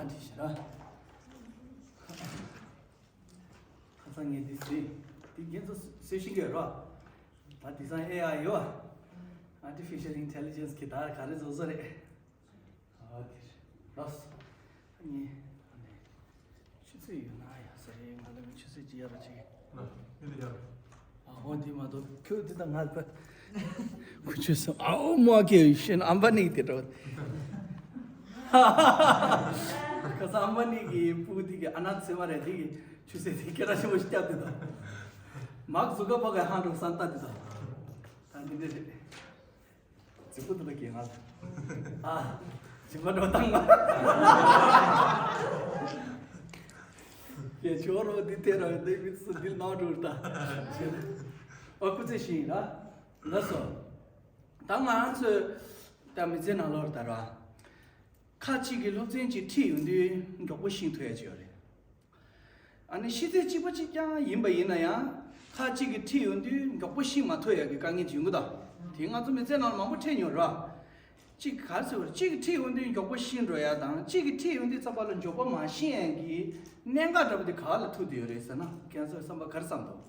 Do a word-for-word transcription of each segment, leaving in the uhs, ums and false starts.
ཁ་སང་ངས་འདི་བཟོས། འདི་ཁྱེད་ཚོ་བཟོས་ཤེས་ཀྱི་ཡོད་རེད་བ། ད་དེང་སང་ཨེ་ཨའི་ཡོད་བ། Artificial Intelligence གིས་ད་ག་རེ་བཟོ་བཟོ་རེད། ཨ་དེ་རེད། ལགས་སོ། ངས་ཆུ་ཚོད་ཡོད་ན་ཡག་ས་རེད། ང་ལ་ཆུ་ཚོད་ཅིག་གཡར་རོགས་བྱེད་ཀྱི། ཨ་འོ་འདི་མ་གཏོགས་ཁྱོད་འདི་དང་ང་ལ་ཁུ་ཆུ་སོང་། ཨའོ་མ་ཁེ་ཤེན་ཨམ་བ་ནི་དེ་འགྲོ། ཁ་སང་ཨམ་བ་ནི་གི་ཕྲུ་གུ་དེ་གི་ཨ་ན་ཚེ་མ་རེད། དེ་གི་ཆུ་ཚོད་དེ་སྐད་གྲགས་ཆེན་པོ་ཞིག་བརྒྱབ་དེ་དང་། མག་ཟུ་ཀ་པ་གི་ཧང་འགྲོ་སང་ལྟ་དེ་དང་། ད་འདི་འདྲ་རེད། རྫིག་པོ་འདུག་ལ་གྱེས་ང་ལ། ཨ། རྫིག་པ་འགྲོ་བཏང་ང་། ཀྱེ་ཆོ་རོ་འདི་དེ་ར་འདི་མི་ཚོ་འདི་ནང་འགྲོ་ད། ཨ་ཁུ་ཚེ་ཤིང་ར། ལགས་སོ། ད་ང་ཚོས་ད་མི་ཚེ་ནང་ལོགས་ད་ར། ཁ་ཅིག་གི་སློབ་ཚན་ཅིག་ཁྲིད་ཡོང་དུས་མགྱོགས་པོ་ཤེས་ཐུབ་ཡ་ཅིག་ཡོད་རེད། ཨ་ནི་ཤེས་ཚད་གཅིག་པ་གཅིག་རྐྱང་ཡིན་པ་ཡིན་ན་ཡང་ཁ་ཅིག་གིས་ཁྲིད་ཡོང་དུས་མགྱོགས་པོ་ཤེས་མ་ཐུབ་ཡག་གི་དཀའ་ངལ་ཅིག་ཡོང་གི་འདུག་དེ་ང་ཚོ་མི་ཚེ་ནང་ལ་མང་པོ་འཕྲད་མྱོང་ར། གཅིག་ག་ཚོད་གཅིག་གིས་ཁྲིད་ཡོང་དུས་མགྱོགས་པོ་ཤེས་འགྲོ་ཡ་དང་གཅིག་གིས་ཁྲིད་ཡོང་དུས་ཙམ་པ་ལ་མགྱོགས་པོ་མ་ཤེས་ཡག་གི་གནད་འགག་འདྲ་པོ་དེ་ག་ལ་ཐུག་བསྡད་ཡོད་རེད་ཟེར་ན་ཁྱེད་ཚོས་བསམ་པ་ག་རེ་བསམ་འདུག་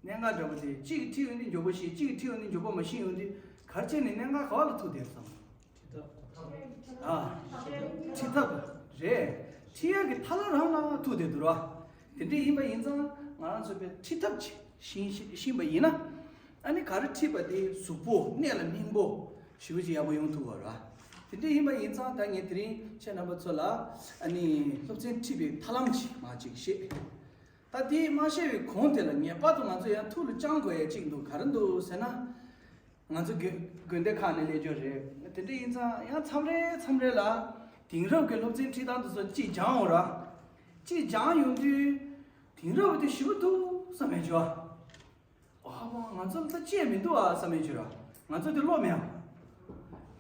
གནད་འགག་འདྲ་པོ་དེ་གཅིག་གིས་ཁྲིད་ཡོང་དུས་མགྱོགས་པོ་ཤེས། གཅིག་གིས་ཁྲིད་ཡོང་དུས་མགྱོགས་པོ་མ་ཤེས་ཡོང་དུས་ག་རེ་བྱས་ནས་གནད་འགག་ག་བ་ལ་ཐུག་བསྡད་སོང་། ཨ། ཁྲིད་ཐབས་རེད། ཁྲིད་ཡག་གི་ཐབས་ལམ་རང་ལ་ཐུག་བསྡད་འདུག་ར། དེ་འདྲ་ཡིན་པ་ཡིན་ཙང་ང་རང་ཚོ་དཔེ་ཁྲིད་ཐབས་ཅིག་ཤེས་ཤེས་པ་ཡིན་ན། ཨ་ནི་ག་རེ་ཁྲིད་པ་དེ་གཟུགས་པོ་གནད་ལ་སྨིན་པོ་ཞེ་པོ་ཅིག་ཡག་པོ་ཡོང་ཐུབ་པ་ར། དེ་འདྲ་ཡིན་པ་ཡིན་ཙང་ད་ངས་དེ་རིང་ཁྱེད་རྣམ་པ་ཚོ་ལ་ཨ་ནི་སློབ་ཚན་ཁྲིད་པའི་ཐབས་ལམ་ཅིག་མར་ཅིག་བཤད། ད་དེ་མ་བཤད་པའི་གོང་དེ་ལ་ངེས་པར་དུ་ང་ཚོ་ཡང་ཐུགས་ལ་བཅངས་དགོས་ཡ་གཅིག་འདུག་ག་རེ་འདུག་ཟེར་ན། ང་ཚོ་དགོན་དགོན་སྡེ་ཁག་ནས་སླེབས་རྒྱུ་རེད། དེ་འདྲ་ཡིན་ཙང་ཡང་མཚམས་རེ་མཚམས་རེ་ལ་དེང་རབས་ཀྱི་སློབ་ཚན་ཁྲིད་སྟངས་དེ་ཚོ་གཅིག་སྦྱངས་འོང་ར། གཅིག་སྦྱངས་ཡོང་དུས་དེང་རབས་དེ་ཞེ་པོ་འདུག་བསམ་མེད་བྱུང་། ཨ་མ་ང་ཚོ་ལ་ད་བཅད་མི་འདུག་ཨ་བསམ་མེད་བྱུང་ར། ང་ཚོ་དེ་ཀློག་མེད་ཨ།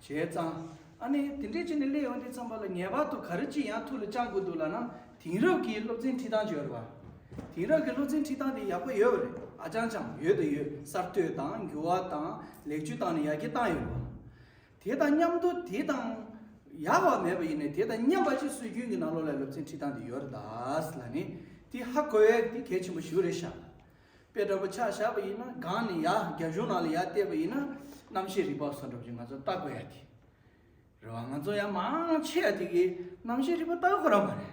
བྱས་ཙང་། ཨ་ནི་དེ་འདྲས་བྱས་ནས་སླེབས་ཡོང་དུས་ཙམ་པ་ལ་ངེས་པར་དུ་ག་རེ་ཅིག་ཡང་ཐུགས་ལ་བཅངས་དགོས་འདུག་ལབ་ན་དེང་རབས་ཀྱི་སློབ་ཚན་ཁྲིད་སྟངས་ཅིག་ཡོད་རེད་བ། དེང་རབས་ཀྱི་སློབ་ཚན་ཁྲིད་སྟངས་དེ་ཡག་པོ་ཡོད་རེད། ཨ་ཅང་ཅང་ཡོད་དང་ཡོད། གསར་གཏོད་དང་འགྱུར་བ་དང་ལེགས་བཅོས་བཏང་ནས་ཡར་རྒྱས་བཏང་ཡོད་རེད་བ། དེ་དང་མཉམ་དུ་དེ་དང་ཡག་པ་མེད་པ་ཡིན་ནའི་དེ་དང་མཉམ་པ་ཅིག་སྲོལ་རྒྱུན་གྱི་ནང་ལོགས་ལ་སློབ་ཚན་ཁྲིད་སྟངས་དེ་ཡོད་རེད་ད་ལབ་ནས་དེ་ཧ་གོ་ཡས་དེ་གལ་ཆེན་པོ་ཞིག་རེད་ཤག་དཔེ་འདྲ་པོ་ཆ་བཞག་པ་ཡིན་ན་སྒང་ནས་ཡར་རྒྱ་གཞུང་ནང་ལ་ཡར་བལྟས་པ་ཡིན་ན་རྣམ་ཤེས་རིག་པ་སོགས་འདྲ་པོ་ཅིག་ང་ཚོ་ལྟ་དགོས་ཡ་དེ་རེད་བ། ང་ཚོ་ཡང་མང་ཆེ་བ་དེ་གི་རྣམ་ཤེས་རིག་པ་ལྟ་གི་ཁོ་རང་མ་རེད།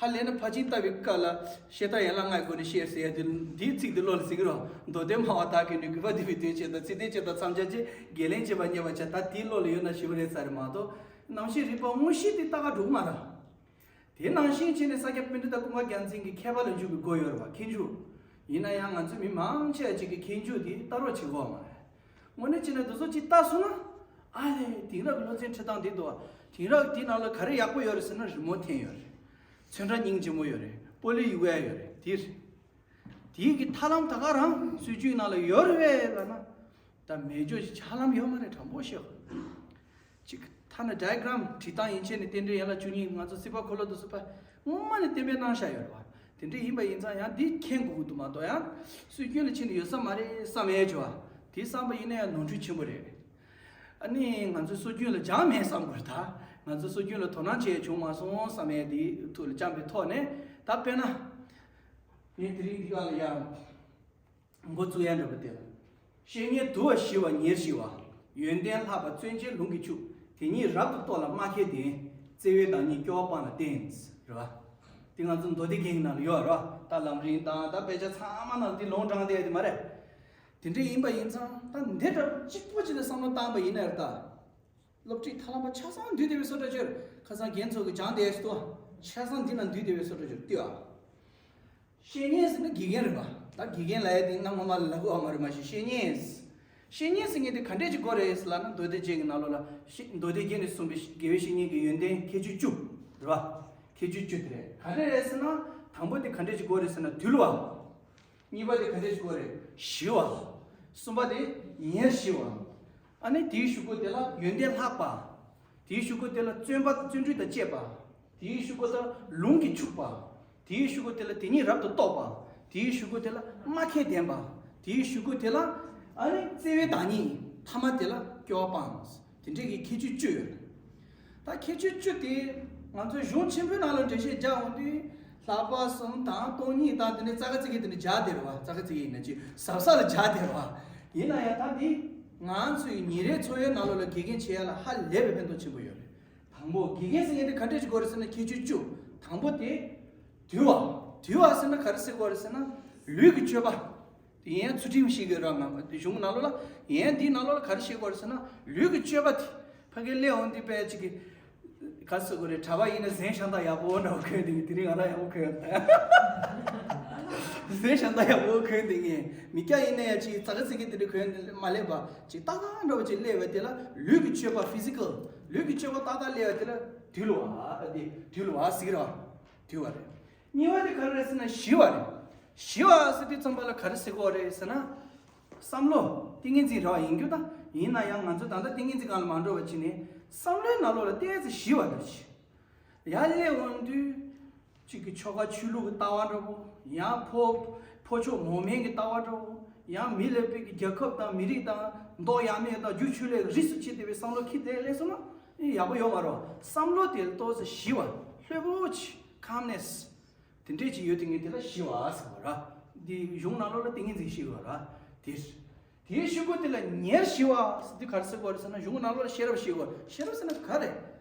ཧ་ལས་ན་ཕར་ཕྱིན་ལྟ་བའི་སྐབས་ལ་ཤེས་རྟོགས་ཡན་ལག་ལྔའི་སྒོ་ནས་ཤེས་ཟེར་ཡ་དེ་འདིའི་ཚིག་དེ་བློ་ལ་ཟིན་གི་རོ། མདོ་སྡེ་སྨྲ་བ་དག་གིས་ནི་གུས་པ་འདུན་པའི་དོན་བྱེད་དོ། ཚིག་དོན་བྱེད་དོ། མཚམས་སྦྱར་གྱི་བརྒལ་ལན་བྱེད་པ་རྙེད་པར་བྱ། ད་དེའི་བློ་ལ་ཡོད་ན་ཞེ་པོ་རེད་ས་རེད་མ་གཏོགས་རྣམ་ཤེས་རིག་པ་དངོས་གཞི་དེ་ལྟ་ག་འགྲོ་གི་མ་རེད། དེ་ནང་བཞིན་བྱས་ནས་ས་སྐྱ་པཎྜི་ཏ་ཀུན་དགའ་རྒྱལ་མཚན་གྱི་མཁས་པ་ལ་འཇུག་པའི་སྒོ་ཡོད་རེད་བ། མཁས་འཇུག་ཡིན་ན་ཡང་ང་ཚོ་མི་མང་ཆེ་བ་ཅིག་གིས་མཁས་འཇུག་དེ་ལྟ་རོགས་བྱེད་ཀྱི་ཡོད་མ་རེད། དངོས་གནས་བྱས་ན་འདི་ཚོ་ཅིག་ལྟ་སོང་ན། ཨ་ལས་དེང་རབས་ཀྱི་སློབ་ཚན་ཁྲིད་སྟངས་འདི་འདུག་བ། དེང་རབས་འདི་ནང་ལ་ག་རེ་ཡག་པོ་ཡོད་རེད་ཟེར་ན་རི་མོ་འཐེན་ཡོད་རེད། ཚོན་ཁྲ་སྙིང་རྗེ་མོ་ཡོད་རེད། སྤོ་ལོ་ཡི་གུ་ཡ་ཡོད་རེད། དེ་རེད། དེའི་གི་ཐབས་ལམ་ད་ག་རང་སྲོལ་རྒྱུན་ནང་ལ་ཡོད་རེད་པས་ལབ་ན། ད་མེད་རྒྱུ་ཞིག་ཆ་ལམ་ཡོད་མ་རེད། དྲང་པོ་བཤད། གཅིག་ཐ་ན་ཌའི་གྷི་རམ་བྲིས་སྟངས་ཡན་ཆད་ནས་རྟེན་འབྲེལ་ཡན་ལག་བཅུ་གཉིས་ང་ཚོ་སྲིད་པ་འཁོར་ལོ་དུ་སུ་ཕ་སྔོན་མ་ནས་གཏན་འབེབས་གནང་བཞག་ཡོད་རེད་བ། དེ་འདྲ་ཡིན་པ་ཡིན་ཙང་ཡང་འདི་མཁྱེན་དགོས་ཀྱི་འདུག་མ་གཏོགས་ཡང་སྲོལ་རྒྱུན་ལ་ཕྱིན་ནས་ཡོད་ས་མ་རེད་བསམ་ཡས་བྱུང་བ། དེ་བསམ་པ་ཡིན་ན་ཡང་ནོར་འཁྲུལ་ཆེན་པོ་རེད། ཨ་ནི་ང་ཚོའི་སྲོལ་རྒྱུན་ལ་སྦྱངས་མེད་བསམ་དགོས་རེད་ད། ང་ཚོའི་སྲོལ་རྒྱུན་ལ་དོ་སྣང་བྱས་བྱུང་མ་སོང་བསམ་ཡས་དེ་ཐུགས་ལ་བཅངས་པའི་ཐོག་ནས་ད་དཔེར་ན། ངས་དེ་རིང་འདི་ག་ལ་ཡང་། འགོ་བཙུགས་ཡ་འདྲ་པོ་དེ་ལ། བཤེས་གཉེན་དུལ་བ་ཞི་བ་ཉེར་ཞི་བ། ཡོན་ཏན་ལྷག་པ་བརྩོན་བཅས་ལུང་གིས་ཕྱུག་དེ་ཉིད་རབ་ཏུ་རྟོགས་ལ་སྨྲ་མཁས་ལྡན། བརྩེ་བའི་བདག་ཉིད་སྐྱོ་བ་སྤངས་ལ་བསྟེན། རེད་བ། དེ་ང་ཚོ་མདོ་སྡེ་རྒྱན་གྱི་ནང་ལ་ཡོད་རེད་བ། ད་ལམ་རིམ་དང་ད་དཔེ་ཆ་ཚང་མ་ནང་དེ་ལུང་དྲངས་བསྡད་ཡ་དེ་མ་རེད། དེ་འདྲ་ཡིན་པ་ཡིན་ཙང་ད་འདི་འདྲ་གཅིག་པོ་ཅིག་ལ་བསམ་བློ་བཏང་པ་ཡིན་ན་རེད་ད། སློབ་ཁྲིད་ཐབས་ལམ་པ་ཆ་ཚང་འདུས་སྡེ་པའི་སོ་སྒྲ་སྦྱོར། ཁ་སང་རྒན་ཚོ་གི་སྦྱང་བསྡད་ཡོད་དོ། ཆ་ཚང་འདི་ན་འདུས་སྡེ་པའི་སོ་སྒྲ་སྦྱོར་ལྟོས་ཨ། བཤེས་གཉེན་ཟེར་ན་དགེ་རྒན་རེད་པ། ད་དགེ་རྒན་ལབ་ཡ་དེ་ནམ་ངོ་མ་ལ་ལབ་དགོས་པ་མ་རེད། མ་གཞི་བཤེས་གཉེན། བཤེས་གཉེན་ཟེར་མཁན་དེ་ག་འདྲས་ཅིག་དགོས་རེད་ཟེར་ལབ་ན་མདོ་སྡེ་རྒྱན་གྱི་ནང་ལོགས་ལ་བཤེས་མདོ་སྡེ་རྒྱན་ནས་གསུངས་པའི་དགེ་བའི་བཤེས་གཉེན་གྱི་ཡོན་ཏན་ཁྱད་ཆོས་བཅུ་རེད་པ། ཁྱད་ཆོས་བཅུ་དེ་རེད། ག་འདྲས་རེད་ཟེར་ན་དང་པོ་དེ་ག་འདྲས་ཅིག་དགོས་རེད་ཟེར་ན་དུལ་བ། གཉིས་པ་དེ་ག་འདྲས་ཞིག་དགོས་རེད། ཞི་བ། གསུམ་པ་དེ་ཉེར་ཞི་བ། ཨ་ནི་དེའི་གཞུག་གུ་དེ་ལ་ཡོན་ཏན་ལྷག་པ། དེའི་གཞུག་གུ་དེ་ལ་བརྩོན་པ་བརྩོན་འགྲུས་དང་བཅས་པ། དེའི་གཞུག་གུ་དེ་ལ་ལུང་གིས་ཕྱུག་པ། དེའི་གཞུག་གུ་དེ་ལ་དེ་ཉིད་རབ་ཏུ་རྟོགས་པ། དེའི་གཞུག་གུ་དེ་ལ་སྨྲ་མཁས་ལྡན་པ། དེའི་གཞུག་གུ་དེ་ལ་ཨ་ནི་བརྩེ་བའི་བདག་ཉིད། ཐ་མ་དེ་ལ་སྐྱོ་བ་སྤངས། དེ་འདྲའི་གི་ཁྱད་ཆོས་བཅུ་ཡོད་རེད། ད་ཁྱད་ཆོས་བཅུ་དེ་ ང་ཚོའི་གཞུང་ཆེན་པོའི་ནང་ལ་འགྲེལ་བཤད་རྒྱག་འོང་དུས་ལྷག་པ་གསུམ་དང་སྟོང་ཉིད་དང་དེ་ནས་ཙག་ག་ཙིག་གེ་དེ་འདྲ་རྒྱག་བསྡད་རེད་བ། ཙག་ག་ཙིག་གེ་ཡིན་ན་ཅིག་ཟབ་ས་ལ་རྒྱག་བསྡད་རེད་བ། ཡིན་ན་ཡང་ད་འདི་ང་ཚོའི་ཉིན་རེའི་འཚོ་བའི་ནང་ལོགས་ལ་དགེ་རྒན་བྱེད་ཡ་ལ་ཧ་ལས་པའི་ཕན་ཐོགས་ཆེན་པོ་ཡོད་རེད། དང་པོ་དགེ་རྒན་ཟེར་མཁན་དེ་ག་འདྲས་ཅིག་དགོས་རེད་ཟེར་ན་ཁྱད་ཆོས་བཅུ། དང་པོ་དེ་དུལ་བ། དུལ་བ་ཟེར་ན་ག་རེ་ཟེར་དགོས་རེད་ཟེར་ན་ལུས་ཀྱི་སྤྱོད་པ། དེ་ཡན་ཚུལ་ཁྲིམས་ཤིག་གི་རང་ངམ་གཞུང་ནང་ལོགས་ལ་ཡན་འདིའི་ནང་ལོགས་ལ་ག་རེ་བཤད་དགོས་རེད་ཟེར་ན་ལུས་ཀྱི་སྤྱོད་པ་དེ་ཕ་གི་སླེབས་འོང་དུས་པས་ཅིག་གི་ག་རེ་ཟེར་དགོས་རེད། གྲྭ་པ་ཡིན་ན་གཟན་ཤ་སྟག་ཡག་པོ་འདྲ་བོ་གོན་བསྡད་ངེས། དེ་རིང་ང་རང་ཡག་པོ་གོན་ཡོད། གཟན་ཤ་སྟག་ཡག་པོ་གོན་བསྡད་ངེས། མི་སྐྱ་ཡིན་ན་ཡང་ཅིག་ཙག་ག་ཙིག་གེ་དེ་འདྲ་གོན་མ་སླེབས་པ་ཅིག་ཏག་ཏག་འདྲ་བོ་ཅིག་སླེབས་པ་དེ་ལ་ལུས་ཀྱི་སྤྱོད་པ་ཕི་སི་ཀལ་ལུས་ཀྱི་སྤྱོད་པ་ཏག་ཏག་སླེབས་པ་དེ་ལ་དུལ་བ་དེ་དུལ་བ་ཟེར་གི་རེད་བ། དུལ་བ་རེད། གཉིས་པ་དེ་ག་རེ་རེད་ཟེར་ན་ཞི་བ་རེད། ཞི་བ་ཟེར་དུས་ཙམ་པ་ལ་ག་རེ་ཟེར་གི་རེད་ཟེར་ན། བསམ་བློ། ཏིང་ངེ་འཛིན་རེད་བ། ཡིན་རྒྱུ་ད། ཡིན་ན་ཡང་ང་ཚོ་ད་ལྟ་ཏིང་ངེ་འཛིན་སྒང་ལ་མ་འགྲོ་བ་བྱས་ནས་བསམ་བློའི་ནང་ལོགས་ལ་ཏོག་ཙམ་ཞི་བ་འདུག་ཅིག་ཡར་སླེབས་འོང་དུས་གཅིག་གི་ཆོལ་ཁ་ཆོས་ལུགས་ཀྱི་ལྟ་བ་འདྲ་བོ། ཡང་ཕོ་ཕོ་ཕྱོགས་མོ་མེན་གྱི་ལྟ་བ་འདྲ་བོ། ཡང་མི་ལ་དཔེ་གི་རྒྱལ་ཁབ་དང་མི་རིགས་དང་མདོག་ཡ་མེད་དང་རྒྱུ་ཆོས་ལས་རིས་སུ་ཆད་བསྡད་པའི་བསམ་བློ་འཁྱེར་ཏེ་སླེབས་སོང་ན་ཡག་པོ་ཡོད་མ་རེད། བསམ་བློ་དེ་ཏོག་ཙམ་ཞི་བ། ལྷོད་པོ་ཆེ། ཁམ་ནེ་སི། དེ་འདྲས་ཅིག་ཡོད་དེ་ངས་དེ་ལ་ཞི་བ་ཟེར་བ་ར། འདི་གཞུང་ནང་ལོགས་ལ་ཏིང་ངེ་འཛིན་ཞི་བ་ར། དེ། དེའི་ཤུལ་གུ་དེ་ལ་ཉེར་ཞི་བ་ཟེར་དུས་ག་རེ་ཟེར་དགོས་རེད་ཟེར་ན་གཞུང་ནང་ལོགས་ལ་ཤེས་རབ་ཞི་བ། ཤེས་རབ་ཟེར་ན་ག་རེ།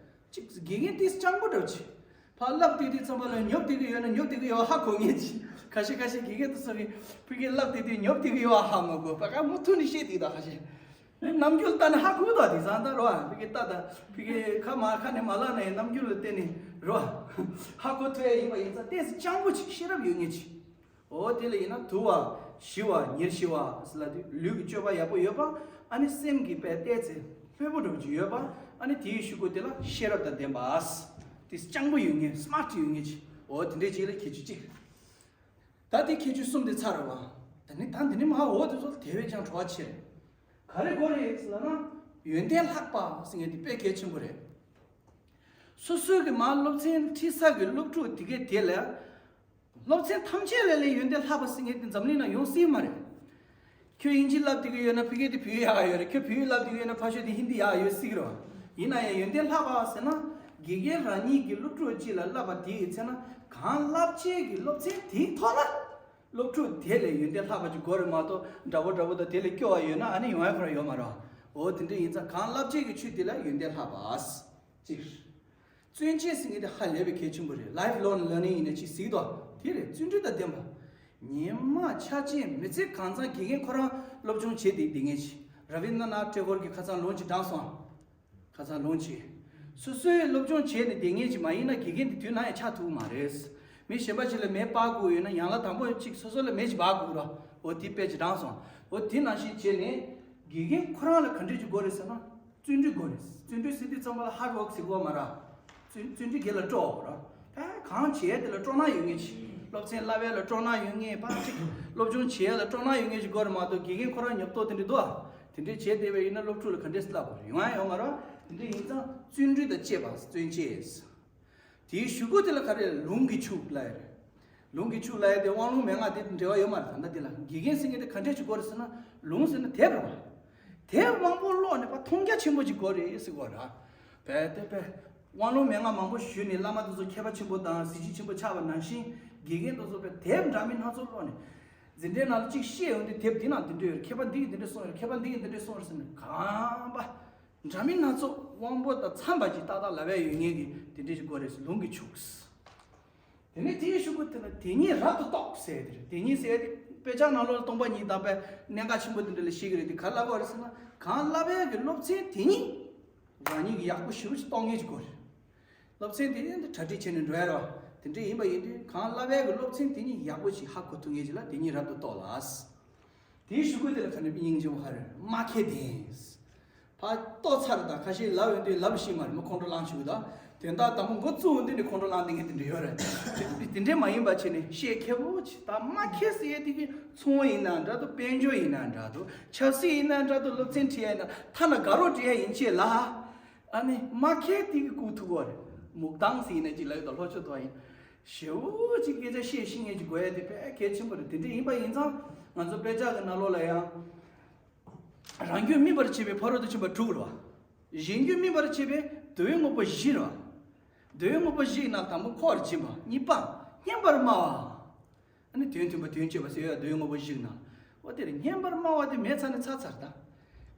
ཅིག་དགེ་རྒན་དེ་སྤྱང་པོ་འདྲ་བོ་ཅིག་ཕར་བསླབ་བསྡད་དུས་ཙམ་པ་ལ་ཉོབ་བསྡད་ཀྱི་ཡོད་ན་ཉོབ་བསྡད་ཀྱི་ཡོད་ཧ་གོ་ངེས་ཅིག་ཁ་ཤས་ཁ་ཤས་དགེ་རྒན་དེ་ཚོ་གིས་ཕ་གིར་བསླབ་བསྡད་དུས་ཉོབ་བསྡད་ཀྱི་ཡོད་ཧ་མ་གོ་བ་ག་མུ་མཐུད་ནས་བཤད་བསྡད་ད་ཁ་ཤས། རྣམ་འགྱུར་ལྟ་ན་ཧ་གོ་ད་དེང་སང་ད་རོ། ཕ་གི་ལྟ་ད་ཕ་གི་ཁ་མ་ཁ་ནས་མ་ལབ་ན་ཡང་རྣམ་འགྱུར་ལ་བལྟས་ནས་རོ། ཧ་གོ་ཐུབ་ཡ་ཡིན་པ་ཡིན་ཙང་ཏོག་ཙམ་སྤྱང་པོ་ཅིག་ཤེས་རབ་ཡོད་ངེས་ཅིག་འོ་དེ་ལ་ཡིན་ན་དུལ་བ། ཞི་བ། ཉེར་ཞི་བ་ཟེར་ལབ་དུས་ལུས་ཀྱི་སྤྱོད་པ་ཡག་པོ་ཡོད་པ། ཨ་ནི་སེམས་ཀྱི་དཔེ་ཏོག་ཙམ་ལྷོད་པོ་འདྲ་བོ་ཅིག་ཡོད་པ། ཨ་ནི་དེའི་ཤུལ་གུ་དེ་ལ་ཤེས་རབ་དང་ལྡན་པ། དེ་སྤྱང་པོ་ཡོད་ངེས། སི་མཱར་ཊི་ཡོད་ངེས་ཅིག་འོ་དེ་འདྲས་ཅིག་ལ་ཁྱད་ཆོས་གཅིག་ད་དེ་ཁྱད་ཆོས་གསུམ་དེ་ཚར་བ། ད་ནི་ད་འདི་ནི་མ་འོ་དེ་ཚོ་དེ་བས་ཀྱང་བྲོ་བ་ཆེ་རེད། ག་རེ་དགོས་རེད་ཟེར་ལབ་ན། ཡོན་ཏན་ལྷག་པ་ཟེར་མཁན་དེ་དཔེ་གལ་ཆེན་པོ་རེད། སོ་སོའི་གི་མ་སློབ་ཚན་ཁྲིད་ས་གི་སློབ་ཕྲུག་དེ་གས་དེ་ལ། སློབ་ཚན་ཐམས་ཅད་ལས་ལས་ཡོན་ཏན་ལྷག་པ་ཟེར་མཁན་དེ་འཛམ་གླིང་ན་ཡོང་སྲིད་མ་རེད། ཁྱོད་དབྱིན་ཇི་བསླབ་བསྡད་ཀྱི་ཡོད་ན་ཕ་གི་དེ་བོད་ཡིག་ཡག་ཡོད་རེད། ཁྱོད་བོད་ཡིག་བསླབ་བསྡད་ཀྱི་ཡོད་ན་ཕ་ཤོད་དེ་ཧིན་དི་ཡག་ཡོད་སྲིད་ཀྱི་རེད་བ། ཡིན་ན་ཡང་ཡོན་ཏན་ལྷག་པ་ཟེར་ན། དགེ་རྒན་རང་ཉིད་ཀྱི་སློབ་ཕྲུག་ཅིག་ལ་བསླབ་པ་དེའི་ཚེ་ན་གང་བསླབ་བྱའི་གི་སློབ་ཚན་དེའི་ཐོག་ལ། སློབ་ཕྲུག་དེ་ལས་ཡོན་ཏན་ལྷག་པ་ཅིག་དགོས་རེད་མ་གཏོགས་འདྲ་པོ་འདྲ་པོ་དང་དེ་ལས་སྐྱོ་བ་ཡོད་ན་ཨ་ནི་ཡོང་ཡ་ཁོ་རང་ཡོད་མ་རེད་བ། འོ་དེ་འདྲ་ཡིན་ཙང་གང་བསླབ་བྱའི་གི་ཆོས་དེ་ལ་ཡོན་ཏན་ལྷག་པ། གཅིག་བརྩོན་བཅས་ཟེར་མཁན་དེ་ཧ་ལས་པའི་གལ་ཆེན་པོ་རེད། Lifelong Learning ཡིན་ན་ཅིག་གཟིགས་དང་དེ་རེད། བརྩོན་འགྲུས་དང་ལྡན་པ། ཉི་མ་ཆ་ཅན་མི་ཚེ་གང་ཚང་དགེ་རྒན་ཁོ་རང་སློབ་སྦྱོང་བྱས་ཏེ་བསྡད་མཁན་ཅིག་ར་བི་ན་དྲ་ན་ཐེ་གོར་གྱི་ཁ་སང་ལུང་ཅིག་དྲངས་སོང་། ཁ་སང་ལུང་ཅིག་སོ་སོའི་སློབ་སྦྱོང་བྱས་ནས་བསྡད་མཁན་ཅིག་མ་ཡིན་ན་དགེ་རྒན་དེ་དུས་ན་ཡང་ཆགས་ཐུབ་ཀྱི་མ་རེད། མི་གཞན་པ་ཅིག་ལ་མེ་སྤར་དགོས་ཡོད་ན་ཡང་ལ་དང་པོ་ཅིག་སོ་སོ་ལ་མེ་ཅིག་སྤར་དགོས་ར། འོ་དེ་དཔེ་ཅིག་དྲངས་སོང་། འོ་དེ་ནང་བཞིན་བྱས་ནས་དགེ་རྒན་ཁོ་རང་ལ་ག་འདྲས་ཅིག་དགོས་རེད་ཟེར་ན། བརྩོན་འགྲུས་དགོས་རེད། བརྩོན་འགྲུས་ཟེར་དུས་ཙམ་པ་ལ་ཧར་ཌི་ཝོརྐ་ཟེར་དགོས་མ་རེད། བརྩོན་བརྩོན་འགྲུས་སྒེར་ལ་སྤྲོ་ར། ད་གང་བྱས་དེ་ལ་སྤྲོ་སྣང་ཡོད་མཁན་ཅིག་སློབ་ཚན་བསླབ་ཡས་ལ་སྤྲོ་སྣང་ཡོད་མཁན་པ་ཅིག་སློབ་སྦྱོང་བྱེད་ཡས་ལ་སྤྲོ་སྣང་ཡོད་མཁན་ཅིག་དགོས་རེད་མ་གཏོགས་དགེ་རྒན་ཁོ་རང་ཉོབ་ཏོ་དེ་འདྲ་འདུག་ཨ། དེ་འདྲས་བྱས་བསྡད་པ་ཡིན་ན་སློབ་ཕྲུག་ལ་ག་འདྲས་བསླབ་དགོས་རེད། ཡོང་ཡ་ཡོད་མ་རེད། དེ་འདྲས་ཡིན་ཙང་བརྩོན་འགྲུས་དང་བཅས་པ་བརྩོན་བཅས། དེའི་གཞུག་གུ་དེ་ལ་ག་རེ་ལུང་གི་ཕྱུགས་ལབ་ཡ་རེད། ལུང་གི་ཕྱུགས་ལབ་ཡ་དེ་དབང་ལུང་མན་ངག་དེ་འབྲེལ་བ་ཡོད་མ་རེད། ད་ལྟ་དེ་ལ་དགེ་རྒན་ཟེར་མཁན་དེ་ག་འདྲས་ཅིག་དགོས་རེད་ཟེར་ན་ལུང་ཟེར་ན་དེབ་རེད་བ། དེབ་མང་པོ་ཀློག་ནས་ཕར་མཐོང་རྒྱ་ཆེན་པོ་ཅིག་དགོས་རེད་ཟེར་དགོས་རེད། བས་དེ་བས་དབང་ལུང་མན་ངག་མང་པོ་ཞུས་ནས་བླ་མ་དེ་ཚོ་མཁས་པ་ཆེན་པོ་དང་གཟི་བརྗིད་ཆེན་པོ་ཆགས་པ་ནང་བཞིན་དགེ་རྒན་དེ་ཚོ་བས་དེབ་འདྲ་མིན་སྣ་ཚོགས་ཀློག་ནས་འཛིན་གྲྭའི་ནང་ལ་ཅིག་བཤད་ཡོང་དུས་དེབ་འདི་ནང་འདི་འདྲ་ཡོད་རེད། མཁས་པ་འདི་གིས་འདི་འདྲ་གསུངས་ཡོད་རེད། མཁས་པ་འདི་གིས་འདི་འདྲ་གསུངས་ཡོད་རེད་ཟེར་ནས་གང་པ། འདྲ་མིན་སྣ་ཚོགས་དབང་པོ་དང་འཚམས་པ་ཅིག་ཏག་ཏག་ལབ་ཡ་ཡོད་མཁན་གྱི་དེ་འདྲ་ཞིག་དགོས་རེད་ཟེར། ལུང་གི་ཕྱུགས། དེ་ནས་དེའི་གཞུག་གུ་དེ་ལ་དེ་ཉིད་རབ་ཏུ་རྟོགས་ཟེར་དེ་རེད། དེ་ཉིད་ཟེར་དེ་དཔེ་ཆ་ནང་ལོགས་ལ་སྟོང་པ་ཉིད་དང་པའི་གནད་འགག་ཆེན་པོ་དེ་འདྲ་ལ་བཤད་ཀྱི་རེད། དེ་ག་ལབ་པ་རེད་ཟེར་ན་གང་བསླབ་ཡས་ཀྱི་སློབ་ཚན་དེ་ཉིད་རང་ཉིད་ཀྱི་ཡག་པོ་ཞེ་པོ་ཅིག་རྟོགས་མཁན་ཅིག་དགོས་རེད། སློབ་ཚན་དེ་ཉིད་གྲ་སྒྲིག་བྱས་ནས་འགྲོ་ཡ་རེད་བ། དེ་འདྲ་ཡིན་པ་ཡིན་དུས་གང་བསླབ་ཡས་ཀྱི་སློབ་ཚན་དེ་ཉིད་ཡག་པོ་ཞིག་ཧ་གོ་ཐུབ་མཁན་ཅིག་ལ་དེ་ཉིད་རབ་ཏུ་རྟོགས་ལ། དེའི་གཞུག་གུ་དེ་ལ་ག་ནས་སྙིང་རྗེ་བོ་ཧ་རེ་མ་ཁེ་དེ། ཕ་ཏོ་ཚར་དང་ཁ་ཤས་ལབ་ཡོང་དུས་ལབ་ཤེས་མ་རེད། མི་ཁོང་ཁྲོ་ལངས་ཆུག་ད། དོན་དག་དང་པོ་འགོ་བཙུགས་འོང་དུས་ནས་ཁོང་ཁྲོ་ལངས་དེ་ངས་དེ་འདྲ་ཡོད་རེད། དེ་དེ་འདྲས་མ་ཡིན་པ་བྱས་ནས་བཤད་མཁས་པོ་ཆེ་ད་མ་ཁེ་ཟེར་ཡས་དེ་གི་ཚོང་བ་ཡིན་ན་འདྲ་འདུག་དཔལ་འབྱོར་ཡིན་ན་འདྲ་འདུག་ཆབ་སྲིད་ཡིན་ན་འདྲ་འདུག་སློབ་ཚན་ཁྲིད་ཡ་ཡིན་ན་ཐ་ན་དགའ་རོགས་འབྲི་ཡ་ཡིན་ཆེད་ལ། ཨ་ནི་མ་ཁེ་དེ་གི་སྐུ་ཐུག་གོ་རེད། མུག་དང་ཟེར་ཡིན་ན་ཅིག་ལབ་ཡོད་ད། ལྷོ་ཕྱོགས་ཐོག་ཡིན། ཞེ་བོ་ཅིག་སྐད་ཆ་བཤད་ཤེས་མཁན་ཅིག་དགོས་ཡ་དེ་དཔེ་གལ་ཆེན་པོ་རེད། དེ་འདྲ་ཡིན་པ་ཡིན་ཙང་ང་ཚོ་དཔེ་ཆ་གི་ནང་ལོགས་ལ་ཡང་། རང་རྒྱུད་སྨིན་པར་བྱེད་པའི་ཕ་རོལ་ཏུ་ཕྱིན་པ་དྲུག་རེད་བ། གཞན་རྒྱུད་སྨིན་པར་བྱེད་པའི་དུ་བའི་དངོས་པོ་བཞི་རེད་བ། འདོད་ཡོན་དངོས་པོ་བཞི་ཡི་ནང་དང་པོ་འཁོར་བར་འབྱིན་པ། གཉིས་པ་སྙན་པར་སྨྲ་བ། ཨ་ནི་དོན་མཐུན་པ་དོན་གཅོད་པ་ཟེར་ཡ་འདོད་ཡོན་དངོས་པོ་བཞི་ནང་། འོ་དེར་སྙན་པར་སྨྲ་བ་དེ་མེད་ཚར་ནས་ཚར་ཚར་ད།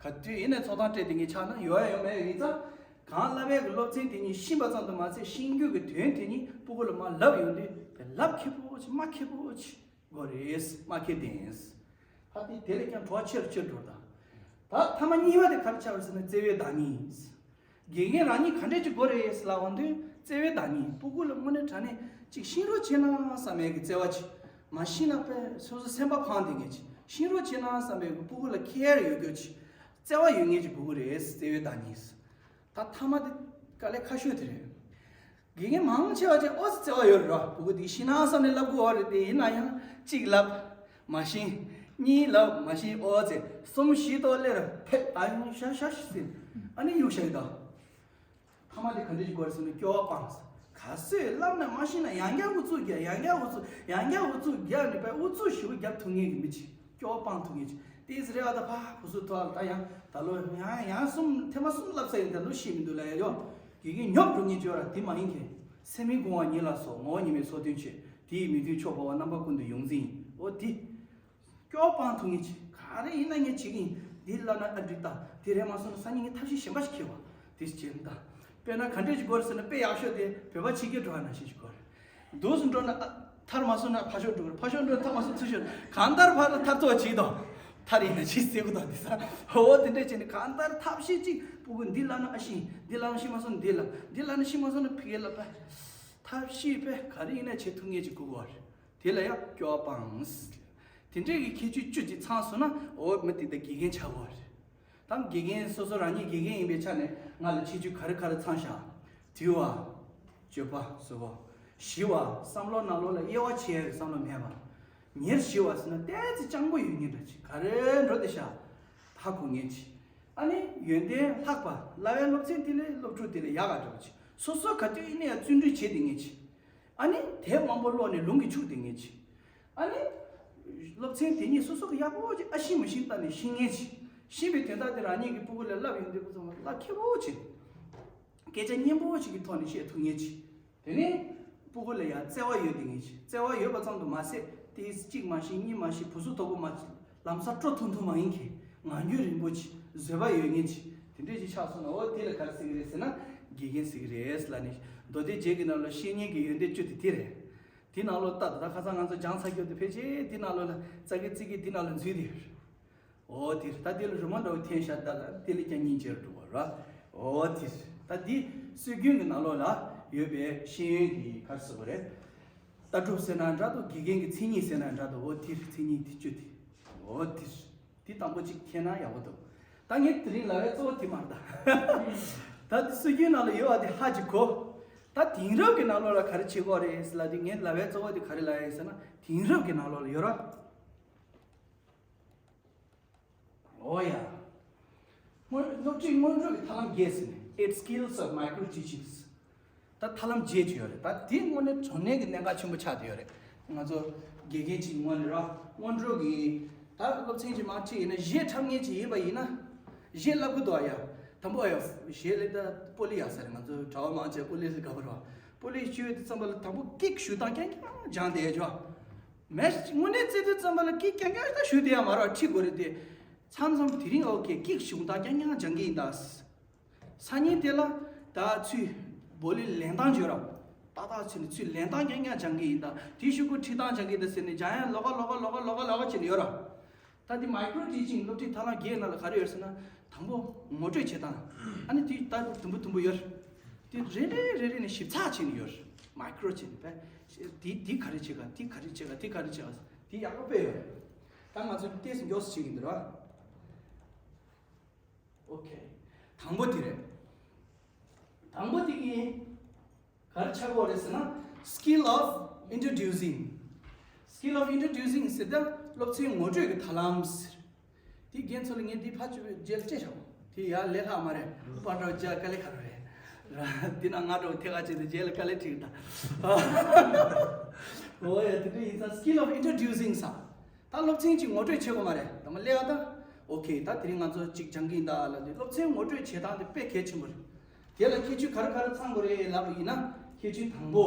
ག་དུས་ཡིན་ནའི་ཚོགས་ཐང་སྤྲད་དེ་ངས་ཆགས་ན་ཡོང་ཡ་ཡོང་མེད་ཡིན་ཙང་། གང་བསླབ་པའི་གི་སློབ་ཚན་དེ་ཉིད་ཤེས་པ་ཙམ་དུ་མ་ཟད་ཤེས་རྒྱུ་གི་དོན་དེ་ཉིད་སྤུ་གུ་ལ་མར་ལབ་ཡོང་དུས་ལབ་མཁས་པོ་ཅིག་སྨྲ་མཁས་པོ་ཅིག་དགོས་རེད། སྨྲ་མཁས་ལྡན། ཧ་དེ་དེ་ལས་ཀྱང་བྲོ་བ་ཆེར་ཆེར་འགྲོ་ད། ད་ཐ་མ་གཉིས་པ་དེ་ག་རེ་ཆགས་རེད་ཟེར་ན་བརྩེ་བའི་བདག་ཉིད། དགེ་རྒན་རང་ཉིད་ག་འདྲས་ཅིག་དགོས་རེད་ཟེར་ལབ་ཡོང་དུས་བརྩེ་བའི་བདག་ཉིད། སྤུ་གུ་ལ་དངོས་གནས་དྲང་གནས་ཅིག་ཤེས་རོགས་བྱེད་ན་བསམ་པའི་གི་བརྩེ་བ་ཅིག་མ་ཤེས་ན་དཔེ་སོ་སོ་སེམས་པ་ཕངས་བསྡད་མཁན་ཅིག་ཤེས་རོགས་བྱེད་ན་བསམ་པའི་གི་སྤུ་གུ་ལ་ཁེར་ཡོད་རྒྱུ་ཅིག་བརྩེ་བ་ཡོད་མཁན་ཅིག་སྤུ་གུ་རེད། བརྩེ་བའི་བདག་ཉིད། ད་ཐ་མ་དེ་དཀའ་ལས་ཁག་ཤོས་དེ་རེད། དགེ་རྒན་མང་ཆེ་བ་ཅིག་ཨོ་ཙི་བརྩེ་བ་ཡོད་རེད་ར། སྤུ་གུ་དེ་ཤི་ན་བསམ་ནས་ལབ་དགོས་བ་རེད་དེ། ཡིན་ན་ཡང་གཅིག་ལབ་མ་ཤེས། གཉིས་ལབ་མ་ཤེས། ཨོ་ཙི་གསུམ་བཞི་ཐོག་སླེབས་ར་ཕེབས་ཨ་ཡང་ཤ་ཤ་ཤི་ཟིན། ཨ་ནི་གཡུག་བཞག་ཡོད་ད། ཐ་མ་དེ་ག་འདྲ་ཞིག་དགོས་རེད་ཟེར་ན་སྐྱོ་བ་སྤངས། ག་ཚོད་བསླབ་ན་མ་ཤེས་ན་ཡང་བསྐྱར་ཨུ་ཚུགས་རྒྱག་ཡང་བསྐྱར་ཨུ་ཚུགས་ཡང་བསྐྱར་ཨུ་ཚུགས་རྒྱག་ནས་དཔེ་ཨུ་ཚུགས་ཞེ་པོ་རྒྱབ་ཐུབ་མཁན་གྱི་མི་ཅིག་སྐྱོ་བ་སྤང་ཐུབ་མཁན་ཅིག་དེ་ཟེར་རེ་བ་ད་ཕ་བུ་སུ་ཐོག་ལ་ད་ཡང་ད་ལོ་ཡང་ཡང་གསུམ་ཐེངས་མ་གསུམ་བསླབ་ས་ཡིན། ད་ལོ་ཤེས་མི་འདུག་ལ་ཡ་ཡོ། དགེ་རྒན་ཉོབ་འགྲོ་མཁན་ཅིག་ཡོད་ར། དེ་མ་ཡིན་མཁན། སེམས་མི་དགོངས་པ་ཉིད་ལ་སོགས་ངོ་བོ་ཉིད་མེད་ཚོགས་དོན་ཆེ། དེ་ཡི་མི་མཐུན་ཕྱོགས་འཕོ་བ་རྣམ་པ་ཀུན་ཏུ་ཡོངས་འཛིན། འོ་དེ། སྐྱོ་བ་སྤང་ཐུབ་མཁན་ཅིག་ག་རེ་ཡིན་ན་ངས་བྱེད་ཀྱི་ཡིན། འདི་ལབ་ན་ཨ་འགྲིག་ད། དེ་རེད་མ་སོང་ན་སང་ཉིན་ངས་ཐབས་ཤེས་གཞན་པ་ཞིག་འཁྱེར་བ། དེ་བྱེད་ད། དཔེར་ན་ག་འདྲས་ཅིག་དགོས་རེད་ཟེར་ན་དཔེ་ཡག་ཤོས་དེ་བོད་པ་ཕྱི་རྒྱལ་འགྲོ་བ་ནང་བཞིན་ཞིག་དགོས་རེད། འདུག་སེ་འགྲོ་ན་ཨ་མཐར་མ་སོང་ན་ཕར་ཕྱོགས་འགྲོ་གི་རེད། ཕར་ཕྱོགས་འགྲོ་ན་མཐར་མ་སོང་ཚུར་ཕྱོགས། གང་ལྟར་ཕར་ལ་མཐར་ཐུག་པ་བྱེད་དོ། མཐར་ཡིན་ན་ཅིག་ཟེར་གི་དང་དེ་ས། འོ་དེ་འདྲས་བྱས་ནས་གང་ལྟར་ཐབས་ཤེས་ཅིག་སྤུ་གུ་འདི་ལབ་ན་ཨ་ཤེས། འདི་ལབ་ན་ཤེས་མ་སོང་། འདི་ལབ། འདི་ལབ་ན་ཤེས་མ་སོང་ན་ཕ་གི་ལབ་པ། ཐབས་ཤེས་དཔེ་ག་རེ་ཡིན་ན་བྱེད་ཐུབ་མཁན་ཅིག་དགོས་གི་རེད། དེ་ལ་ཡང་སྐྱོ་བ་སྤངས། དེ་འདྲས་ཀྱི་ཁྱད་ཆོས་བཅུ་ཅིག་ཚང་སོང་ན་འོ་མི་དེ་ད་དགེ་རྒན་ཆགས་ཀྱི་རེད། ད་དགེ་རྒན་སོ་སོ་རང་ཉིད་དགེ་རྒན་ཡིན་པའི་ཆ་ནས་ང་ལ་ཁྱད་ཆོས་ག་རེ་ག་རེ་ཚང་ཤག་དུལ་བ། སྤྱོད་པ་བཟོ་བ། ཞི་བ། བསམ་བློ་ནང་ལོགས་ལ་དབྱེ་བ་ཕྱེ་ཡག་གི་བསམ་བློ་མེད་པ། ཉེར་ཞི་བ་ཟེར་ན་ཏོག་ཙམ་སྤྱང་པོ་ཡོད་མཁན་འདྲ་ཅིག་ག་རེ་འགྲོ་བསྡད་ཤག་ཧ་གོ་མཁན་ཅིག་ཨ་ནི་ཡོན་ཏན་ལྷག་པ། བསླབ་པའི་སློབ་ཚན་དེ་ལས་སློབ་ཕྲུག་དེ་ལས་ཡག་ག་འགྲོ་བ་ཅིག་སོ་སོ་ག་དུས་ཡིན་ན་ཡང་བརྩོན་འགྲུས་བྱེད་བསྡད་མཁན་ཅིག་ཨ་ནི་དེབ་མང་པོ་ཀློག་ནས་ལུང་གིས་ཕྱུག་བསྡད་མཁན་ཅིག་ཨ་ནི་སློབ་ཚན་དེ་ཉིད་སོ་སོ་གི་ཡག་པོ་ཅིག་ཨ་ཤེས་མི་ཤེས་ལྟ་ནས་ཤེས་མཁན་ཅིག་ཤེས་པའི་དོན་དག་དེ་རང་ཉིད་ཀྱི་སྤུ་གུ་ལ་བསླབ་ཡོང་དུས་ཁོ་ཚོ་ལ་མཁས་པོ་ཅིག་སྐད་ཆ་སྙན་པོ་ཅིག་གི་ཐོག་ནས་བཤད་ཐུབ་མཁན་ཅིག་དེ་ནས་སྤུ་གུ་ལ་ཡང་བརྩེ་བ་ཡོད་བསྡད་མཁན་ཅིག་བརྩེ་བ་ཡོད་པ་ཙམ་དུ་མ་ཟད་དེ་གཅིག་མ་ཤེས་གཉིས་མ་ཤེས་བུ་སུ་དོ་པོ་མ་ལམ་སང་སྤྲོ་ཐུང་ཐུང་མ་ཡིན་མཁན། ངང་རྒྱུད་རིང་པོ་ཅིག་བཟོད་པ་ཡོད་མཁན་ཅིག་དེ་འདྲས་ཅིག་ཆགས་སོང་ན་འོ་དེ་ལ་ག་རེ་ཟེར་གི་རེད་ཟེར་ན་དགེ་རྒན་ཟེར་གི་རེད་ལབ་ནས། མདོ་སྡེ་རྒྱན་གྱི་ནང་ལ་བཤེས་གཉེན་གྱི་ཡོན་ཏན་བཅུ་དེ་དེ་རེད། དེ་ནང་ལོགས་ལྟ་ད་ཁ་སང་ང་ཚོ་སྦྱངས་ཚར་རྒྱུ་དེ་ཕལ་ཆེར་དེ་ནང་ལོགས་ལ་ཙག་གི་ཙིག་གི་དེ་ནང་ལ་འཛུལ་དེ་ཡོད་རེད། འོ་དེ་རེད། ད་དེ་ལ་རི་མོ་འདྲ་བོ་འཐེན་བཞག་ད་ལ་དེ་ལ་ཀྱང་སྙིང་རྗེ་རུ་འགྲོ་བ་རེད། འོ་དེ་རེད། ད་འདི་སྲོལ་རྒྱུན་གྱི་ནང་ལོགས་ལ་ཡོད་པའི་ཤེས་ཡོན་གྱི་ག་རེ་ཟེར་དགོས་རེད། ལྟ་གྲུབ་ཟེར་ན་འདྲ་འདུག་དགེ་རྒན་གྱི་མཚན་ཉིད་ཟེར་ན་འདྲ་འདུག་འོ་དེ་རེད། མཚན་ཉིད་དེ་བཅུ་དེ། འོ་དེ་རེད། དེ་དང་པོ་གཅིག་མཁྱེན་ན་ཡག་པོ་འདུག་ད་ངས་དེ་རིང་ལབ་པའི་གཙོ་བོ་དེ་མ་རེད་ད། ད་དེ་སྲོལ་རྒྱུན་ནང་ལ་ཡོད་པ་དེ་ཧ་ཅིག་གོ་ད་དེང་རབས་ཀྱི་ནང་ལོགས་ལ་ག་རེ་བྱེད་དགོས་རེད་ཟེར་ལབ་དུས་ངས་ལབ་པའི་གཙོ་བོ་དེ་ག་རེ་ལབ་ཡིན་ཟེར་ན་དེང་རབས་ཀྱི་ནང་ལོགས་ལ་ཡོད་ར། འོ་ཡ། སྔོན་སློབ་ཁྲིད་སྔོན་འགྲོ་གི་ཐབས་ལམ་བརྒྱད་ཟེར་ནས་eight skills of micro teachings། ད་ཐབས་ལམ་བརྒྱད་ཅིག་ཡོད་རེད། ད་དེ་དངོས་གནས་དྲང་གནས་ཀྱི་གནད་འགག་ཆེན་པོ་ཆགས་བསྡད་ཡོད་རེད། ང་ཚོ་དགེ་རྒན་ཅིག་ངོས་ནས་ར་སྔོན་འགྲོ་གི་ད་སློབ་ཚན་ཅིག་མར་ཁྲིད་ཡིན་ན་གཞས་འཁྲབ་མཁན་ཅིག་ཡིན་པ་ཡིན་ན། གཞས་བསླབ་གི་འདུག་ཨ་ཡ། དང་པོ་ཨ་ཡ། གཞས་ལས་ད་སྤོ་ལོ་ཡག་ས་རེད། ང་ཚོ་གྲྭ་པ་མང་ཆེ་སྤོ་ལོ་ཟེར་དགའ་པོ་རེད་བ། སྤོ་ལོ་ཞུ་ཡོད་དུས་ཙམ་པ་ལ་དང་པོ་ཀིག་ཞུ་སྟངས་རྐྱང་རྐྱང་སྦྱངས་བསྡད་ཡོད་ཅོ། མེད་དངོས་གནས་བརྩི་དུས་ཙམ་པ་ལ་ཀིག་རྐྱང་རྐྱང་ད་ཞུ་བསྡད་ཡ་མ་རེད་བ། ཁྲིད་དགོས་རེད་དེ། མཚམས་མཚམས་དེ་རིང་ཨོ་ཁེ་ཀིག་ཞུ་སྟངས་རྐྱང་རྐྱང་སྦྱང་གི་ཡིན་ད། སང་ཉིན་དེ་ལ་ད་ཚུར་སྤོ་ལོ་ལེན་སྟངས་བརྗོད་ར། ཏག་ཏག་བྱས་ནས་ཚུར་ལེན་སྟངས་རྐྱང་རྐྱང་སྦྱང་གི་ཡིན་ད། དེའི་གཞུག་གུ་ཁྲིད་སྟངས་སྦྱང་གི་ཡིན་ད་ཟེར་ནས་སྦྱང་ཡ་ལོག་ག་ལོག་ག་ལོག་ག་ལོག་ག་ལོག་ག་བྱས་ནས་ཡོད་ར། ད་འདི་micro teaching སློབ་ཁྲིད་ཐབས་ལམ་བརྒྱད་ནང་ལ་ག་རེ་ཡོད་ཟེར་ན། དང་པོ་ངོ་སྤྲོད་བྱེད་སྟངས། ཨ་ནི་དེ་ད་དུམ་བུ་དུམ་བུ་ཡོད་རེད། དེ་རེ་རེ་རེ་རེ་ནས་ཞིབ་ཚགས་བྱས་ནས་ཡོད་རེད། micro བྱས་ནས་བས། དེ་དེ་ག་རེ་བྱེད་ག་དེ་ག་རེ་བྱེད་ག་དེ་ག་རེ་བྱེད་ག་དེ་ཡག་པོ་དཔེ་ཡོད་རེད། ད་ང་ཚོ་ཏོག་ཙམ་མགྱོགས་སུ་བྱེད་ཀྱི་འདུག་ར། ཨོ་ཁེ། དང་པོ་དེ་རེད། དང་པོ་དེ་གི་ག་རེ་ཆགས་ཀྱི་ཡོད་རེད་ཟེར་ན། skill of introducing། skill of introducing ཟེར་ད་སློབ་ཚན་ངོ་སྤྲོད་ཀྱི་ཐབས་ལམ་ཟེར། དེ་རྒན་ཚོ་ལ་ངས་འདི་ཕར་ཚུར་རྗེས་ལ་སྤྲད་བཞག་གོ། དེ་ཡར་ལས་སླ་མ་རེད། པར་འདྲ་བོ་རྒྱག་དཀའ་ལས་ཁག་རེད། ར་འདི་ན་ང་འདྲ་བོ་ཐད་ཀར་བྱས་ཏེ་རྗེས་ལ་དཀའ་ལས་འཕྲད་ཀྱི་ད། འོ་ཡ་དེ་འདྲ་ཡིན་ཙང་skill of introducing ཟེར། ད་སློབ་ཚན་གཅིག་ངོ་སྤྲོད་བྱེད་དགོས་མ་རེད། ད་མ་སླེབས་ཨ་ད། ཨོ་ཁེ་ད་དེ་རིང་ང་ཚོ་གཅིག་སྦྱང་གི་ཡིན་ད་ལབ་དུས་སློབ་ཚན་ངོ་སྤྲོད་བྱེད་སྟངས་དེ་དཔེ་གལ་ཆེན་པོ་རེད། དེ་ལ་ཁྱད་ཆོས་ག་རེ་ག་རེ་ཚང་དགོས་རེད་ལབ་པ་ཡིན་ན། ཁྱད་ཆོས་དང་པོ།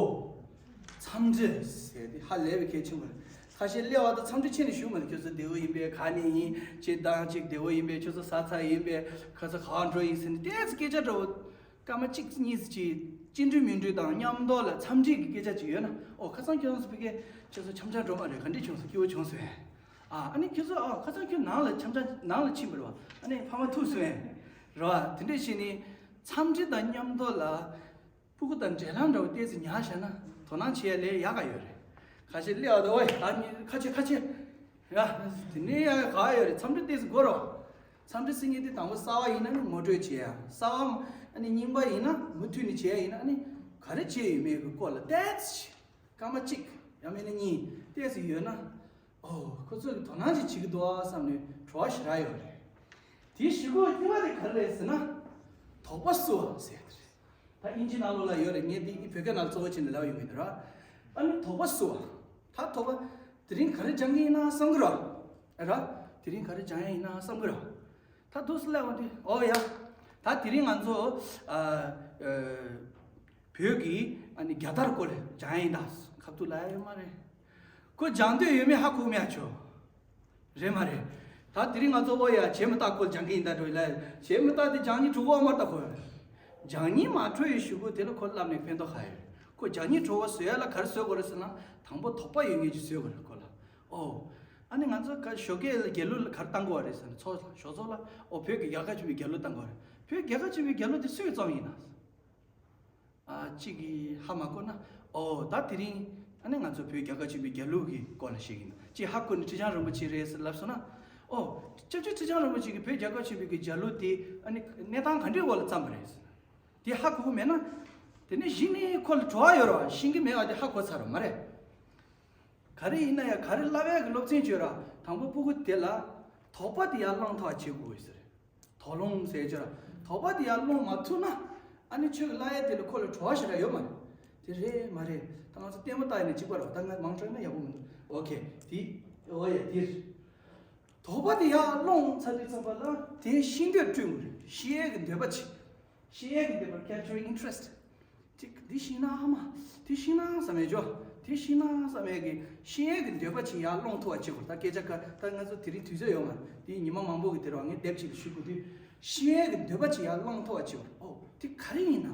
འཚམས་འདྲི་ཟེར་དེ་ཧ་ལས་པའི་གལ་ཆེན་པོ་རེད། ཁ་ཤས་སླེབས་པ་དང་འཚམས་འདྲི་བྱས་ནས་བཞུགས་མ་རེད། ཁྱོད་ཚོ་བདེ་པོ་ཡིན་པས། ག་ནས་ཡིན། ཅིག་དང་ཅིག་བདེ་པོ་ཡིན་པས། ཁྱོད་ཚོ་ཟ་ཚར་ཡིན་པས། ཁ་ཚ་ག་འགྲོ་ཡིན་ཟེར་ནས་ཏོག་ཙམ་སྐད་ཆ་འདྲ་བོ། སྐར་མ་གཅིག་གཉིས་ཅིག་ཅི་འདྲ་མི་འདྲ་དང་མཉམ་དུ་ལ་འཚམས་འདྲི་གི་སྐད་ཆ་ཅིག་ཡོད་ན། ཨོ་ཁ་སང་ཁྱོད་ཚོ་ཕ་གི་ཁྱོད་ཚོ་འཆམ་འཆམ་འགྲོ་མ་རེད། ག་འདྲ་བྱུང་སོང་། སྐྱིད་པོ་བྱུང་སོང་། ཨ་ཨ་ནི་ཁྱོད་ཚོ་ཨ་ཁ་སང་ཁྱོད་ནང་ལ་འཆམ་འཆམ་ནང་ལ་ཕྱིན་པ་རེད་བ། ཨ་ནི་ཕ་མ་ཐུག་སོང་། རེད་བ། དེ་འདྲ་བྱས་ནས་འཚམས་འདྲི་དང་མཉམ་དུ་ལ། སྤུ་གུ་དང་འབྲེལ་ལམ་འདྲ་བོ་ཏོག་ཙམ་ཉར་བཞག་ན་དོ་སྣང་བྱེད་ཡ་ལས་ཡག་ག་ཡོད་རེད། ཁ་ཤས་སླེབས་པ་དང་ཨོའི་ཨ་ནི་ཁ་ཆེ་ཁ་ཆེ། ཡ། དེ་ནས་ཡ་ག་ཡོད་རེད། འཚམས་འདྲི་ཏོག་ཙམ་དགོས་རོ། འཚམས་འདྲི་ཟེར་མཁན་དེ་དང་པོ་གསར་པ་ཡིན་ན་ནི་ངོ་སྤྲོད་བྱེད་ཡ། གསར་པ་ཨ་ནི་རྙིང་པ་ཡིན་ན་མུ་མཐུད་ནས་བྱེད་ཡ་ཡིན་ན། ཨ་ནི་ག་རེ་བྱས་ཡོད་མེད་ཀྱི་སྐོར་ལ་ཏོག་ཙམ་སྐར་མ་གཅིག་ཡང་མིན་ན་གཉིས་ཏོག་ཙམ་ཡོད་ན། ཨོ་ཁོ་ཚོ་གི་དོ་སྣང་ཅིག་བྱེད་ཀྱི་འདུག་ཨ་བསམ་ནས་བྲོ་བ་ཞེ་དྲག་ཡོད་རེད། དེའི་གཞུག་གུ་གཉིས་པ་དེ་ག་རེ་རེད་ཟེར་ན། དོགས་པ་བསུ་བ་ཟེར་ཡ་དེ་རེད། ད་དབྱིན་ཇི་ནང་ལོགས་ལ་ཡོད་རེད། ངས་འདི་བོད་སྐད་ནང་གཙོ་བོ་བྱས་ནས་ལབ་ཡོང་གི་འདུག་ར། ཨ་ནི་དོགས་པ་བསུ་བ། ད་དོགས་པ་དེ་རིང་ག་རེ་སྦྱང་གི་ཡིན་ན་བསམ་གི་ར། ར། དེ་རིང་ག་རེ་སྦྱང་ཡ་ཡིན་ན་བསམ་གི་ར། ད་འདུག་སེ་སླེབས་འོང་དུས་ཨོ་ཡ། ད་དེ་རིང་ང་ཚོ་ཨ་ཨ་བོད་ཀྱི་ཨ་ནི་རྒྱལ་དར་སྐོར་སྦྱང་ཡ་ཡིན་ད། ཁ་ཐུག་ལབ་ཡ་ཡོད་མ་རེད། ཁོ་སྦྱང་འདོད་ཡོད་མེད་ཧ་གོ་མེད་ཨ་ཆོ། རེད་མ་རེད། ད་དེ་རིང་ང་ཚོ་ཨོ་ཡ་བྱས་མི་རྟག་སྐོར་སྦྱང་གི་ཡིན་ད་འགྲོ་ལ། བྱས་མི་རྟག་དེ་སྦྱང་སྙིང་བྲོ་གི་ཨ་མ་རྟག་གོ། སྦྱང་སྙིང་མ་བྲོ་ཡི་གཞུག་གུ་དེ་ལ་ཁོ་ལབ་ནས་ཕན་ཐོགས་ག་ཡོད། ཁོ་སྦྱང་སྙིང་བྲོ་བ་བཟོ་ཡ་ལ་ག་རེ་བཟོ་དགོས་རེད་ཟེར་ན། དང་པོ་དོགས་པ་ཡོད་མཁན་ཅིག་བཟོ་དགོས་རེད་ཁོ་ལ། ཨོ། ཨ་ནི་ང་ཚོ་ག་ཞོགས་ཀས་ལ་རྒྱལ་གླུ་ལ་ག་རེ་བཏང་དགོས་རེད་ཟེར་ན། ཚོགས་ཞོགས་ཚོགས་ལ་ཨོ་བོད་ཀྱི་རྒྱལ་ཁབ་ཆེན་པོའི་རྒྱལ་གླུ་བཏང་དགོས་རེད། བོད་རྒྱལ་ཁབ་ཆེན་པོའི་རྒྱལ་གླུ་དེ་སུས་བརྩམས་ཡིན་ན། ཨ་གཅིག་གིས་ཧ་མ་གོ་ན། ཨོ་ད་དེ་རིང་ཨ་ནི་ང་ཚོ་བོད་རྒྱལ་ཁབ་ཆེན་པོའི་རྒྱལ་གླུ་གི་སྐོར་ལ་བཤད་ཀྱི་ཡིན། གཅིག་ཧ་གོ་ནས་ཁྲི་བྱང་རིན་པོ་ཆེ་རེད་ཟེར་ལབ་སོང་ན། ཨོ་སྐྱབས་རྗེ་ཁྲི་བྱང་རིན་པོ་ཆེ་གིས་བོད་རྒྱལ་ཁབ་ཆེན་པོའི་གི་རྒྱལ་གླུ་དེ་ཨ་ནི་གནས་སྟངས་ག་འདྲའི་འོག་ལ་བརྩམས་པ་རེད་ཟེར། དེ་ཧ་གོ་གི་མེད་ན། དེ་ནས་གཞི་ནས་ཁོ་ལ་བྲོ་བ་ཡོད་རེད་བ། ཤེས་ཀྱི་མེད་པ་དེ་ཧ་གོ་ཚར་རེད་མ་རེད། ག་རེ་ཡིན་ན་ཡང་ག་རེ་བསླབ་ཡག་གི་སློབ་ཚན་བྱོས་ར། དང་པོ་སྤུ་གུ་དེ་ལ་དོགས་པ་དེ་ཡར་བསླངས་ཐུབ་པ་བྱེད་དགོས་ཟེར། དོགས་སློང་ཟེར་བྱོས་ར། དོགས་པ་དེ་ཡར་བསླངས་མ་ཐུབ་ན། ཨ་ནི་ཁྱོད་ཀྱི་བསླབ་ཡག་དེ་ལ་ཁོ་ལ་བྲོ་བ་ཞེ་དྲག་ཡོད་མ་རེད། དེ་རེད་མ་རེད། ད་ང་ཚོ་ལྟད་མོ་ལྟ་ཡ་ནས་གཅིག་པ་ར། ད་ང་མང་དྲགས་ན་ཡག་པོ་མི་འདུག་ཨོ་ཁེ། དེ་ཨོ་ཡ་དེ་རེད། དོགས་པ་དེ་ཡར་བསླངས་ཚར་དུས་ཙམ་པ་ལ་དེ་ཤེས་འདོད་སྤྲོད་དགོས་རེད། ཤེས་ཡས་ཀྱི་འདོད་པ་བྱེད། ཤེས་ཡས་ཀྱི་འདོད་པ། capturing interest། དེ་འདི་ཤེས་ན་ཨ་མ། དེ་ཤེས་ན་བསམ་ཡས་འཇོ། དེ་ཤེས་ན་བསམ་ཡས་ཀྱི་ཤེས་ཡས་ཀྱི་འདོད་པ་ཅིག་ཡར་བསླངས་ཐུབ་པ་བྱེད་དགོས། ད་སྐད་ཆ་ཁ་ད་ང་ཚོ་དེ་རིང་དུས་ཚོད་ཡོད་མ་རེད། དེ་ཉི་མ་མང་པོ་གི་དེ་རུ་ངས་དེབ་ཅིག་ལ་ཞུ་དགོས་དུས། ཤེས་ཡས་ཀྱི་འདོད་པ་ཅིག་ཡར་བསླངས་ཐུབ་པ་བྱེད་དགོས། ཨོ་དེ་ག་རེ་ཡིན་ན།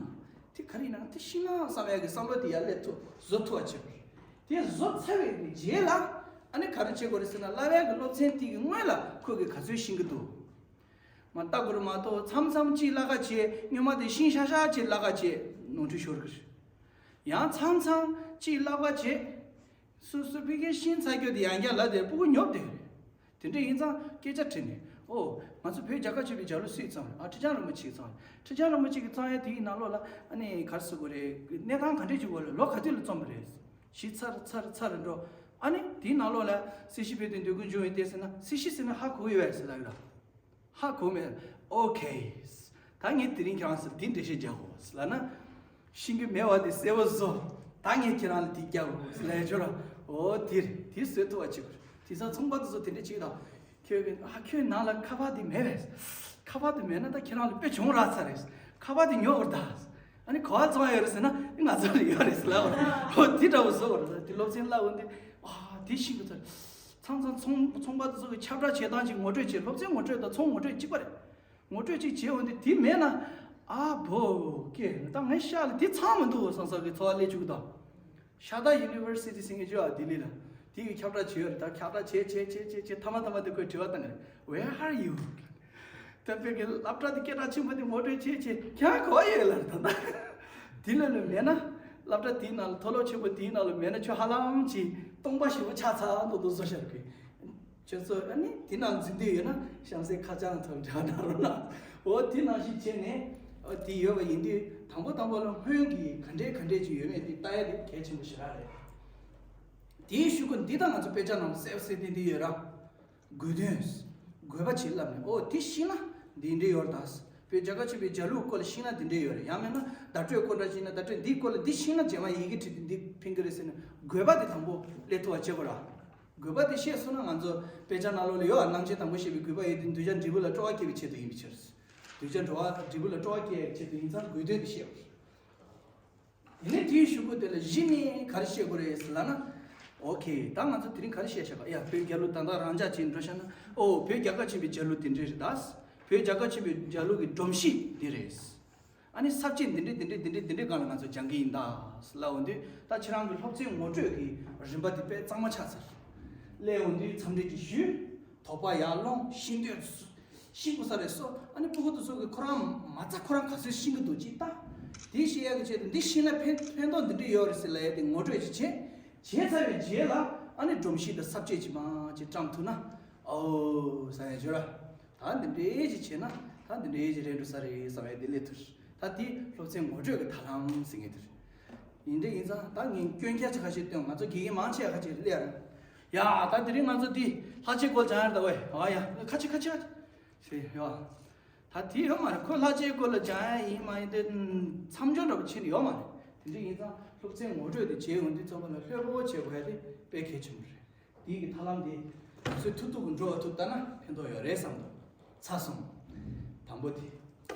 དེ་ག་རེ་ཡིན་ན། དེ་ཤེས་ན་བསམ་ཡས་ཀྱི་བསམ་བློ་དེ་ཡར་སླེབས་ཐུབ་བཟོ་ཐུབ་པ་བྱེད་དགོས། དེ་བཟོ་ཚར་བའི་གི་རྗེས་ལ་ཨ་ནི་ག་རེ་བྱེད་དགོས་རེད་ཟེར་ན། བསླབ་ཡས་ཀྱི་སློབ་ཚན་དེ་གི་སྔོན་ལ་ཁོས་གི་ག་ཚོད་ཤེས་ཀྱི་འདུག་མ་ལྟ་དགོས་རེད་མ་གཏོགས། མཚམས་མཚམས་གཅིག་བསླབ་ག་བྱེད། སྔོན་མ་དེ་ཤེས་ཤག་ཤག་ཅིག་བསླབ་ག་བྱེད། ནོར་འཁྲུལ་ཤོར་གི་རེད། ཡང་མཚམས་མཚམས་གཅིག་བསླབ་ག་བྱེད། སོ་སོ་ཕ་གིར་ཤེས་ཚར་རྒྱུ་དེ་ཡང་བསྐྱར་ལབ་དེ་སྤུ་གུ་ཉོབ་བསྡད་རེད། དེ་འདྲ་ཡིན་ཙང་སྐད་ཆ་དྲིས་ནས། ཨོ་ང་ཚོ་བོད་རྒྱལ་ཁབ་ཆེན་པོའི་རྒྱལ་གླུ་སུས་བརྩམས་རེད། ཨ་ཁྲི་བྱང་རིན་པོ་ཆེས་བརྩམས་རེད། ཁྲི་བྱང་རིན་པོ་ཆེ་གིས་བརྩམས་ཡ་དེའི་ནང་ལོགས་ལ་ཨ་ནི་ག་རེ་ཟེར་དགོས་རེད། གནས་སྟངས་ག་འདྲས་ཅིག་འོག་ལ་ལོ་ག་དུས་ལ་བརྩམས་པ་རེད། ཞིབ་ཚགས་ཚགས་ཚགས་འགྲོ། ཨ་ནི་དེའི་ནང་ལོགས་ལ་སྲིད་ཞི་བོད་དོན་འདོད་དགུ་འབྱུང་བའི་ལྟས་ཟེར་ན། སྲིད་ཞི་ཟེར་ན་ཧ་གོ་ཡོད་པས་ཟེར་ལབ་ཡོད་ལ། ཧ་གོ་མེད། ཨོ་ཁེ། ད་ངས་དེ་རིང་ཁྱེད་རང་ཚོར་འདི་འགྲེལ་བཤད་རྒྱག་དགོས་ལབ་ན། ཤེས་ཀྱི་མེད་པ་དེ་གསལ་པོ་བཟོ། ད་ངས་ཁྱེད་རང་ལ་དེ་རྒྱག་དགོས་ལབ་ཡ་ཆོག་ར། ཨོ་དེ་རེད། དེ་བཟོ་ཐུབ་པ་བྱེད་དགོས། དེང་སང་ཚོང་པ་དེ་ཚོ་དེ་འདྲ་བྱེད་དང་། ཁྱོད་ཀྱི་ཨ་ཁྱོད་ནང་ལ་ཁ་པར་དེ་མེད་པས། ཁ་པར་དེ་མེད་ན་ད་ཁྱེད་རང་ལ་དཔེ་བྱུང་རག་ཚར་རེད། ཁ་པར་དེ་ཉོ་དགོས་ད། ཨ་ནི་ག་པར་བཙོང་ཡ་ཡོད་རེད་ཟེར་ན། ཨ་ང་ཚོ་ལ་ཡོད་རེད་ཟེར་ལབ་པ་རེད། ཨོ་དེ་འདྲ་བོ་བཟོ་དགོས་རེད། ད་དེ་སློབ་ཚན་བསླབ་འོང་དུས། ཨ་དེ་ཤེས་དགོས་ཚར། མཚམས་མཚམས་ཚོང་ཚོང་པ་དེ་ཚོ་གི་ཁྱབ་བསྒྲགས་བྱེད་སྟངས་ཅིག་ངོ་སྤྲོད་བྱེད། སློབ་ཚན་ངོ་སྤྲོད་དང་ཚོང་ངོ་སྤྲོད་གཅིག་པ་རེད། ངོ་སྤྲོད་ཅིག་བྱེད་འོང་དུས་དེ་མེད་ན། ཨ་བོ་ཀེ་ད་ངའི་ཤག་ལ་དེ་ཚང་མི་འདུག་བསམ་བསམ་གི་ཚོར་བ་སླེབས་བཅུག་གི་འདུག་ཤ་སྟག་ཡུ་ནི་ཝར་སི་ཊི་ཟེར་མཁན་ཅིག་ཡོད་ཨ་ལྡི་ལི་ལ། དེ་གི་ཁྱབ་བསྒྲགས་བྱས་ཡོད་རེད། ད་ཁྱབ་བསྒྲགས་བྱས་བྱས་བྱས་བྱས་བྱས་མཐའ་མ་མཐའ་མ་དེ་ཁོས་དྲི་བ་བཏང་གི་རེད། Where are you? ད་བོད་ཀྱི་སློབ་གྲྭ་དེ་སྐད་གྲགས་ཆེན་པོ་དེ་ངོ་སྤྲོད་བྱས་བྱས་ཁྱེད་རང་ག་པར་ཡོད་ལབ་རེད། ད་ལྟ་དེ་ལ་ལ་མེད་ན། སློབ་གྲྭ་དེའི་ནང་ལ་མཐོ་སློབ་ཆེན་པོ་དེའི་ནང་ལ་མེད་ན་ཁྱོད་ཧ་ལམ་གྱིས་སྟོང་པ་ཞེ་པོ་ཆགས་ཚར་འདུག་འདུག་བཟོ་ཤར་གི། ཁྱོད་ཚོ་ཨ་ནི་དེ་ནང་འཛུལ་འདོད་ཡོད་ན་གཤམ་གསལ་ཁ་བྱང་ཐོག་འབྲེལ་བ་གནང་རོགས་གནང་། འོ་དེ་ནང་བཞིན་བྱས་ནས་ཨ་དེ་ཡོད་པ་ཡིན་དུས། དང་པོ་དང་པོ་ལ་སྔོན་གྱི་ག་འདྲས་ག་འདྲས་ཅིག་ཡོད་མེད་དེ་ལྟ་ཡ་དེ་གལ་ཆེན་པོ་ཞེ་དྲག་རེད། དེའི་གཞུག་གུ་འདི་དང་ང་ཚོ་དཔེ་ཆ་ནང་གསལ་པོ་གསལ་སྟོན་འདི་ཡོད་ར། དགོས་དོན། དགོས་པ་བྱེད་ལབ་ནས། ཨོ་དེ་ཤེས་ན་འདི་འདྲས་ཡོད་རེད་ད། བོད་རྒྱལ་ཁབ་ཆེན་པོའི་རྒྱལ་གླུ་སྐོར་ལ་ཤེས་ན་འདི་འདྲས་ཡོད་རེད། ཡང་མིན་ན་བརྡ་སྤྲོད་སྐོར་འདྲ་ཤེས་ན་བརྡ་སྤྲོད་འདིའི་སྐོར་ལ་འདི་ཤེས་ན་རྗེས་མ་ཡི་གེ་བྲིས་ཏེ་འདི་ཕན་གི་རེད་ཟེར་ནས་དགོས་པ་དེ་དང་པོ་སླེབས་ཐུབ་པ་བྱེད་དགོས་ར། དགོས་པ་དེ་ཤེས་སོང་ན་ང་ཚོ་དཔེ་ཆ་ནང་ལོགས་ལ་ཡོད་ཨ། སྣང་ཆེན་དང་པོ་ཤེས་པའི་དགོས་པ་ཡོད་དེ་གདུལ་བྱ་འབྲས་བུ་ལ་སྤྲོ་བ་སྐྱེ་བའི་ཆེད་དུ་ཡིན་པའི་ཕྱིར། གདུལ་བྱ་འགྲོ་བ་འབྲས་བུ་ལ་སྤྲོ་བ་སྐྱེ་བའི་ཆེད་དུ་ཡིན་ཙང་དགོས་དོན་དེ་ཤེས་དགོས། དེ་ནས་དེའི་གཞུག་གུ་དེ་ལ་གཞི་ནས་ག་རེ་བཤད་དགོས་རེད་ཟེར་ལབ་ན། ཨོ་ཁེ། ད་ང་ཚོ་དེ་རིང་ག་རེ་བཤད་བཞག་ག་ཡ། བོད་རྒྱལ་ལོ་ད་ལྟ་རང་འཇགས་བྱས་འགྲོ་བཞག་ན། ཨོ་བོད་རྒྱལ་ཁབ་ཆེན་པོའི་རྒྱལ་གླུ་དེ་འདྲས་རེད་ད། བོད་རྒྱལ་ཁབ་ཆེན་པོའི་རྒྱལ་གླུ་གི་སྒྲོམ་གཞི་འདི་རེད། ཨ་ནི་ས་བཅད་འདི་འདྲས་འདི་འདྲས་འདི་འདྲས་འདི་འདྲས་སྒང་ལ་ང་ཚོ་སྦྱང་གི་ཡིན་ད་ལབ་འོང་དུས། ད་ཁྱེད་རང་གི་སློབ་ཚན་ངོ་སྤྲོད་ཀྱི་རིམ་པ་དེ་དཔེ་གཙང་མ་ཆགས་ཚར། སླེབས་འོང་དུས་འཚམས་འདྲི་ཅིག་ཞུས། དོགས་པ་ཡར་སློང་། ཤེས་འདོད་ཤེས་དགོས་ས་རེད་སོ། ཨ་ནི་སྤུ་གུ་དེ་ཚོ་གི་ཁོ་རང་མ་རྩ་ཁོ་རང་ག་ཚོད་ཤེས་ཀྱི་འདུག་ཅིག་ལྟ། དེ་ཤེས་ཡག་གི་ཆེད་དུ་འདི་ཤེས་ན་ཕན་ཕན་ཐོགས་འདི་འདྲས་ཡོད་རེད་ཟེར་ལབ་ཡ་དེ་ངོ་སྤྲོད་ཅིག་བྱས། བྱས་ཚར་བའི་རྗེས་ལ་ཨ་ནི་སྒྲོམ་གཞི་དང་ས་བཅད་ཅིག་མར་ཅིག་བཀྲམ་ཐུབ་ན། ཨོ་ཟེར་ཡ་བརྗོད་ར། ད་འདི་འདྲས་ཅིག་བྱས་ན་ད་འདི་འདྲས་ཅིག་རེད་འགྲོ་ས་རེད་བསམ་ཡ་དེ་སླེབས་ཐུབ། ད་དེ་སློབ་ཚན་ངོ་སྤྲོད་ཀྱི་ཐབས་ལམ་ཟེར་མཁན་དེ་རེད། ཡིན་འདྲ་ཡིན་ཙང་ད་ངས་སྐྱོན་ཁྱད་ཆེ་ཁ་ཤས་བཏོན། ང་ཚོ་དགེ་རྒན་མང་ཆེ་ཁ་ཤས་སླེབས་ར། ཡ་ད་དེ་རིང་ང་ཚོ་འདི་ལྷ་ཆོས་སྐོར་སྦྱང་ཡ་རེད་ད། ཝེ་ཨ་ཡ་ཁ་ཆེ་ཁ་ཆེ་ཁ་ཆེ་ཡ། ད་དེ་ཡོད་མ་རེད། ཁོ་ལྷ་ཆོས་སྐོར་ལ་སྦྱང་ཡ་ཡིན་མ་ཡིན་དེ་མཚམས་སྦྱོར་འདྲ་པོ་ཕྱིན་ཡོད་མ་རེད། དེ་འདྲ་ཡིན་ཙང་སློབ་ཚན་ངོ་སྤྲོད་དེ་བྱས་ཡོང་དུས་ཚང་མ་ལ་ལྷོད་པོ་བྱེད་དགོས་ཡ་དེ་དཔེ་གལ་ཆེན་པོ་རེད། དེའི་གི་ཐབས་ལམ་དེ་ང་ཚོས་ཐུབ་ཐུབ་ཀྱི་འགྲོ་བ་ཐུབ་ལྟ་ན་ཕན་ཐོགས་ཡོད་རེད་བསམ་འདུག་ཚར་སོང་། དང་པོ་དེ།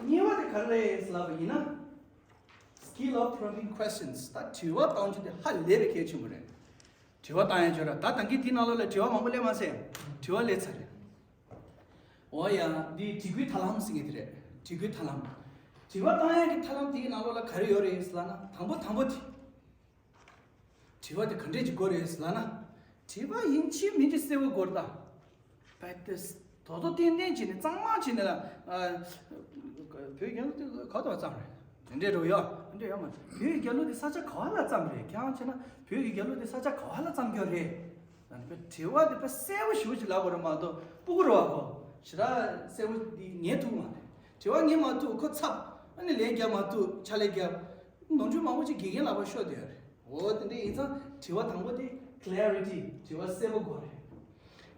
གཉིས་པ་དེ་ག་རེ་རེད་ལབ་པ་ཡིན་ན། Skill of prompting questions། ད་དྲི་བ་གཏོང་རྒྱུ་དེ་ཧ་ལས་པའི་གལ་ཆེན་པོ་རེད། དྲི་བ་བཏང་ཡ་བྱོས་ར། ད་ད་གིན་དེའི་ནང་ལོགས་ལ་དྲི་བ་མང་པོ་སླེབས་མ་སོང་། དྲི་བ་སླེབས་ཚར་རེད། འོ་ཡ། འདི་དྲི་བཀོད་ཐབས་ལམ་ཟེར་མཁན་དེ་རེད། དྲི་བཀོད་ཐབས་ལམ། དྲི་བ་བཏང་ཡག་གི་ཐབས་ལམ་དེའི་ནང་ལོགས་ལ་ག་རེ་ཡོད་རེད་ཟེར་ལབ་ན། དང་པོ་དང་པོ་དེ། དྲི་བ་དེ་ག་འདྲས་ཅིག་དགོས་རེད་ཟེར་ལབ་ན། དྲི་བ་ཡིན་གཅིག་མིན་གཅིག་གསལ་བོ་དགོས་རེད་ད། བད་དེ། དོ་དོ་ཏན་ཏན་བྱས་ནས་གཙང་མ་བྱས་ནས་ལ། ཨ། བོད་རྒྱལ་ལོ་དེ་ག་དུས་བརྩམས་རེད། དེ་འདྲས་འགྲོ་ཡོད། དེ་འདྲས་ཡོད་མ་རེད། བོད་རྒྱལ་ལོ་དེ་ས་ཆ་ག་བ་ལ་བརྩམས་རེད། ཁྱེད་རང་བྱས་ན་བོད་ཀྱི་རྒྱལ་ལོ་དེ་ས་ཆ་ག་བ་ལ་བརྩམས་རྒྱུ་རེད། ཨ་ནི་དཔེ་དྲི་བ་དེ་དཔེ་གསལ་པོ་ཞེ་པོ་ཅིག་ལབ་དགོས་རེད་མ་གཏོགས། སྤུ་གུ་རེད་བ་ཁོ། ཞེ་དྲག་གསལ་པོ་འདི་ངས་ཐུག་མ་རེད། དྲི་བ་ངས་མ་ཐུག་ཁོ་ཚབ། ཨ་ནི་ལན་རྒྱབ་མ་ཐུག་ཕྱག་ལས་རྒྱབ། ནོར་འཁྲུལ་མང་པོ་ཅིག་དགེ་རྒན་ལག་པར་ཤོར་བསྡད་ཡོད་རེད། འོ་དེ་འདྲ་ཡིན་ཙང་དྲི་བ་དང་པོ་དེ་clarity། དྲི་བ་གསལ་པོ་དགོས་རེད།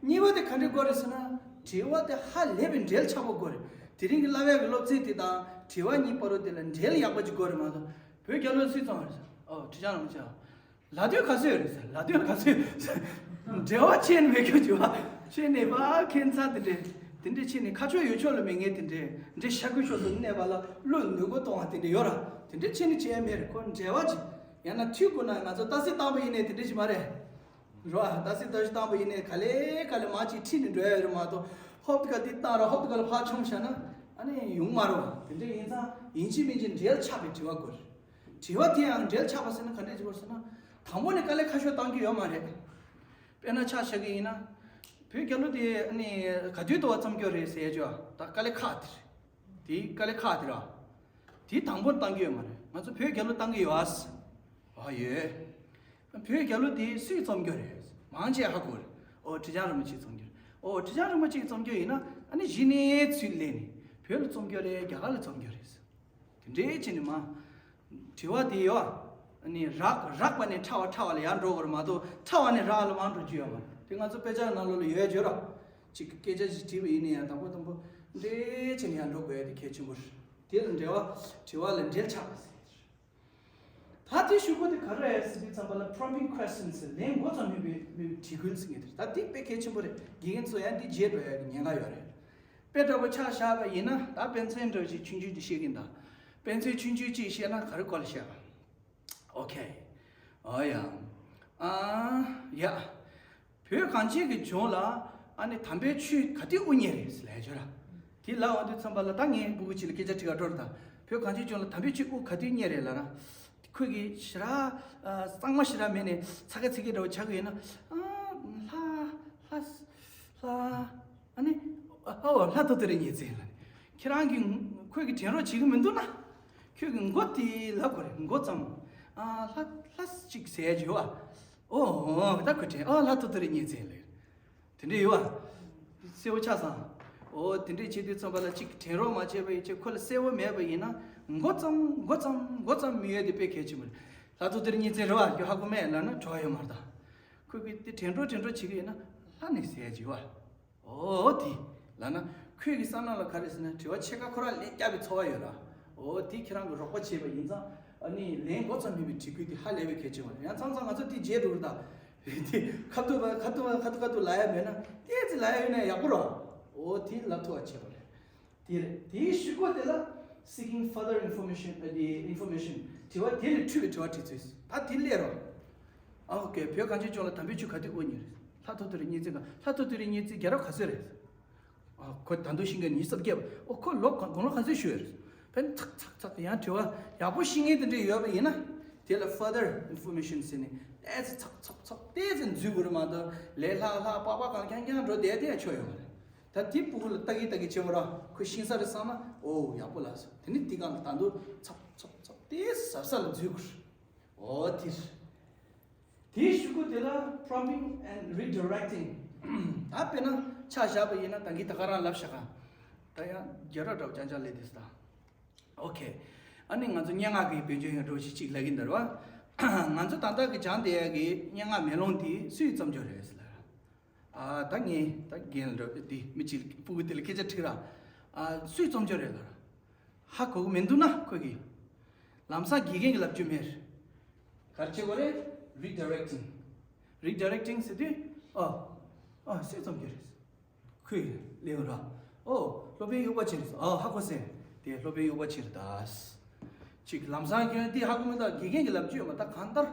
གཉིས་པ་དེ་ག་འདྲ་དགོས་རེད་ཟེར་ན། དྲི་བ་དེ་ཧ་ལས་པའི་འགྲེལ་ཆགས་པོ་དགོས་རེད། དེ་རིང་གི་བསླབ་ཡག་གི་སློབ་ཚན་དེ་དང་དྲི་བ་གཉིས་བར་དུ་དེ་ལ་འགྲེལ་ཡག་པོ་ཅིག་དགོས་རེད་མ་གཏོགས། བོད་རྒྱལ་ལོ་སུས་བརྩམས་པ་རེད་ཟེར། ཨོ་ཁྲི་བྱང་རིན་པོ་ཆེ། ལ་དོན་ག་ཚོད་རེད་ཟེར། ལ་དོན་ག་ཚོད་ཟེར། འགྲེལ་བ་ཆེ་ནི་མེད་རྒྱུ་བྱུང་བ། ཆེ་ནི་བ་ཁྱད་མཚར་དེ་འདྲས། དེ་འདྲས་ཆེ་ནི་ཁ་ཕྱོགས་ཡུལ་ཕྱོགས་ལ་མེད་མཁན་དེ་འདྲས། འདྲེ་ཤ་ཁུའི་ཕྱོགས་སུ་གནས་པ་ལ་བློ་ནུས་པ་གཏོང་བ་དེ་འདྲས་ཡོད་ར། དེ་འདྲས་ཆེ་ནི་ཆེ་ཡ་མེད་རེད། ཁོ་འགྲེལ་བ་ཅིག་ཡང་ན་འཐུས་དགོས་ན་ང་ཚོ་ལྟ་སྲིད་བཏང་པ་ཡིན་ནའི་དེ་འདྲས་ཅིག་མ་རེད། རོ་ཨ། ལྟ་སྲིད་ལྟ་སྲིད་བཏང་པ་ཡིན་ནའི་ག་ལེ་ག་ལེ་མ་ཅིག་ཁྲིད་ནས་འགྲོ་ཡ་ཡོད་རེད་མ་གཏོགས། ཧོབ་ཏེ་ག་དེ་བཏང་ར་ཧོབ་ཏེ་ག་ལ་ཕར་མཆོང་བཞག་ན། ཨ་ནི་ཡོང་མ་རེད་བ། དེ་འདྲས་ཡིན་ཙང་ཡིན་གཅིག་མིན་གཅིག་འགྲེལ་ཆགས་པའི་དྲི་བ་དགོས་རེད། དྲི་བ་དེ་ཡང་འགྲེལ་ཆགས་པ་ཟེར་ན་ག་འདྲས་ཅིག་དགོས་ཟེར་ན། དང་པོ་ནས་དཀའ་ལས་ཁ་ཤོར་བཏང་རྒྱུ་ཡོད་མ་རེད། དཔེར་ན་ཆ་བཞག་གི་ཡིན་ན། བོད་རྒྱལ་ལོ་དེ་ཨ་ནི་ག་དུས་དུ་བ་བརྩམས་རྒྱུ་རེད་ཟེར་རྒྱུ་ད་དཀའ་ལས་ཁག་དེ་རེད། དེ་དཀའ་ལས་ཁག་དེ་རེད། དེ་དང་པོར་བཏང་གི་ཡོད་མ་རེད། ང་ཚོ་བོད་རྒྱལ་ལོ་བཏང་གི་ཡོད་ཨ། ཨ་ཡོད། བོད་རྒྱལ་ལོ་དེ་སུས་བརྩམས་རྒྱུ་རེད། མང་ཆེ་ཧ་གོ་རེད། ཨོ་ཁྲི་བྱང་རིན་པོ་ཆེས་བརྩམས་རྒྱུ་རེད། ཨོ་ཁྲི་བྱང་རིན་པོ་ཆེས་བརྩམས་རྒྱུ་ཡིན་ན་ཨ་ནི་གཞི་ནས་ཚུར་ལེན་ནས་བོད་ལ་བརྩམས་རྒྱུ་རེད། རྒྱ་གར་ལ་བརྩམས་རྒྱུ་རེད། དེ་འདྲའི་ཆེ་ནི་མ། དྲི་བ་དེ་ཡོད། ཨ་ནི་རགས་རགས་པ་ནས་ཕྲ་བ་ཕྲ་བ་ལ་ཡར་འགྲོ་དགོས་རེད་མ་གཏོགས་ཕྲ་བ་ནས་རགས་ལ་མར་འགྲོ་རྒྱུ་ཡོད་མ་རེད། དེ་ང་ཚོ་དཔེ་ཆ་ནང་ལོགས་ལ་ཡོད་བརྗོད་ར། ཅིག་སྐད་ཆ་ཞིག་དྲིས་པ་ཡིན་ན་ཡང་དང་པོ་དང་པོ་འདྲའི་ཆེ་ནས་ཡར་འགྲོ་དགོས་ཡ་དེ་གལ་ཆེན་པོ་རེད། དེ་ལ་འགྲེལ་བ་དྲི་བ་ལ་འགྲེལ་ཆགས་པ་ཟེར། ད་དེ་གཞུག་གུ་དེ་ག་རེ་རེད་ཟེར་དུས་ཙམ་པ་ལ་prompting questions ཟེར། ལན་འགོ་ཙམ་མིན་པའི་མིན་པའི་དྲི་བཀོད་ཟེར་མཁན་དེ་རེད། ད་དེ་དཔེ་གལ་ཆེན་པོ་རེད། དགེ་རྒན་ཚོ་ཡང་འདི་བརྗེད་འགྲོ་ཡ་གི་ཉེན་ཁ་ཡོད་རེད། དཔེ་འདྲ་པོ་ཆ་བཞག་པ་ཡིན་ན་ད་དཔེ་མཚོན་འདྲ་ཞིག་ཆུང་ཆུང་ཅིག་བཤད་ཀྱིན་གདའ། དཔེ་མཚོན་ཆུང་ཆུང་ཅིག་བཤད་ན་ག་རེ་སྐོར་ལ་བཤད་པ། ཨོ་ཁེ། ཨོ་ཡ། ཨ། ཡ། བོད་གངས་ཅན་གྱི་ལྗོངས་ལ་ཨ་ནི་དམ་པའི་ཆོས་ག་དུས་དབུ་བརྙེས་རེད་ཟེར་ལབ་ཡ་བྱོས་ར། དེ་ལབ་འོང་དུས་ཙམ་པ་ལ་ད་ངས་སྤུ་གུ་ཅིག་ལ་སྐད་ཆ་དྲི་ག་འགྲོ་རེད་ད། བོད་གངས་ཅན་ལྗོངས་ལ་དམ་པའི་ཆོས་དབུ་ག་དུས་བརྙེས་རེད་ལབ་ན། ཁོས་གི་ཞེ་དྲག་ཨ། གཙང་མ་ཞེ་དྲག་མེད་ནས་ཚ་ག་ཚི་གི་འདྲ་བོ་ཆགས་ཀྱི་ཡོད་ན། ཨ། ལྷ། ལྷ། ལྷ། ཨ་ནི། ཨོ་ལྷ་ཐོ་ཐོ་རི་བརྙེས་ཚེ་ལ་ནི། ཁྱེད་རང་གིས་ཁོས་གི་དྲན་རོགས་བྱེད་གི་མི་འདུག་ན། ཁྱོད་ཀྱི་མགོ་དེ་ལབ་དགོས་རེད། མགོ་ཙམ། ཨ། ལྷ། ལྷ་ཅིག་ཟེར་རྒྱུ་བ། ཨོ། ད་ཁོས་དྲན། ཨོ་ལྷ་ཐོ་ཐོ་རི་བརྙེས་ཚེ་ལ། དེ་འདྲས་ཡོད་བ། གསལ་བོ་ཆགས་སོང་། ཨོ་དེ་འདྲས་བྱེད་དུས་ཙམ་པ་ལ་ཅིག་དྲན་རོགས་མ་བྱས་པ་ཡིན་ཚེ་ཁོ་ལ་གསལ་བོ་མེད་པ་ཡིན་ན། མགོ་ཙམ་མགོ་ཙམ་མགོ་ཙམ་མི་ཡོད་དེ་དཔེ་གལ་ཆེན་པོ་རེད། ལྷ་ཐོ་ཐོ་རི་བརྙེས་ཚེ་རེད་བ། ཁྱོད་ཧ་གོ་མེད་ལབ་ན་གྲོགས་ཡོད་མ་རེད་ད། ཁོས་གི་དེ་དྲན་རོགས་དྲན་རོགས་བྱེད་གི་ཡོད་ན་ལྷ་ནི་ཟེར་རྒྱུ་བ། ཨོ་དེ་ལབ་ན་ཁོས་གི་བསམ་བློ་ལ་ག་རེ་ཟེར་ན། དྲི་བ་ཕྱེད་ཀ་ཁོ་རང་ལན་བརྒྱབ་པའི་ཚོར་བ་ཡོད་ར། ཨོ་དེ་ཁྱེད་རང་གི་རོགས་པ་བྱས་པ་ཡིན་ཙང་ཨ་ནི་ལན་འགོ་ཙམ་མིན་པའི་དྲི་བཀོད་དེ་ཧ་ལས་པའི་གལ་ཆེ་བ་རེད། ཡང་མཚམས་མཚམས་ང་ཚོ་དེ་བརྗེད་འགྲོ་རེད་ད། དེ་ཁ་ཐུག་ཁ་ཐུག་ཁ་ཐུག་ཁ་ཐུག་ལབ་ཡ་མེད་ན་ཏོག་ཙམ་ལབ་ཡ་ཡོད་ན་ཡག་པོ་ར། ཨོ་དེ་ལབ་ཐུབ་པ་བྱས་པ་རེད། དེ་རེད། དེའི་གཞུག་གུ་དེ་ལ་ Seeking further information ཨ་དེ་information དྲི་བ་དེ་ལས་འཕྲོས་པའི་དྲི་བ་དྲིས་ཚུལ་ད་དེ་སླེབས་རོགས། ཨ་ཨོ་ཀེ། བོད་གངས་ཅན་ལྗོངས་ལ་དམ་པའི་ཆོས་ག་དུས་དབུ་བརྙེས་རེད། ལྷ་ཐོ་ཐོ་རི་གཉན་བཙན་ག་ལྷ་ཐོ་ཐོ་རི་གཉན་བཙན་རྒྱལ་རབས་ག་ཚོད་རེད། ཨ་ཁོ་ད་དུང་ཤི་མཁན་ཉི་ཤུ་རྩ་བརྒྱད་པ། ཨོ་ཁོ་ལོ་ག་དགུང་ལོ་ག་ཚོད་བཞུགས་ཡོད་རེད། ཕན་ཚག་ཚག་ཚག་ཡང་དྲི་བ་ཡག་པོ་ཤི་མཁན་དེ་འདྲ་ཡོད་པ་ཡིན་ན། དེ་ལ་further information ཟེར་ནས་ཏོག་ཙམ་ཚག་ཚག་ཚག་ཏོག་ཙམ་འཛུལ་དགོས་རེད་མ་གཏོགས་ལས་སླ་སླ་པག་པག་གང་རྐྱང་རྐྱང་འགྲོ་བསྡད་དེ་ཡང་ཆོ་ཡོང་བ་རེད། ད་དེ་སྤུ་གུ་ལ་ལྟ་གི་ལྟ་གི་བྱེད་པ་ར་ཁོ་ཤི་ས་རེད་བསམ་ན་ཨོ་ཡག་པོ་ལགས་སོ། དེ་ནི་དེ་གང་ལ་ད་དུང་ཚག་ཚག་ཚག་ཏོག་ཙམ་ཟབ་ས་ལ་འཛུལ་དགོས་རེད། ཨོ་དེ་རེད། དེའི་གཞུག་གུ་དེ་ལ་prompting and redirecting ད་དཔེར་ན་ཆ་བཞག་པ་ཡིན་ན་ད་གིན་ད་ག་རང་ལབ་བཞག་ག་ད་ཡང་རྒྱལ་རབས་འདྲ་བོ་ཅང་ཅང་ལས་དེ་ད། ཨོ་ཁེ། ཨ་ནི་ང་ཚོ་སྙན་ངག་གི་བེད་སྤྱོད་ཡོད་འགྲོ་ཞིག་ཅིག་ལབ་ཀྱི་འདུག་ར་བ། ང་ཚོ་ད་ལྟ་གི་སྦྱང་བསྡད་ཡ་གི་སྙན་ངག་མེ་ལོང་དེ་སུས་རྩོམ་རྒྱུ་རེད་ཟེར་ལ། ཨ་ད་ངས་ད་རྒན་ལ་འགྲོ་དེ་མི་གཅིག་སྤུ་གུ་དེ་ལ་སྐད་ཆ་དྲིས་ར། ཨ་སུས་རྩོམ་རྒྱུ་རེད་ལ། ཧ་གོ་གི་མི་འདུག་ན་ཁོ་གིས། ལམ་སང་དགེ་རྒན་གྱིས་ལབ་རྒྱུ་མེད། ག་རེ་བྱེད་དགོས་རེད། redirecting redirecting ཟེར་དུས། ཨ་ཨ་སུས་རྩོམ་རྒྱུ་རེད། ཁོས་ལེའུ་ར། ཨོ། སློབ་དཔོན་དབྱུག་པ་ཆེན་རེད། ཨ་ཧ་གོ་སོང་། དེ་སློབ་དཔོན་དབྱུག་པ་ཆེན་རེད་ད། ཅིག་ལམ་སང་ཁྱོད་འདི་ཧ་གོ་མི་འདུག་དགེ་རྒན་གྱིས་ལབ་རྒྱུ་ཡོད་མ་ད་གང་ལྟར།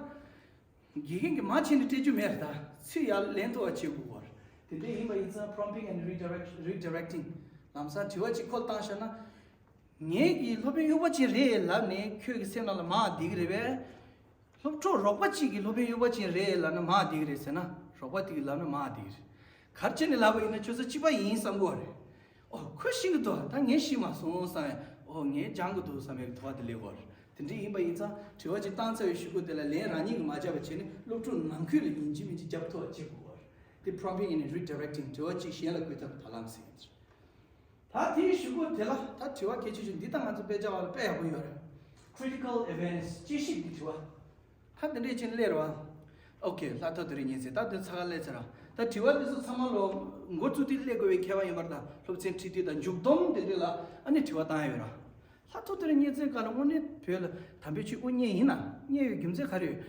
དགེ་རྒན་གྱིས་མ་བྱས་ནས་སྤྲད་རྒྱུ་མེད་རེད་ད། ཚུར་ཡར་ལེན་ཐུབ་པ་བྱེད་དགོས་པ་རེད། དེ་འདྲ་ཡིན་པ་ཡིན་ཙང་prompting and redirect- redirecting ལམ་སང་དྲི་བ་ཅིག་ཁོ་ལ་བཏང་བཞག་ན། ངེད་ཀྱིས་སློབ་དཔོན་དབྱུག་པ་ཆེན་རེད་ལབ་ནས་ཁྱོད་ཀྱི་སེམས་ནང་ལ་མར་བསྡད་ཀྱི་རེད་པས། སློབ་ཕྲུག་རོགས་པ་གཅིག་གིས་སློབ་དཔོན་དབྱུག་པ་ཅན་རེད་ལབ་ན་མ་བསྡད་ཀྱི་རེད་ཟེར་ན་རོགས་པ་དེ་གིས་ལབ་ན་མ་བསྡད་ཀྱི་རེད། ག་རེ་བྱས་ནས་ལབ་པ་ཡིན་ན་ཁྱོད་ཚོ་གཅིག་པ་ཡིན་བསམ་གྱི་ཡོད་རེད། ཨོ་ཁོས་ཤེས་ཀྱི་འདུག་ད་ངས་ཤེས་མ་སོང་བསམ་ཡ། ཨོ་ངས་སྦྱང་གི་འདུག་བསམ་ཡའི་དོགས་པ་དེ་སླེབས་ཀྱི་ཡོད་རེད། དེ་འདྲ་ཡིན་པ་ཡིན་ཙང་དྲི་བ་ཅིག་བཏང་ཚར་བའི་གཞུག་གུ་དེ་ལ་ལན་རང་ཉིད་ཀྱིས་མ་བརྒྱབ་པ་བྱས་ནས་སློབ་ཕྲུག་ནང་ཁུལ་ལ་ཡིན་གཅིག་མིན་གཅིག་རྒྱབ་ཐུབ་པ་བྱེད་དགོས་པ་རེད། དེ་prompting and redirecting དྲི་བ་གཅིག་གཞན་ལ་བཀོད་ཐབས་དྲ་ལམ་ཟེར་གྱི་རེད། ད་དེའི་གཞུག་གུ་དེ་ལ་ད་དྲི་བ་གལ་ཆེ་ཤོས་འདི་ད་ང་ཚོ་དཔེ་ཆ་བ་ལ་དཔེ་ཡག་པོ་ཡོད་རེད། Critical awareness དཔྱད་ཞིབ་ཀྱི་དྲི་བ། ད་འདི་འདྲས་ཅིག་སླེབས་རོགས། ཨོ་ཁེ། ལྷ་ཐོ་ཐོ་རི་གཉན་བཙན་ད་འདི་ཚ་ག་སླེབས་ཚར་ར། ད་དྲི་བ་འདི་ཚོ་ཚང་མ་ལོ་འགོ་བཙུགས་དུས་སླེབས་དགོས་པའི་ཁྱད་པར་ཡོད་པར་ད་སློབ་ཚན་ཁྲིད་དུས་དང་མཇུག་སྡོམ་དེ་འདྲས་ལ་ཨ་ནི་དྲི་བ་བཏང་ཡ་ཡོད་ར། ལྷ་ཐོ་ཐོ་རི་གཉན་བཙན་སྐབས་ལ་དངོས་གནས་བོད་ལ་དམ་པའི་ཆོས་དབུ་བརྙེས་ཡིན་ན་བརྙེས་པའི་རྒྱུ་མཚན་ག་རེ་ཡོད།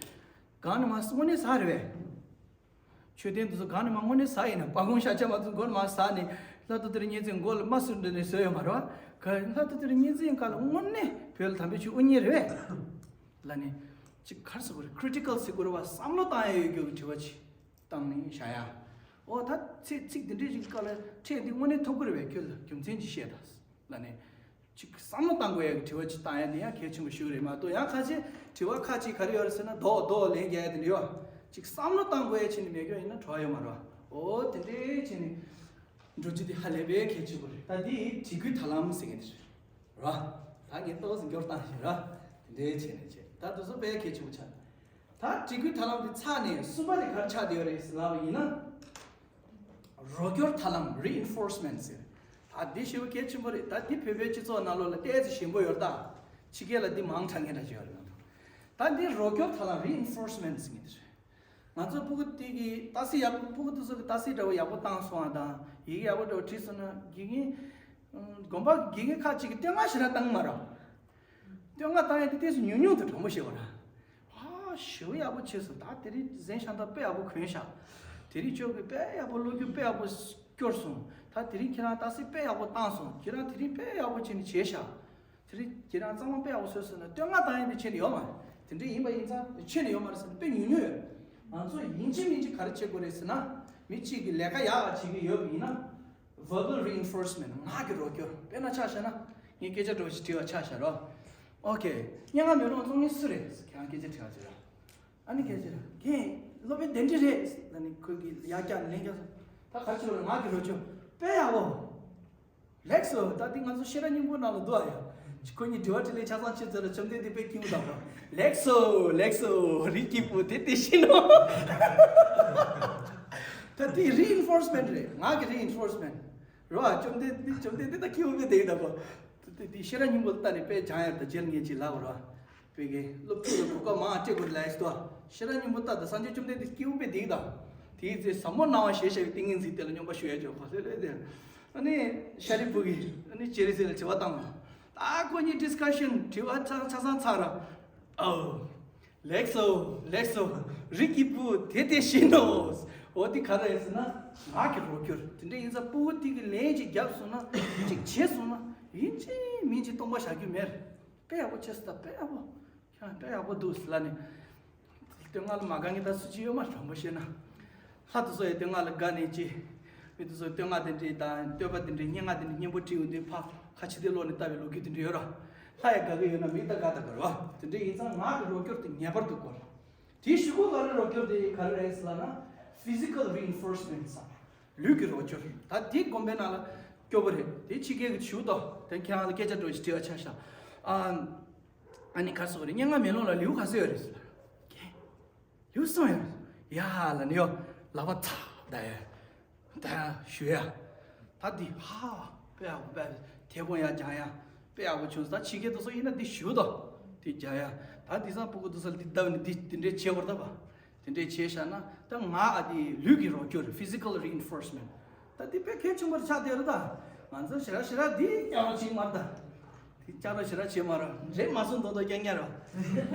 གང་ནས་མ་དངོས་གནས་ཟ་རེད་པས། མཆོད་རྟེན་དེ་ཚོ་གང་ནས་མ་དངོས་གནས་ཟ་ཡིན་ན་དཔལ་སྤུངས་ཤཱཀྱ་མ་ཚོ་མགོ་ནས་མ་ཟ་ནས་ལྷ་ཐོ་ཐོ་རི་གཉན་བཙན་མགོ་ལ་མ་སུ་འདྲ་ནས་བཟོས་ཡོད་མ་རེད་བ། ག་ལྷ་ཐོ་ཐོ་རི་གཉན་བཙན་སྐབས་ལ་དངོས་གནས་བོད་ལ་དམ་པའི་ཆོས་དབུ་བརྙེས་རེད་པས། ལ་ནི། ཅིག་ག་རེ་ཟེར་དགོས་རེད། Critical ཟེར་དགོས་རེད་བ། བསམ་བློ་བཏང་ཡ་ཡོད་རྒྱུ་གི་དྲི་བ་ཅིག་བཏང་ནས་བཞག་ཡ། ཨོ་ད་ཚིག་ཚིག་འདི་འདྲས་ཅིག་སྐབས་ལ་ཕྲད་འདི་དངོས་གནས་ཐོབ་གི་རེད་པས། ཁྱོད་ལ་རྒྱུ་མཚན་ཅིག་བཤད་དང་། ལ་ནི། ཅིག་བསམ་བློ་བཏང་དགོས་ཡ་གི་དྲི་བ་ཅིག་བཏང་ཡ་དེ་ཡང་གལ་ཆེན་པོ་ཞིག་རེད་མ་གཏོགས་ཡང་ཁ་ཤས་དྲི་བ་ཁ་ཅིག་ག་རེ་ཡོད་རེད་ཟེར་ན་རྡོག་རྡོག་ལན་རྒྱག་ཡ་དེ་འདྲ་ཡོད། ཅིག་བསམ་བློ་བཏང་དགོས་ཡ་ཕྱིན་ནས་མེད་རྒྱུ་ཡིན་ན་གྲོགས་ཡོད་མ་རེད་བ། ཨོ་དེ་འདྲས་ཕྱིན་ནས་འགྲོ་རྒྱུ་དེ་ཧ་ལས་པའི་གལ་ཆེན་པོ་རེད། ད་དེ་དྲི་གུའི་ཐབས་ལམ་ཟེར་མཁན་དེ་རེད་ར། ད་ངས་ཏོག་ཙམ་འགྱུར་བཏང་ཞིག་ར། དེ་འདྲས་བྱས་ནས་བྱས་ད་དེ་ཚོ་དཔེ་གལ་ཆེན་པོ་ཆགས། ད་དྲི་གུའི་ཐབས་ལམ་དེ་ཚར་ནས་གསུམ་པ་དེ་ག་རེ་ཆགས་བསྡད་ཡོད་རེད་ཟེར་ལབ་པ་ཡིན་ན། རོགས་སྐྱོར་ཐབས་ལམ་reinforcement ཟེར། ད་འདི་ཞེ་པོ་གལ་ཆེན་པོ་རེད། ད་འདི་བོད་པའི་སྤྱི་ཚོགས་ནང་ལོགས་ལ་ཏོག་ཙམ་ཞན་པོ་ཡོད་རེད་ད། ཕྱི་རྒྱལ་ལ་འདི་མང་དྲགས་མཁན་འདྲ་ཅིག་ཡོད་རེད་ད། ད་འདི་རོགས་སྐྱོར་ཐབས་ལམ་reinforcement ཟེར་མཁན་འདི་རེད། ང་ཚོ་སྤུ་གུ་དེ་གི་ཏ་སི་ཡག་པོ་སྤུ་གུ་དེ་ཚོ་གི་ཏ་སི་འདྲ་བོ་ཡག་པོ་བཏང་སོང་བ་དང་ཡི་གེ་ཡག་པོ་འདྲ་བོ་བྲིས་སོང་ན་དགེ་རྒན། ཨུམ། དགོན་པ་གི་དགེ་རྒན་ཁག་ཅིག་གིས་བསྟོད་བསྔགས་ཞེ་དྲག་བཏང་གི་མ་རེད། བསྟོད་བསྔགས་བཏང་ཡ་དེ་ཏོག་ཙམ་ཉུང་ཉུང་དུ་དྲང་པོ་བཤད་པ་རེད། ཨ་ཞེ་པོ་ཡག་པོ་བྱས་སོང་། ད་དེ་རིང་གཟན་ཤ་སྟག་དཔེ་ཡག་པོ་གོན་ཤག་དེ་རིང་ཁྱོད་ཀྱིས་དཔེ་ཡག་པོ་སློབ་རྒྱུ་དཔེ་ཡག་པོ་སྐྱོར་སོང་། ད་དེ་རིང་ཁྱེད་རང་ཏ་སི་དཔེ་ཡག་པོ་བཏང་སོང་། ཁྱེད་རང་དེ་རིང་དཔེ་ཡག་པོ་བྱས་ནས་བྱས་ཤག་དེ་རིང་ཁྱེད་རང་གཙང་མ་དཔེ་ཡག་པོ་བཟོས་སོང་ན་བསྟོད་བསྔགས་བཏང་ཡ་དེ་ཁྱོན་ནས་ཡོད་མ་རེད། དེ་འདྲ་ཡིན་པ་ཡིན་ཙང་ཁྱོན་ནས་ཡོད་མ་རེད་ཟེར་ན་དཔེ་ཉུང་ཉུང་ཡོད། ང་ཚོ་ཡིན་གཅིག་མིན་གཅིག་ག་རེ་བྱེད་དགོས་རེད་ཟེར་ན། མི་གཅིག་གིས་ལས་ཀ་ཡག་ག་བྱེད་ཀྱི་ཡོད་པ་ཡིན་ན། verbal reinforcement ངག་གི་རོགས་སྐྱོར། དཔེར་ན་ཆ་བཞག་ན། ངས་སྐད་ཆ་འདྲ་བོ་ཞིག་དྲིས་པ་ཆ་བཞག་རོགས། ཨོ་ཁེ། སྙན་ངག་མེ་ལོང་རྩོམ་མཁན་སུ་རེད། ཁྱེད་རང་སྐད་ཆ་དྲི་བ་ཅིག་ར། ཨ་ནི་སྐད་ཆ་ར། ཁྱེད་སློབ་དཔོན་གདན་འདྲེན་རེད། ཨ་ནི་ཁོས་ཀྱིས་ཡར་བཀྱགས་ནས་ལན་བརྒྱབ་སོང་། ད་ག་རེ་བྱེད་རོགས། ངག་གི་རོགས་སྐྱོར། དཔེ་ཡག་པོ། ལེགས་སོ། ད་འདི་ང་ཚོ་ཤེས་རབ་སྙིང་པོ་ནང་ལ་འདུག་ཨ་ཡ། ཁོ་གཉིས་དྲི་བ་དྲིས་ལན་ཆ་ཚང་བྱས་ཚར་ལ་བཅོམ་ལྡན་འདས་དཔེ་སྐྱིད་པོ་དང་པོ། ལེགས་སོ། ལེགས་སོ། རིགས་སྐྱིད་པོ་དེ་དེ་བཞིན་ནོ། ད་དེ་reinforcement རེད། ངག་གི་reinforcement རེད་བ། བཅོམ་ལྡན་འདས་བཅོམ་ལྡན་འདས་ད་སྐྱིད་པོ་དཔེ་དེ་ཡིན་དང་པོ། དེ་དེ་ཤེས་རབ་སྙིང་པོ་ལ་ལྟ་ནས་དཔེ་སྦྱང་ཡ་ད་རྗེས་ལ་ངས་ཅིག་ལབ་རོགས། བོད་ཀྱི་སློབ་ཕྲུག་ལ་གོ་སྐབས་མང་སྤྲད་དགོས་ལབ་ཡ་ཞིག་འདུག་ཤེས་རབ་སྙིང་པོ་ལྟ་དང་སངས་རྒྱས་བཅོམ་ལྡན་འདས་སྐྱེས་བུ་དཔེ་འདི་གི་དང་། དེའི་ཚེ་ཟབ་མོ་སྣང་བ་ཞེས་བྱ་བའི་ཏིང་ངེ་འཛིན་དེ་ལ་སྙོམས་པར་ཞུགས་ཡ་ཅོག་གོ་ལེ་ལེ་དེ། ཨ་ནི་ཤཱ་རིའི་བུ་གིས་ཨ་ནི་སྤྱན་རས་གཟིགས་ལ་དྲི་བ་བཏང་བ། ད་ཁོ་གཉིས་discussion དྲི་བ་ཆ་ཆ་ཚང་ཚར་ར། ཨོ། ལེགས་སོ། ལེགས་སོ། རིགས་ཀྱི་བུ་དེ་དེ་བཞིན་ནོ། འོ་དེ་ག་རེ་ཟེར་ན། ངག་གི་རོགས་སྐྱོར། དེ་འདྲ་ཡིན་ཙང་སྤུ་གུ་དེ་གིས་ལན་ཅིག་བརྒྱབ་སོང་ན་ཅིག་བྱས་སོང་ན། ཡིན་གཅིག་མིན་གཅིག་སྟོང་པ་བཞག་རྒྱུ་མེད། དཔེ་ཡག་པོ་བྱས་སོང་ད། དཔེ་ཡག་པོ། ཁྱོད་དཔེ་ཡག་པོ་འདུག་ལབ་ནས། བསྟོད་བསྔགས་ལ་མ་དགའ་མཁན་ད་སུ་གཅིག་ཡོད་མ་རེད། དྲང་པོ་བཤད་ན། ལྷ་དེ་ཚོ་ཡང་བསྟོད་བསྔགས་ལ་དགའ་ནས་ཅི། མི་དེ་ཚོ་བསྟོད་བསྔགས་དེ་འདྲས་དང་བསྟོད་པ་དེ་འདྲས་སྙན་ངག་དེ་འདྲས་སྙན་པོ་བྲིས་ཡོང་དུས་ཕར་ཁ་ཕྱི་བལྟས་ལོག་ནས་ལྟ་བའི་ལོ་རྒྱུས་དེ་འདྲས་ཡོད་ར། ལྷ་ཡང་དགའ་གི་ཡོད་ན་མི་ད་དགའ་ད་དགའ་ར་བ། དེ་འདྲས་ཡིན་ཙང་ངག་གི་རོགས་སྐྱོར་དེ་ངེས་པར་དུ་དགོས་ར། དེའི་གཞུག་གུ་ག་རེ་རོགས་སྐྱོར་དེ་ག་རེ་རེད་ཟེར་ལབ་ན། physical reinforcement ཟེར། ལུས་ཀྱི་རོགས་སྐྱོར། ད་དེ་དགོན་པའི་ནང་ལ་སྐྱོ་པོ་རེད། དེ་ཕྱི་རྒྱལ་གྱི་བྱིའུ་ཏོ་དེ་ཁྱེད་རང་ལ་སྐད་ཆ་འདྲ་ཞིག་དྲི་བ་ཆ་བཞག་ཨ་ཨ་ནི་ག་རེ་ཟེར་དགོས་རེད། སྙན་ངག་མེ་ལོང་ལ་ལེའུ་ག་ཚོད་ཡོད་རེད་ཟེར་ལབ། ལེའུ་གསུམ་ཡོད་རེད། ཡ་ལ་ནི་ཡོ་ལག་པ་ཐག་ད་ཡ། ད་ཞུ་ཡ། ད་འདི་ཧ། དཔེ་ཡག་པོ་དཔེ་དེ་དགོང་ཡ་རྒྱག་ཡ། དཔེ་ཡག་པོ་བྱུང་སོང་། ད་ཕྱི་རྒྱལ་དུ་སོང་ཡིན་ན་འདི་ཞུ་དོ། དེ་རྒྱག་ཡ། ད་འདི་སང་ཕྲུ་གུ་དུ་སོང་འདི་ལྟ་བུ་ནི་འདི་འདི་འདྲའི་བྱེད་དགོས་རེད་ད་བ། དེ་འདྲའི་བྱས་བཞག་ན་ད་ང་ཨ་འདི་ལུས་ཀྱི་རོགས་སྐྱོར། physical reinforcement། ད་འདི་དཔེ་གལ་ཆེན་པོ་རེད་ཆགས་བསྡད་རེད་ད། ང་ཚོ་ཞེ་དྲག་ཞེ་དྲག་འདི་སྐྱག་རོ་བྱེད་མ་རེད་ད། འདི་སྐྱག་རོ་ཞེ་དྲག་བྱེད་མ་རེད། རེད་མ་སོང་མདོག་མདོག་རྐྱང་རྐྱང་རེད།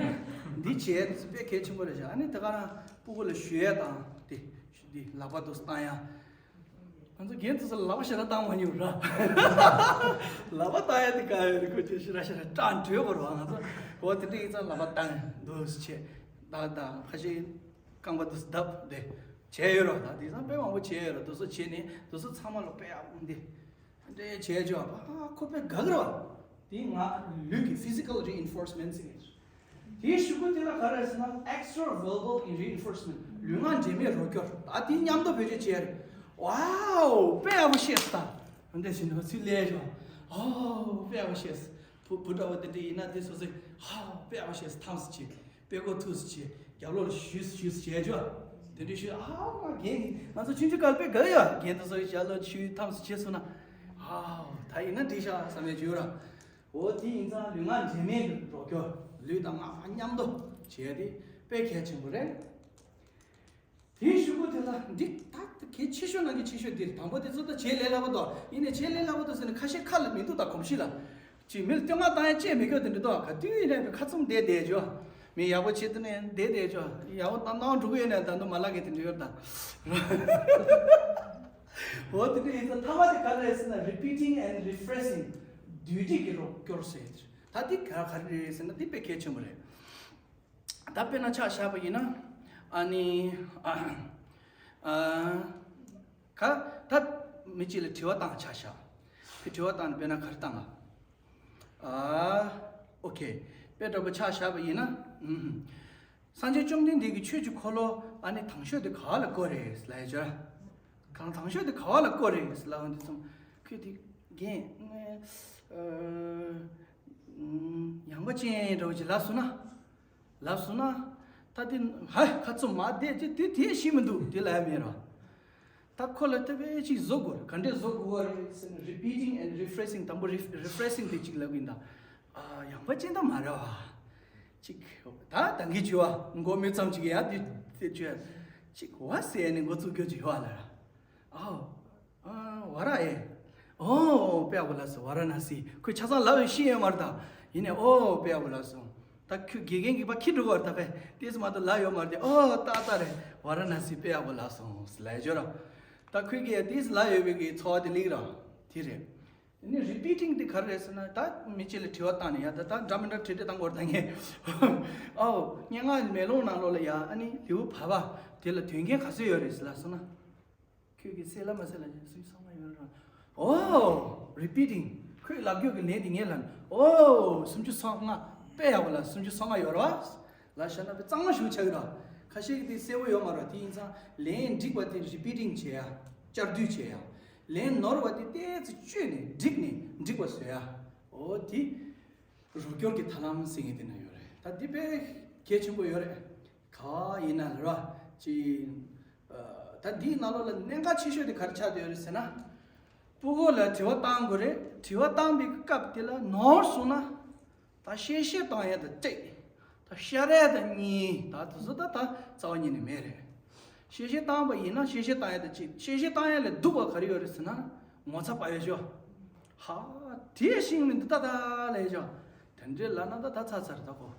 འདི་བྱས་དཔེ་གལ་ཆེན་པོ་རེད་ཤག་ཨ་ནི་དེ་ག་རང་ཕྲུ་གུ་ལ་ཞུ་ཡས་དང་དེ་འདི་ལག་པ་དུ་བཏང་ཡ། ང་ཚོ་རྒན་དེ་ཚོ་ལག་པ་ཞེ་དྲག་བཏང་མ་མྱོང་ར། ལག་པ་བཏང་ཡ་དེ་ག་ཡོད་རེད། ཁོ་ཚོ་ཞེ་དྲག་ཞེ་དྲག་སྐྲག་འགྲོ་གི་རེད་བ། ང་ཚོ་འོ་དེ་འདྲ་ཡིན་ཙང་ལག་པ་བཏང་འདུག་སེ་བྱས་ད་ད་ཕ་ཤེས་རྐང་པ་དུ་བརྡབ་བསྡད་བྱས་ཡོད་ར། ད་དེང་སང་དཔེ་མང་པོ་བྱས་ཡོད་ར། དེ་ཚོ་བྱས་ནས་དེ་ཚོ་ཚང་མ་ལ་དཔེ་ཡག་པོ་འདི་འདྲ་བྱས་བྱས་བ། ཨ་ཁོ་དཔེ་དགའ་གི་རེད་བ། དེ་ང་ལུས་ཀྱི་physical reinforcement ཟེར་གི་རེད། དེའི་གཞུག་གུ་དེ་ལ་ག་རེ་ཟེར་ན་extra verbal reinforcement། ལུས་ངག་འབྲེལ་མའི་རོགས་སྐྱོར། ད་དེ་མཉམ་དུ་བེད་སྤྱོད་བྱས་རེད། Wow དཔེ་ཡག་པོ་ཤེས་སོང་། ད་འདི་བཞིན་དུ་ཚུར་ལས་བྱུང་། Oh དཔེ་ཡག་པོ་ཤེས་སོང་། བུ་བུ་འདྲ་བོ་དེ་འདྲ་ཡིན་ན་དེ་སོ་སོས་ཧ་དཔེ་ཡག་པོ་ཤེས་སོང་། ཐམས་སུ་བྱེད། དཔེ་མགོ་ཐུགས་སུ་བྱེད། རྒྱབ་ལོགས་ལ་ཞུས་ཞུས་བྱས་བྱོས། དེ་འདྲ་ཞུས། ཨ་ང་རྒན་ང་ཚོ་ཆུང་ཆུང་སྐབས་དཔེ་དགའ་ཡ། རྒན་དེ་ཚོ་ཞལ་ལོ་ཆུ་ཐམས་སུ་བྱས་སོང་ན། ཨ་ད་ཡིན་ན་འགྲིག་ཤག་བསམ་ཡས་བྱོས་ར། འོ་དེ་ཡིན་ཙང་ལུས་ངག་འབྲེལ་མའི་རོགས་སྐྱོར། ལུས་དང་ངག་མཉམ་དུ་བྱས་ཏེ་དཔེ་གལ་ཆེན་པོ་རེད། དེའི་གཞུག་གུ་དེ་ལ་འགྲིག་ད་གལ་ཆེ་ཤོས་ནང་གི་ཆེ་ཤོས་འདིར། དང་པོ་དེ་ཚོ་ད་བྱེད་ལས་སླ་པོ་འདུག་ཡིན་ནའི་བྱེད་ལས་སླ་པོ་འདུག་ཟེར་ནས་ཁ་ཤས་ཁ་ལ་མི་འདུག་ད་གོམས་གཤིས་ལ། ཅིག་མི་ལ་བསྟོད་བསྔགས་བཏང་ཡ་ཅེས་མི་སྐྱོ་དེ་འདྲ་འདུག་ག་དུས་ཡིན་ནའི་ཁ་བཙུམ་བསྡད་བསྡད་བྱོས། མི་ཡག་པོ་བྱེད་དུས་ནས་བསྡད་བསྡད་བྱོས། ཡག་པོ་བཏང་གནང་འགྲོ་གི་ཡོད་ནའི་ད་དུང་མ་ལག་གི་དེ་འདྲ་ཡོད་ད། འོ་དེ་འདྲ་ཡིན་ཙང་མཐའ་མ་དེ་ག་རེ་རེད་ཟེར་ན་repeating and rephrasing། བསྡུས་སྒྲིག་གི་རོགས་སྐྱོར་ཟེར། ད་དེ་ག་ག་རེ་རེད་ཟེར་ན་དེ་དཔེ་གལ་ཆེན་པོ་རེད། ད་དཔེར་ན་ཆ་བཞག་པ་ཡིན་ན། ཨ་ནི། ཨ་ཨ་ག་ད་མི་གཅིག་ལ་དྲི་བ་བཏང་ཆ་བཞག་དེ་དྲི་བ་བཏང་ནས་དཔེར་ན་ག་རེ་བཏང་ང་། ཨ་ཨོ་ཁེ། དཔེ་འདྲ་པོ་ཆ་བཞག་པ་ཡིན་ན། ཨུམ། སངས་རྒྱས་བཅོམ་ལྡན་འདས་ཀྱིས་ཆོས་ཀྱི་འཁོར་ལོ་ཨ་ནི་དང་ཤོས་དེ་ག་བ་ལ་བཀོད་རེད་ལབ་ཡ་ཅོ། གང་དང་ཤོས་དེ་ག་བ་ལ་བཀོད་རེད་ལབ་འོང་དུས་ཙམ་ཁོས་དེ་རྒན་ཨ་ཡངས་པ་ཅན་འདྲ་བོ་ཅིག་ལབ་སོང་ན། ལབ་སོང་ན། ད་དེ་ཧ་ཁ་བཙུམ་མ་བསྡད་ཅེས་དེ་དེ་ཤེས་མི་འདུག་དེ་ལབ་ཡ་མེད་ར། ད་ཁོ་ལ་དེ་བས་ཅིག་བཟོ་དགོས་རེད། ག་འདྲས་བཟོ་དགོས་རེད་ཟེར་ན་repeating and rephrasing། དང་པོ་rephrasing དེ་ཅིག་ལབ་གི་ཡིན་ད། ཨ་ཡངས་པ་ཅན་ད་མ་རེད་བ། ཅིག་ད་ད་གི་བྱོས་བ་མགོ་མི་ཙམ་ཅིག་ཡ་དེ་དེ་བྱོས། ཅིག་བ་ཟེར་ནས་མགོ་བཙུགས་རྒྱུ་བྱོས་བ་ལ། ཨའོ། ཨ་ཝ་ར་ཨེ། ཨོ་དཔེ་ཡག་པོ་ལབ་སོང་། ཝ་ར་ན་སི། ཁོས་ཆ་ཚང་ལབ་ཡོད་ཤེས་ཡོད་མ་རེད་ད། ཡིན་ནའི་ཨོ་དཔེ་ཡག་པོ་ལབ་སོང་། ད་ཁོས་དགེ་རྒན་གྱིས་ཕར་ཁྱེར་འགྲོ་གི་རེད་ད། ཕར་ཏོག་ཙམ་མ་གཏོགས་ལབ་ཡོད་མ་རེད་དེ། ཨོ་ཏག་ཏག་རེད། ཝ་ར་ན་སི་དཔེ་ཡག་པོ་ལབ་སོང་ལབ་ཡོད་ར། ད་ཁོས་ཀྱིས་ཏོག་ཙམ་ལབ་ཡོད་པའི་གི་ཚོར་བ་དེ་སླེབས་ར། དེ་རེད། ཨ་ནི་repeating དེ་ག་རེ་རེད་ཟེར་ན། ད་མི་གཅིག་ལ་དྲི་བ་བཏང་ནས་ཡ་ད་ད་འདྲ་མི་འདྲ་དྲི་དྲི་བཏང་དགོས་རེད་ད་ངས། ཨོ་སྙན་ངག་མེ་ལོང་ནང་ལོགས་ལ་ཡ་ཨ་ནི་ལེའུ་བར་པ་དེ་ལ་དོན་རྐྱེན་ག་ཚོད་ཡོད་རེད་ཟེར་ལབ་སོང་ན། ཁྱོད་ཀྱིས་གསལ་ལ་མ་གསལ་ལ་སུམ་ཅུ་སོ་ལྔ་ཡོད་རེད། ཨོ། Repeating ཁོས་ལབ་རྒྱུ་གི་ལན་དེ་ངས་ལབ་ན། ཨོ། སུམ་ཅུ་སོ་ལྔ། དཔེ་ཡག་པོ་ལབ། སུམ་ཅུ་སོ་ལྔ་ཡོད་རེད་བ། ལབ་བཞག་ན་དཔེ་གཙང་མ་ཞིག་ཆགས་ཀྱི་རེད། ཁ་ཤས་ཀྱིས་དེ་གསལ་པོ་ཡོད་མ་རེད། དེ་ཡིན་ཙང་ལན་འགྲིག་པ་དེ་repeating བྱེད་ཡ། བསྐྱར་ཟློས་བྱེད་ཡ། ལན་ནོར་བ་དེ་ཏོག་ཙམ་བཅོས་ནས་བསྒྲིགས་ནས་འགྲིག་པ་བཟོ་ཡ། ཨོ་དེ། རོགས་སྐྱོར་གྱི་ཐབས་ལམ་ཟེར་མཁན་དེ་ན་ཡོད་རེད། ད་འདི་དཔེ་གལ་ཆེན་པོ་ཡོད་རེད། ག་ཡིན་ན་རེད་བ། ཅི། ཨ། ད་འདིའི་ནང་ལོགས་ལ་གནད་འགག་ཆེ་ཤོས་དེ་ག་རེ་ཆགས་བསྡད་ཡོད་རེད་ཟེར་ན། སྤུ་གུ་ལ་དྲི་བ་བཏང་དགོས་རེད། དྲི་བ་བཏང་པའི་སྐབས་དེ་ལ་ནོར་སོང་ན། ད་གཤེ་གཤེ་བཏང་ཡ་དང་གཅིག་ད་ཤ་ར་དང་གཉིས། ད་དེ་ཚོ་ད་ད་རྩ་བ་ཉིད་ནས་མེད་རེད། གཤེ་གཤེ་བཏང་པ་ཡིན་ན་གཤེ་གཤེ་བཏང་ཡ་དང་གཅིག་གཤེ་གཤེ་བཏང་ཡ་ལས་སྡུག་པ་ག་རེ་ཡོད་རེད་ཟེར་ན། ངོ་ཚ་པ་ཡོད་ཤོ། ཧ། དེ་ཤེས་མི་འདུག་ད་ད་ལས་ཤོ། དེ་འདྲའི་ལབ་ན་ད་ད་ཚར་ཚར་ད་གོ།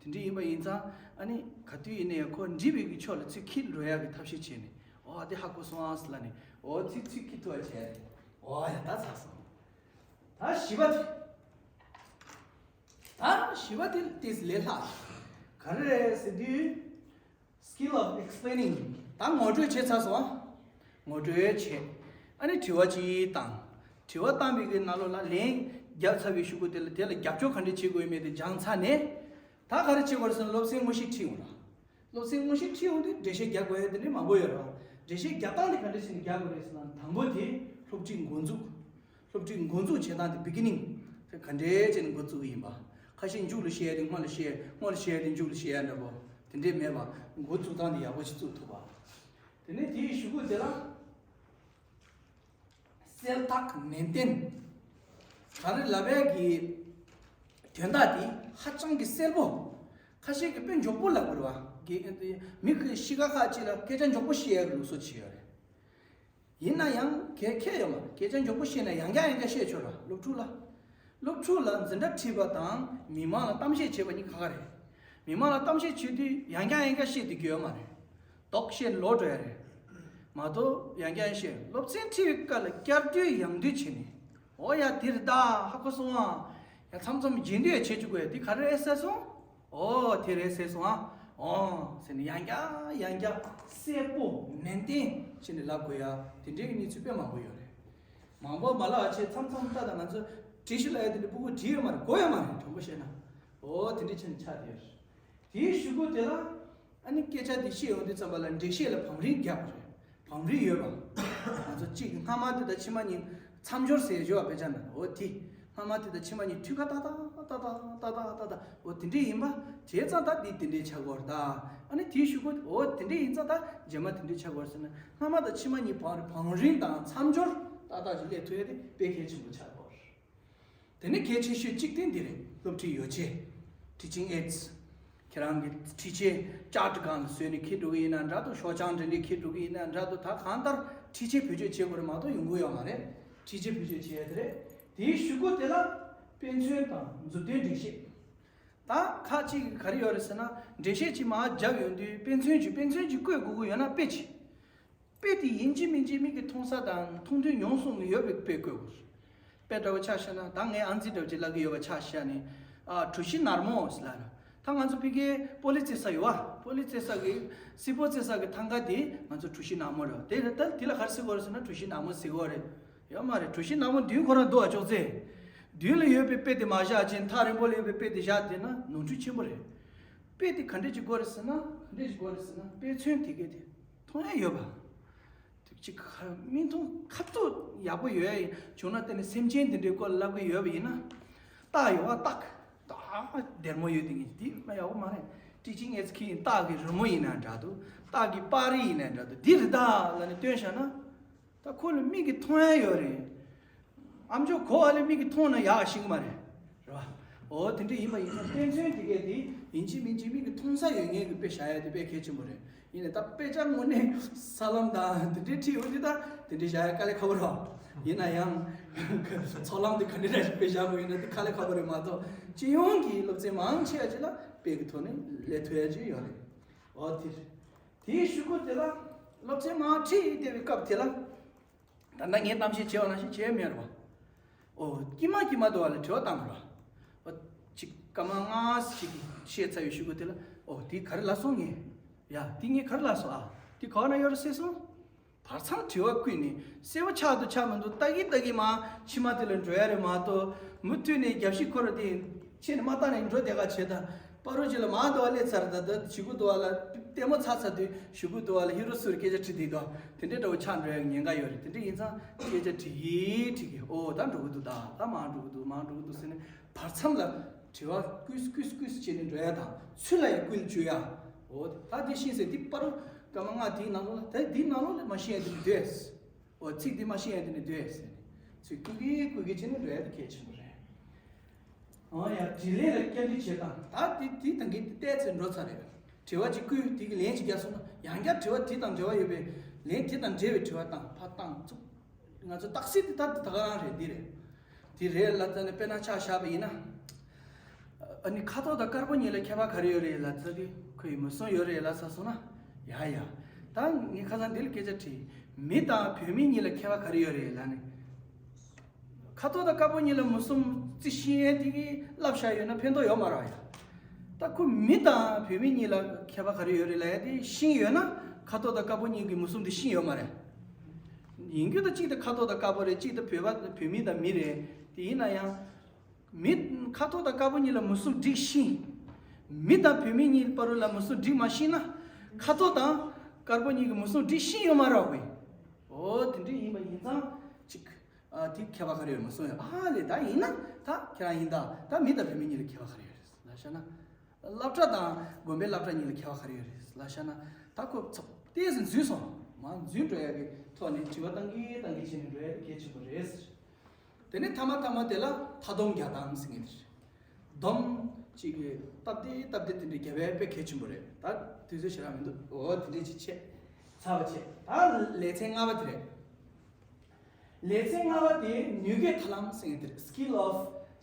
དེ་འདྲ་ཡིན་པ་ཡིན་ཙང་ཨ་ནི་ག་དུས་ཡིན་ནའི་ཁོ་འགྲིག་པའི་གི་ཕྱོགས་ལ་ཚུར་ཁྱེར་འགྲོ་ཡག་གི་ཐབས་ཤེས་བྱས་ནས། ཨོ་དེ་ཧ་གོ་སོང་ཨ་ཟེར་ལབ་ནས། ཨོ་ཚུར་ཚུར་ཁྱེར་ཐུབ་པ་བྱས་ནས། ཨོ་ཡ་ད་ཚར་སོང་། ད་བཞི་པ་དེ། ད་བཞི་པ་དེ་ཏིས་ལས་ལྷག་ག་རེ་རེད་ཟེར་དུས། Skill of explaining. ད་ངོ་སྤྲོད་བྱས་ཚར་སོང་ཨ། ངོ་སྤྲོད་བྱས། ཨ་ནི་དྲི་བ་གཅིག་བཏང་། དྲི་བ་བཏང་བའི་གི་ནང་ལོགས་ལ་ལན་བརྒྱབ་ཚར་བའི་གཞུག་གུ་དེ་ལ་དེ་ལ་རྒྱབ་སྐྱོར་ག་འདྲ་བྱེད་དགོས་ཡོད་མེད་དེ་སྦྱངས་ཚར་ནས། ད་ག་རེ་བྱེད་དགོས་རེད་ཟེར་ན་སློབ་ཚན་དངོས་གཞི་ཁྲིད་འོང་ར། སློབ་ཚན་དངོས་གཞི་ཁྲིད་འོང་དུས་འགྲེལ་བཤད་རྒྱག་དགོས་ཡ་དེ་འདྲ་མང་པོ་ཡོད་རེད་བ། འགྲེལ་བཤད་རྒྱག་སྟངས་དེ་ག་འདྲ་བྱས་ནས་རྒྱག་དགོས་རེད་ཟེར་ན་དང་པོ་དེ་སློབ་ཁྲིད་འགོ་འཛུགས། སློབ་ཁྲིད་འགོ་འཛུགས་བྱེད་སྟངས་དེ་beginning དེ་ག་འདྲ་བྱས་ནས་འགོ་བཙུགས་ཀྱི་ཡིན་པ། ཁ་ཤས་མཇུག་ལ་བཤད་ཡ་དེ་སྔོན་ལ་བཤད། སྔོན་ལ་བཤད་ཡ་དེ་མཇུག་ལ་བཤད་ཡ་འདྲ་པོ་དེ་འདྲས་མེད་པ། འགོ་བཙུགས་སྟངས་དེ་ཡག་པོ་ཞིག་བཙུགས་ཐུབ་པ། དེ་ནས་དེའི་གཞུག་གུ་དེ་ལ། གསལ་དག་ནན་ཏན། ག་རེ་ལབ་ཡ་གི་དོན་དག་དེ་ཧ་ཅང་གི་གསལ་པོ། ཁ་ཤས་ཀྱིས་དཔེ་མགྱོགས་པོ་ལབ་དགོས་རེད་བ། གི་མི་གི་གཤིས་ཀ་ཁག་ཅིག་ལ་སྐད་ཆ་མགྱོགས་པོ་བཤད་ཡ་གི་ལུགས་སྲོལ་ཅིག་ཡོད་རེད། ཡིན་ན་ཡང་གལ་ཁེལ་ཡོད་མ་རེད། སྐད་ཆ་མགྱོགས་པོ་བཤད་ན་ཡང་བསྐྱར་ཡང་བསྐྱར་བཤད་ཆོག་ར་སློབ་ཕྲུག་ལ། སློབ་ཕྲུག་ལ་འཛིན་གྲྭ་ཁྲིད་པ་དང་མི་མང་ལ་གཏམ་བཤད་བྱེད་པ་གཉིས་ཁ་ཁ་རེད། མི་མང་ལ་གཏམ་བཤད་བྱེད་དུས་ཡང་བསྐྱར་ཡང་བསྐྱར་བཤད་བསྡད་རྒྱུ་ཡོད་མ་རེད། རྡོག་བཤད་ལོག་འགྲོ་ཡ་རེད། མ་གཏོགས་ཡང་བསྐྱར་བཤད། སློབ་ཚན་ཁྲིད་པའི་སྐབས་ལ་བསྐྱར་ཟློས་ཡང་ཟློས་བྱས་ནས། འོ་ཡ་དེ་རེད་ད། ཧ་གོ་སོང་ཨ། ཡ་མཚམས་མཚམས་རྗེས་ཟློས་བྱེད་བཅུག་དགོས། འདི་ག་རེ་རེད་ཟེར་སོང་། འོ་དེ་རེད་ཟེར་སོང་ཨ། འོ་ཟེར་ནས་ཡང་བསྐྱར་ཡང་བསྐྱར་གསལ་པོ་ནན་ཏན་བྱས་ནས་ལབ་དགོས་ཡ་དེ་འདྲའི་གི་གནས་ཚུལ་དཔེ་མང་པོ་ཡོད་རེད། མང་པོ་མ་ལབ་བྱས་མཚམས་མཚམས་ལྟ་དང་ང་ཚོ་བྲིས་ཤིག་ལབ་ཡ་དེ་འདྲ་སྤུ་གུ་བྲིས་ཡོད་མ་རེད། གོ་ཡོད་མ་རེད། དྲང་པོ་བཤད་ན། འོ་དེ་འདྲ་བྱས་ནས་ཆགས་བསྡད་ཡོད་རེད། དེའི་གཞུག་གུ་དེ་ལ། ཨ་ནི་སྐད་ཆ་འདི་བཤད་ཡོང་དུས་ཙམ་པ་ལ་འགྲེལ་བཤད་ལ་བང་རིམ་རྒྱག་པ་རེད། བང་རིམ་ཡོད་པ། ང་ཚོ་གཅིག་སྔ་མ་དེ་དང་ཕྱི་མ་གཉིས་མཚམས་སྦྱོར་ཟེར་ཡོད་པ་དཔེ་ཆ་ནང་ལ། འོ་དེ། སྔ་མ་དེ་དང་ཕྱི་མ་གཉིས་ཐུག་ག་ཏག་ཏག་ཏག་ཏག་ཏག་ཏག་ཏག་འོ་དེ་འདྲས་ཡིན་པ། བྱས་ཙང་ད་འདི་དེ་འདྲས་ཆགས་ཀྱི་ཡོད་རེད་ད། ཨ་ནི་དེའི་གཞུག་གུ་འོ་དེ་འདྲས་ཡིན་ཙང་ད་རྗེས་མ་དེ་འདྲས་ཆགས་ཀྱི་ཡོད་རེད་ཟེར་ན། སྔ་མ་དང་ཕྱི་མ་གཉིས་བར་བང་རིམ་དང་མཚམས་སྦྱོར་ཏག་ཏག་ཅིག་སླེབས་ཐུབ་ཡ་དེ་དཔེ་གལ་ཆེན་པོ་ཆགས་ཀྱི་ཡོད་རེད། དེ་ནས་གལ་ཆེ་ཤོས་གཅིག་དེ་འདི་རེད། སློབ་ཁྲིད་ཡོ་བྱད། Teaching aids། ཁྱེད་རང་གི་ཁྲིད་ཆས་ཅར་ཊི་སྒང་ལ་བཟོས་ནས་འཁྱེར་འགྲོ་གི་ཡིན་ན་འདྲ་འདུག་ཤོག་བྱང་འདྲ་འདྲ་འཁྱེར་འགྲོ་གི་ཡིན་ན་འདྲ་འདུག་ད་གང་ལྟར་ཁྲིད་ཆས་བེད་སྤྱོད་བྱེད་དགོས་རེད་མ་གཏོགས་ཡོང་གི་ཡོད་མ་རེད། ཁྲིད་ཆས་བེད་སྤྱོད་བྱེད་ཡ་དེ་རེད། དེའི་གཞུག་གུ་དེ་ལ་དཔེ་མཚོན་དང་མཛུབ་སྟོན་འགྲེལ་བཤད། ད་ཁག་ཅིག་ག་རེ་ཡོད་རེད་ཟེར་ན། འགྲེལ་བཤད་ཅིག་མར་བརྒྱབ་ཡོང་དུས་དཔེ་མཚོན་ཅིག་དཔེ་མཚོན་ཅིག་བཀོད་དགོས་ཀྱི་ཡོད་ན་དཔེ་ཅིག་དཔེ་དེ་ཡིན་གཅིག་མིན་གཅིག་མིག་གིས་མཐོང་ས་དང་མཐོང་ཐོས་མྱོང་གསུམ་ཡོད་པའི་དཔེ་བཀོད་དགོས། དཔེ་འདྲ་བོ་ཆ་བཞག་ན་ད་ངས་ཨང་རྩིས་འདྲ་བོ་ཅིག་བསླབ་ཀྱི་ཡོད་པ་ཆ་བཞག་ནས། ཨ་གྲུ་བཞི་ནར་མོ་ཟེར་ལབ་ར། ད་ང་ཚོ་ཕ་གིའི་སྤོ་ལོ་རྩེད་ས་ཡོད་བ། སྤོ་ལོ་རྩེད་ས་གི་སིལ་སྤོལ་རྩེད་ས་གི་ཐང་ག་དེ་ང་ཚོ་གྲུ་བཞི་ནར་མོ་རེད་བ། དེ་ད་དེ་ལ་ག་རེ་ཟེར་དགོས་རེད་ཟེར་ན་གྲུ་བཞི་ནར་མོ་ཟེར་དགོས་རེད། ཡོད་མ་རེད། གྲུ་བཞི་ནར་མོ་མདུན་ཁོ་རང་འདུག་བ་ཅོག་ཙེ། མདུན་ལ་ཡོད་པའི་དཔེ་དེ་མ་བཞག་ཅིང་ཐག་རིང་པོ་ལ་ཡོད་པའི་དཔེ་དེ་བཞག་བསྡད་ན་ནོར་འཁྲུལ་ཆེན་པོ་རེད། དཔེ་དེ་ག་འདྲས་ཅིག་དགོས་རེད་ཟེར་ན། ག་འདྲས་ཅིག་དགོས་རེད་ཟེར་ན་དཔེ་མཚོན་དེ་གས་དེ་མཐོང་ཡ་ཡོད་པ། དེ་ཅིག་ཁ་མིག་མཐོང་ཁ་ཐུག་ཡག་པོ་ཡོད་ཡ་བྱུང་ན་དེ་ནི་སེམས་ཅན་དེ་འདྲའི་སྐོར་ལ་བསླབ་ཀྱི་ཡོད་པ་ཡིན་ན། རྟགས་ཡོད་པ་རྟགས། རྟགས་སྡེར་མོ་ཡོད་དེ་ངས་འདི་མ་ཡག་པོ་མ་རེད། ཊི་ཆིང་ཨེ་ཌི་ཁྱི་ཡིན་རྟགས་ཀྱི་རི་མོ་ཡིན་ན་འདྲ་འདུག་རྟགས་ཀྱི་པར་རིས་ཡིན་ན་འདྲ་འདུག་འདི་རེད་ད་ལབ་ནས་སྟོན་བཞག་ན། ད་ཁོ་ལ་མིག་གིས་མཐོང་ཡ་ཡོད་རེད། ཨ་མཆོག་གོ་བ་ལས་མིག་གིས་མཐོང་ན་ཡག་ཤེས་ཀྱི་མ་རེད། རེད་བ། འོ་དེ་འདྲ་ཡིན་པ་ཡིན་ན་དཔེ་མཚོན་དེ་གས་དེ་ཡིན་གཅིག་མིན་གཅིག་མིག་གིས་མཐོང་ས་ཡོད་མཁན་གྱི་དཔེ་བཞག་ཡ་དེ་དཔེ་གལ་ཆེན་པོ་རེད། ཡིན་ནའི་ད་དཔེ་ཆ་དངོས་གནས་ས་ལམ་དང་དེ་འདྲའི་ཁྲིད་ཡོང་དུས་ད་དེ་འདྲའི་བཞག་ཡ་དཀའ་ལས་ཁག་པོ་རེད་བ། ཡིན་ན་ཡང་ཚོགས་ལམ་དེ་ག་འདྲ་འདྲ་ཞིག་དཔེ་བཞག་དགོས་ཡིན་ན་དེ་དཀའ་ལས་ཁག་པོ་རེད་མ་གཏོགས་སྤྱི་ཡོངས་ཀྱི་སློབ་ཚན་མང་ཆེ་བ་ཅིག་ལ་དཔེ་གི་ཐོག་ནས་ལས་ཐུབ་ཡ་ཅིག་ཡོད་རེད། འོ་དེ་རེད། དེའི་གཞུག་གུ་དེ་ལ་སློབ་ཚན་མར་ཁྲིད་བསྡད་པའི་སྐབས་དེ་ལ། ད་ལྟ་ངས་གཏམ་བཤད་བྱས་པ་ནང་བཞིན་བྱས་མེད་རེད་བ། ཨོ། དཀྱིལ་མ་དཀྱིལ་མ་དུ་བ་ལ་དྲི་བ་བཏང་རེད་བ། ཨོ། ཅིག་སྐར་མ་ལྔ་ཞིག་བཤད་ཚར་བའི་གཞུག་གུ་དེ་ལ། ཨོ། དེ་ག་རེ་ལབ་སོང་ངས། ཡ། དེ་ངས་ག་རེ་ལབ་སོང་ཨ། དེ་ག་བ་ན་ཡོད་རེད་ཟེར་སོང་། བར་མཚམས་དྲི་བ་བསྐུལ་ནས་གསལ་པོ་ཆགས་འདུག་ཆགས་མི་འདུག་ལྟ་གིན་ལྟ་གིན་མར་ཕྱི་མ་དེ་ལ་འགྲོ་ཡ་རེད་མ་གཏོགས། མུ་མཐུད་ནས་རྒྱབ་ཤིག་ཁོ་ར་དེ་ཕྱི་ནས་མ་བཏང་ནས་འགྲོ་བསྡད་ག་བྱེད་ད། པ་རུ་ཅི་ལ་མ་དུ་བ་སླེབས་ཚར་ད་ད་གཞུག་གུ་དུ་བ་ལ་ལྟད་མོ་ཚར་ཚར་དུས་གཞུག་གུ་དུ་བ་ལ་ཧི་རོ་སུར་སྐད་ཆ་དྲིས་དུས་དོ། དེ་འདྲའི་འདྲ་བོ་ཆགས་འགྲོ་ཡ་གི་ཉེན་ཁ་ཡོད་རེད། དེ་འདྲ་ཡིན་ཙང་སྐད་ཆ་དྲིས་གི་དྲིས་གི་ཨོ་ད་འགྲོ་གི་འདུག་ད་ད་མར་འགྲོ་གི་འདུག་མར་འགྲོ་གི་འདུག་ཟེར་ནས་བར་མཚམས་ལ་དྲི་བ་ཀུས་ཀུས་ཀུས་བྱས་ནས་འགྲོ་ཡ་དང་ཚུར་ལ་ཡ་བསྐུལ་བཅུག་ཡ། ཨོ་ད་དེ་ཤེས་ཟེར་དེ་པ་རུ་སྐར་མ་ལྔ་དེའི་ནང་ལོགས་ལ་ད་དེའི་ནང་ལོགས་ལ་མ་ཤེས་ཡ་དེ་མི་འདུག་ཨོ་ཚིག་འདི་མ་ཤེས་ཡ་དེ་ནི་འདོད་ཟེར་ནས་ཚུལ་ཀུན་གྱིས་ཀུན་གྱིས་བྱས་ནས་འགྲོ་ཡ་དེ་གལ་ཆེན་པོ་རེད། འོ་ཡ། དྲིས་ལན་ལ་བསྐྱར་དྲི་བྱེད་སྟངས་ད་དེ་དེ་དང་གི་བལྟས་ཚེ་འགྲོ་ཚར་རེད། དྲི་བ་གཅིག་བསྐུལ་དེ་གི་ལན་གཅིག་བརྒྱབ་སོང་ན་ཡང་བསྐྱར་དྲི་བ་དེ་དང་འབྲེལ་བ་ཡོད་པའི་ལན་དེ་དང་འབྲེལ་བའི་དྲི་བ་བཏང་ཕར་བཏང་བཙུགས། ང་ཚོ་རྟགས་གསལ་དེ་ད་དེ་ད་ག་རང་རེད་འདི་རེད། དེ་རེད་ལ་ད་ནི་དཔེར་ན་ཆ་བཞག་པ་ཡིན་ན། ཨ་ནི་ཁ་དོག་དང་དཀར་པོ་གཉིས་ལ་ཁྱད་པར་ག་རེ་ཡོད་རེད་ལབ་ཚར་དུས་ཁོས་མུན་སེལ་ཡོད་རེད་ལབ་ཚར་སོང་ན། ཡ་ཡ། ད་ངས་ཁ་སང་འདི་ལ་སྐད་ཆ་དྲིས། མི་དང་བུད་མེད་གཉིས་ལ་ཁྱད་པར་ག་རེ་ཡོད་རེད་ལབ་ནས། ཁ་དོག་དང་དཀར་པོ་གཉིས་ལ་མུ་གསུམ་རྩི་ཤེས་ཡས་དེ་གི་བསླབ་བྱ་ཡོད་ན་ཕན་ཐོགས་ཡོད་མ་རེད་ཡ། ད་ཁོ་མི་དང་བུད་མེད་གཉིས་ལ་ཁྱད་པར་ག་རེ་ཡོད་རེད་ལབ་ཡ་དེ་ཤེས་ཡོད་ན་ཁ་དོག་དང་དཀར་པོ་གཉིས་ཀྱི་མུ་གསུམ་དེ་ཤེས་ཡོད་མ་རེད། ཡིན་རྒྱུ་ད་གཅིག་ད་ཁ་དོག་དང་དཀར་པོ་རེད། གཅིག་ད་བོད་པ་བུད་མེད་དང་མི་རེད། དེ་ཡིན་ན་ཡང་། མི། ཁ་དོག་དང་དཀར་པོ་གཉིས་ལ་མུ་གསུམ་སྒྲིག་ཤེས། མི་དང་བུད་མེད་གཉིས་བར་ལ་མུ་གསུམ་སྒྲིག་མ་ཤེས་ན། ཁ་དོག་དང་དཀར་པོ་གཉིས་ཀྱི་མུ་གསུམ་སྒྲིག་ཤེས་ཡོད་མ་རེད་བས། འོ་དེ་འདྲ་ཡིན་པ་ཡིན་ཙང་ཅིག་ཨ་དེ་ཁྱད་པར་ག་རེ་ཡོད་མ་གསུངས་ཡོད། ཨ་ལས་ད་ཡིན་ན་ད་ཁྱེད་རང་ཡིན་ད་ད་མི་དང་བུད་མེད་གཉིས་ལ་ཁྱད་པར་ག་རེ་ཡོད་རེད་ལབ་བྱས་ན། སློབ་གྲྭ་དང་དགོན་པའི་སློབ་གྲྭ་གཉིས་ལ་ཁྱད་པར་ག་རེ་ཡོད་རེད་ལབ་བྱས་ན། ད་ཁོ་ཚོ་ཏོག་ཙམ་འཛུལ་སོང་། མར་འཛུལ་འགྲོ་ཡ་གི་ཐོག་ནས་དྲི་བ་བཏང་གིན་བཏང་གིན་བྱས་ནས་འགྲོ་ཡ་དེ་གལ་ཆེན་པོ་རེད། དེ་ནས་མཐའ་མ་མཐའ་མ་དེ་ལ་མཐའ་སྡོམ་རྒྱག་སྟངས་ཟེར་མཁན་དེ་རེད། སྡོམ་གཅིག་གིས་སྟབས་བདེ་སྟབས་བདེ་དེ་འདྲ་རྒྱབ་པ་དཔེ་གལ་ཆེན་པོ་རེད། ད་དུས་ཚོད་ཞེ་དྲག་མི་འདུག་འོ་དེ་འདྲས་ཅིག་བྱས། ཚར་བ་བྱས། ད་ལེ་ཚན་ལྔ་པ་དེ་རེད། ལེ་ཚན་ལྔ་པ་དེ་ནུས་འགོད་ཐབས་ལམ་ཟེར་མཁན་དེ་རེད། Skill of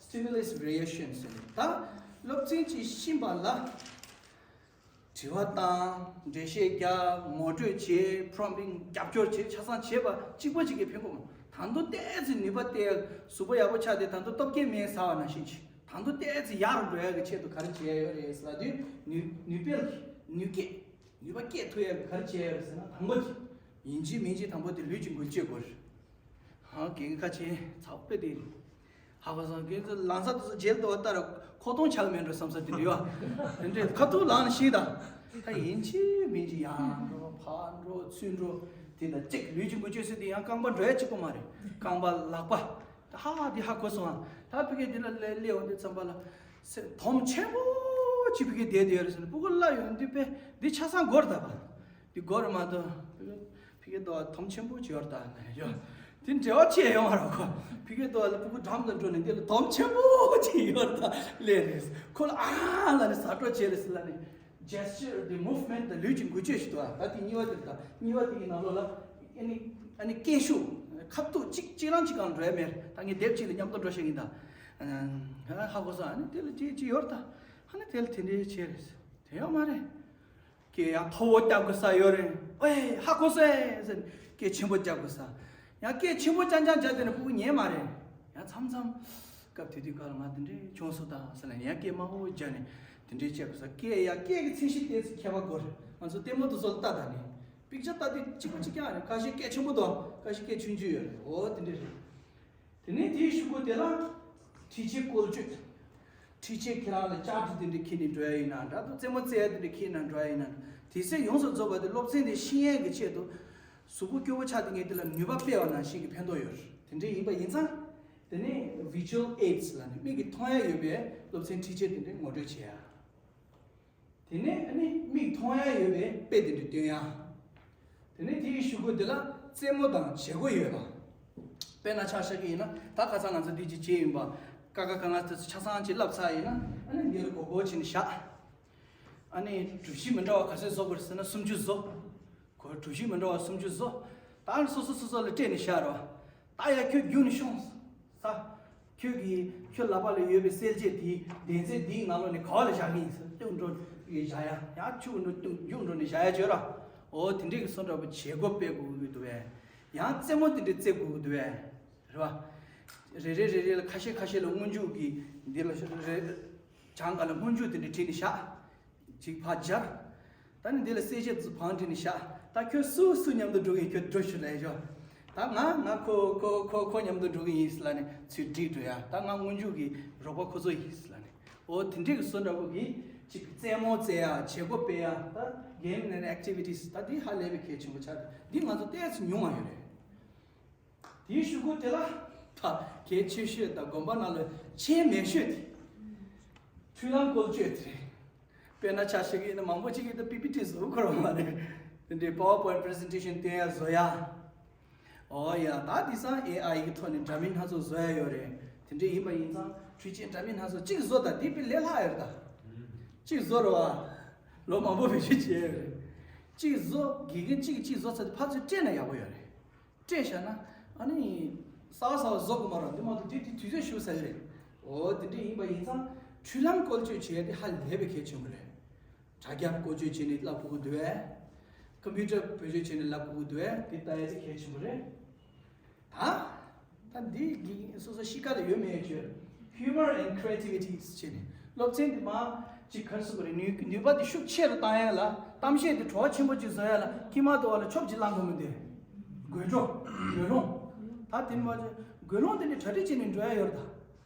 Stimulus Variation ཟེར་ནས། ད་སློབ་ཚན་གཅིག་ཤེས་པ་ལ། དྲི་བ་བཏང་། འགྲེལ་བཤད་རྒྱག་ངོ་སྤྲོད་བྱེད། Prompting རྒྱབ་སྐྱོར་བྱེད། ཆ་ཚང་བྱེད་པ་གཅིག་པོ་གཅིག་གིས་ཕན་གོ་མ། ད་དུང་ཏོག་ཙམ་ནུས་པ་བཏོན། གཟུགས་པོ་ཡག་པོ་ཆགས་ཏེ་ད་དུང་སྟོབས་སྐྱེད་སྨན་ཟ་བ་ནང་བཞིན་བྱེད། ད་དུང་ཏོག་ཙམ་ཡག་རུ་འགྲོ་ཡག་གི་ཆེད་དུ་ག་རེ་བྱེད་ཡག་ཡོད་རེད་ཟེར་ལབ་དུས། ནུས་ནུས་སྤེལ་གྱི་ནུས་སྐྱེད། ནུས་པ་སྐྱེད་ཐུབ་ཡག་གི་ག་རེ་བྱེད་ཡག་ཡོད་རེད་ཟེར་ན། དང་པོ་དེ་ཡིན་གཅིག་མིན་གཅིག་དང་པོ་དེ་ལུས་ཀྱི་འགུལ་སྐྱོད་དགོས་རེད། ཧང་གེ་ག་ཆེ་ཚགས་པེ་དེ། ཧ་གོ་སོང་། ཁྱེད་ཚོ་ལང་ཚ་དེ་ཚོ་མཇལ་དུ་བ་ལྟར་ཁོ་གདོང་ཆགས་མེད་འགྲོ་བསམ་ས་དེ་འདྲ་ཡོད། དེ་འདྲའི་ཁ་ཐུག་ལངས་ཤིག་དང་། ད་ཡིན་གཅིག་མིན་གཅིག་ཡར་འགྲོ་ཕར་འགྲོ་ཚུར་འགྲོ། དེ་དང་གཅིག་ལུས་ཀྱི་འགུལ་སྐྱོད་ཟེར་དེ་ཡང་རྐང་པ་འགྲོ་ཡ་གཅིག་པོ་མ་རེད། རྐང་པ་ལག་པ། ད་ཧ་ཧ་དེ་ཧ་གོ་སོང་ཨ། ད་ཕ་གི་དེ་ལ་སླེབས་སླེབས་འོང་དུས་ཙམ་པ་ལ། སེ་དོམ་ཆེན་པོ་གཅིག་ཕ་གི་བསྡད་དེ་ཡོད་རེད་ཟེར་ནས་སྤུ་གུ་བླངས་ཡོང་དུས་པས་འདི་ཆ་ཚང་སྒོར་བཏབ་པ། འདི་སྒོར་མ་གཏོགས། ཕི་གེ་ཏོ་དོམ་ཆེན་པོ་ཅིག་ཡོད་ད་ནས་ཡོད། དེ་འབྲེལ་བ་ཅི་ཡང་ཡོང་བ་རོགས་གོ། ཕི་གེ་ཏོ་ལ་སྤུ་གུ་འགྲམ་དུ་འགྲོ་ནས་འདི་ལ་དོམ་ཆེན་པོ་ཅིག་ཡོད་ད་ལས་རེད། ཁོ་ལ་ཨ་ལ་ནས་ཟ་འཕྲོ་བྱེད་རེད་ཟེར་ལ་ནས། Gesture དེ་movement དང་ལུས་ཀྱི་འགུལ་སྐྱོད་ཞིག་འདུག་ཨ། ད་དེ་གཉིས་པ་དེ་ད་གཉིས་པ་དེ་གི་ནང་ལོགས་ལ་ཨ་ནི་ཨ་ནི་སྐད་ཤུགས་ཁ་ཐུག་གཅིག་གཅིག་རང་གཅིག་གང་འགྲོ་ཡ་མེད། ད་ངས་དེབ་གཅིག་ལ་མཉམ་དུ་འགྲོ་ཤེས་ཡིན་ད། ཧ་གོ་སོང་། ཨ་ནི་དེ་ལ་ཅི་ཅི་ཡོད་ད། ཨ་ནི་དེ་ལ་དེ་འདྲའི་བྱེད་རེད། དེ་ཡོད་མ་རེད། སྐད་ཡང་མཐོ་བོ་རྒྱག་དགོས་ས་ཡོད་རེད། ཨོའེ་ཧ་གོ་སོང་ཟེར་ནས་སྐད་ཆེན་པོ་རྒྱག་དགོས་ས། ཡང་སྐད་ཆེན་པོ་རྐྱང་རྐྱང་རྒྱག་དེ་ནས་སྤུ་གུ་ཉན་མ་རེད། ཡང་མཚམས་མཚམས་སྐབས་དེ་དུས་སྐབས་ལ་ང་དེ་འདྲའི་བྱུང་སོང་ད་ཟེར་ལ་ཡང་སྐད་དམའ་བོ་རྒྱག་ནས་དེ་འདྲའི་བྱེད་དགོས་ས། སྐད་ཡང་སྐད་ཀྱི་ཚད་གཞི་དེ་ཚོ་ཁྱད་པར་དགོས་རེད། ང་ཚོ་ལྟད་མོ་དེ་ཚོ་ལ་ལྟ་ད་ནས་པིག་ཅར་ལྟ་དུས་གཅིག་པ་གཅིག་རྐྱང་རེད། ཁ་ཤས་སྐད་ཆེན་པོ་འདུག་ཁ་ཤས་སྐད་ཆུང་ཆུང་ཡོད་རེད། འོ་དེ་འདྲ་རེད། དེ་ནས་དེའི་གཞུག་གུ་དེ་ལ་འཕྲུལ་ཆས་བཀོལ་སྤྱོད། འཕྲུལ་ཆས་ཁྱེད་རང་ལ་ལྕགས་དྲི་དེ་འདྲ་འཁྱེར་ནས་འགྲོ་ཡ་ཡིན་ན་འདྲ་འདུག་རྩེད་མོ་རྩེ་ཡ་དེ་འདྲ་འཁྱེར་ནས་འགྲོ་ཡ་ཡིན་ན། དེ་ཚོ་ཡོངས་སུ་རྫོགས་པ་དེ་སློབ་ཚན་དེ་ཤེས་ཡོན་གྱི་ཆེད་དུ་གཟུགས་པོ་སྐྱོ་བོ་ཆགས་དེ་ངས་དེ་ལ་ནུས་པ་སྤེལ་བ་ནང་བཞིན་གྱི་ཕན་ཐོགས་ཡོད་རེད། དེ་འདྲ་ཡིན་པ་ཡིན་ཙང་། དེ་ནས་visual aids ལབ་ནས་མིག་གིས་མཐོང་ཡ་ཡོད་པའི་སློབ་ཚན་འཕྲུལ་ཆས་དེ་འདྲ་ངོ་སྤྲོད་བྱེད་ཡ། དེ་ནས་ཨ་ནི་མིག་མཐོང་ཡ་ཡོད་པའི་དཔེ་དེ་འདྲ་སྟོན་ཡ། དེ་ནས་དེའི་གཞུག་གུ་དེ་ལ་རྩེད་མོ་དང་བྱེད་སྒོ་ཡོད་པ། དཔེར་ན་ཆ་བཞག་གི་ཡིན་ན་ད་ཁ་སང་ང་ཚོ་འདི་ཅིག་བྱས་ཡིན་པ། ཀ་ཁ་ག་ང་ཚོ་ཆ་ཚང་ཅིག་བསླབས་ཚར་ཡིན་ན་ཨ་ནི་འདི་ལ་མགོ་སྐོར་བྱས་ནས་བཞག་ཨ་ནི་གྲུ་བཞི་མི་འདྲ་བ་ག་ཚོད་བཟོ་དགོས་རེད་ཟེར་ན་སུམ་ཅུ་བཟོ། གོ་གྲུ་བཞི་མི་འདྲ་བ་སུམ་ཅུ་བཟོ། ད་ཨ་ནི་སོ་སོ་སོ་སོ་ལ་སྤྲད་ནས་བཞག་རོགས། ད་ཡ་ཁྱོད་རྒྱུགས་ནས་ཤོང་ས། ཁྱོད་ཀྱིས་ཁྱོད་ལག་པ་ལ་ཡོད་པའི་གསལ་བྱེད་དེའི་གདན་ཚད་འདིའི་ནང་ལོགས་ནས་ག་བ་ལ་བཞག་གི་ཡིན་ཟེར་སྟོན་འགྲོ་བཞག་ཡ། ཡང་ཆུ་འགྲོ་སྟོན་རྒྱུགས་འགྲོ་ནས་བཞག་ཡ་བྱོས་ར། འོ་དེ་འདྲས་ཀྱི་སོང་འདྲ་པོ་བྱེད་སྒོ་སྤེལ་དགོས་ཀྱི་འདུག་བས། ཡང་རྩེད་མོ་དེ་འདྲས་རྩེ་དགོས་ཀྱི་འདུག་བས། རེད་བ། རེ་རེ་རེ་རེ་ལ་ཁ་ཤས་ཁ་ཤས་ལ་སྔོན་འཇུག་གི་འདི་ལ་རེ་བྱང་ག་ལ་སྔོན་འཇུག་དེ་འདྲས་བྲིས་ནས་བཞག་ཅིག་ཕར་སྦྱར། ད་ནི་འདི་ལ་གསལ་བྱེད་དུ་བང་བྲིས་ནས་བཞག་ད་ཁྱོད་སུ་སུ་མཉམ་དུ་འགྲོ་གི་ཡིན། ཁྱོད་འགྲོ་ཤོག་ལབ་ཡ་ཞོག་ད་ང་ང་ཁོ་ཁོ་ཁོ་ཁོ་མཉམ་དུ་འགྲོ་གི་ཡིན་ཟེར་ལབ་ནས་ཚུར་བསྒྲིགས་འགྲོ་ཡ། ད་ང་སྔོན་འཇུག་གི་རོགས་པ་ཁོ་ཚོ་ཡིན་ཟེར་ལབ་ནས། འོ་དེ་འདྲས་ཀྱི་བཟོ་འདྲ་པོ་གི་ཅིག་རྩེད་མོ་རྩེ་ཡ། བྱེད་སྒོ་སྤེལ་ཡ། ད་game and activities ད་འདི་ཧ་ལས་པའི་གལ་ཆེན་པོ་ཆགས། འདི་ང་ཚོ་ཏོག་ཙམ་ཉུང་བ་ཡོད་རེད། དེའི་གཞུག་གུ་དེ་ལ་ད་གལ་ཆེ་ཤོས་དང་དགོན་པ་ནང་ལ་ཆེས་མེད་ཤོས་དེ་འཕྲུལ་ལམ་བཀོལ་སྤྱོད་དེ་རེད། དཔེར་ན་ཆ་བཞག་གི་ཡིན་ན་མང་པོ་ཅིག་གིས་ད་པི་པི་ཊི་བཟོ་ཁོ་རང་མ་རེད། དེ་འདྲའི་PowerPoint presentation སྟོན་ཡ་བཟོ་ཡ། ཨོ་ཡ་ད་དེང་སང་ཨེ་ཨའི་གི་ཐོག་ནས་འདྲ་མིན་སྣ་ཚོགས་བཟོ་ཡ་ཡོད་རེད། དེ་འདྲ་ཡིན་པ་ཡིན་ཙང་འཕྲུལ་ཆས་འདྲ་མིན་སྣ་ཚོགས་གཅིག་བཟོ་ད་དེ་དཔེ་ལས་སླ་ཡོད་རེད་ད། གཅིག་བཟོ་རེད་བ། ལོ་མང་པོ་བེད་སྤྱོད་བྱས་ཡོད་རེད། གཅིག་བཟོ་དགེ་རྒན་གཅིག་གཅིག་བཟོ་ཚར་དུས་ཕར་ཚུར་སྤྲད་ན་ཡག་པོ་ཡོད་རེད། སྤྲད་བཞག་ན་ཨ་ནི་གསར་པ་གསར་པ་བཟོ་དགོས་མ་རེད། འདི་མ་གཏོགས་དེ་དེ་དུས་ཚོད་ཞུགས་ས་རེད། འོ་དེ་འདྲ་ཡིན་པ་ཡིན་ཙང་འཕྲུལ་ལམ་བཀོལ་སྤྱོད་བྱེད་ཡ་དེ་ཧ་ལས་པའི་གལ་ཆེན་པོ་རེད། དྲ་རྒྱ་བཀོལ་སྤྱོད་བྱས་ནས་བསླབ་དགོས་ཀྱི་འདུག་བས། ཀམ་པུ་ཊར་བེད་སྤྱོད་བྱས་ནས་བསླབ་དགོས་ཀྱི་འདུག་བས། དེ་ལྟ་ཡ་དེ་གལ་ཆེན་པོ་རེད། ད། ད་ འདི་གི་སོ་སོ་གཤིས་ཀ་ལ་ཡོད་མེད་ཀྱི་humor and creativity ཟེར་ནས། སློབ་ཚན་འདི་མ་གཅིག་ག་རེ་ཟེར་དགོས་རེད། ནུས་ནུས་པ་འདི་ཤུགས་ཆེ་རུ་བཏང་ཡ་ལ། གཏམ་བཤད་འདི་བྲོ་བ་ཆེན་པོ་ཅིག་བཟོ་ཡ་ལ་དཀྱིལ་མ་དུ་བ་ལ་ཆོབ་ཅིག་བླང་དགོས་མི་འདུག་དགོད་བྲོ། དགོད་སློང་། ད་དེ་མ་དགོད་སློང་དེ་འདྲ་གྲ་སྒྲིག་བྱས་ནས་འགྲོ་ཡ་ཡོད་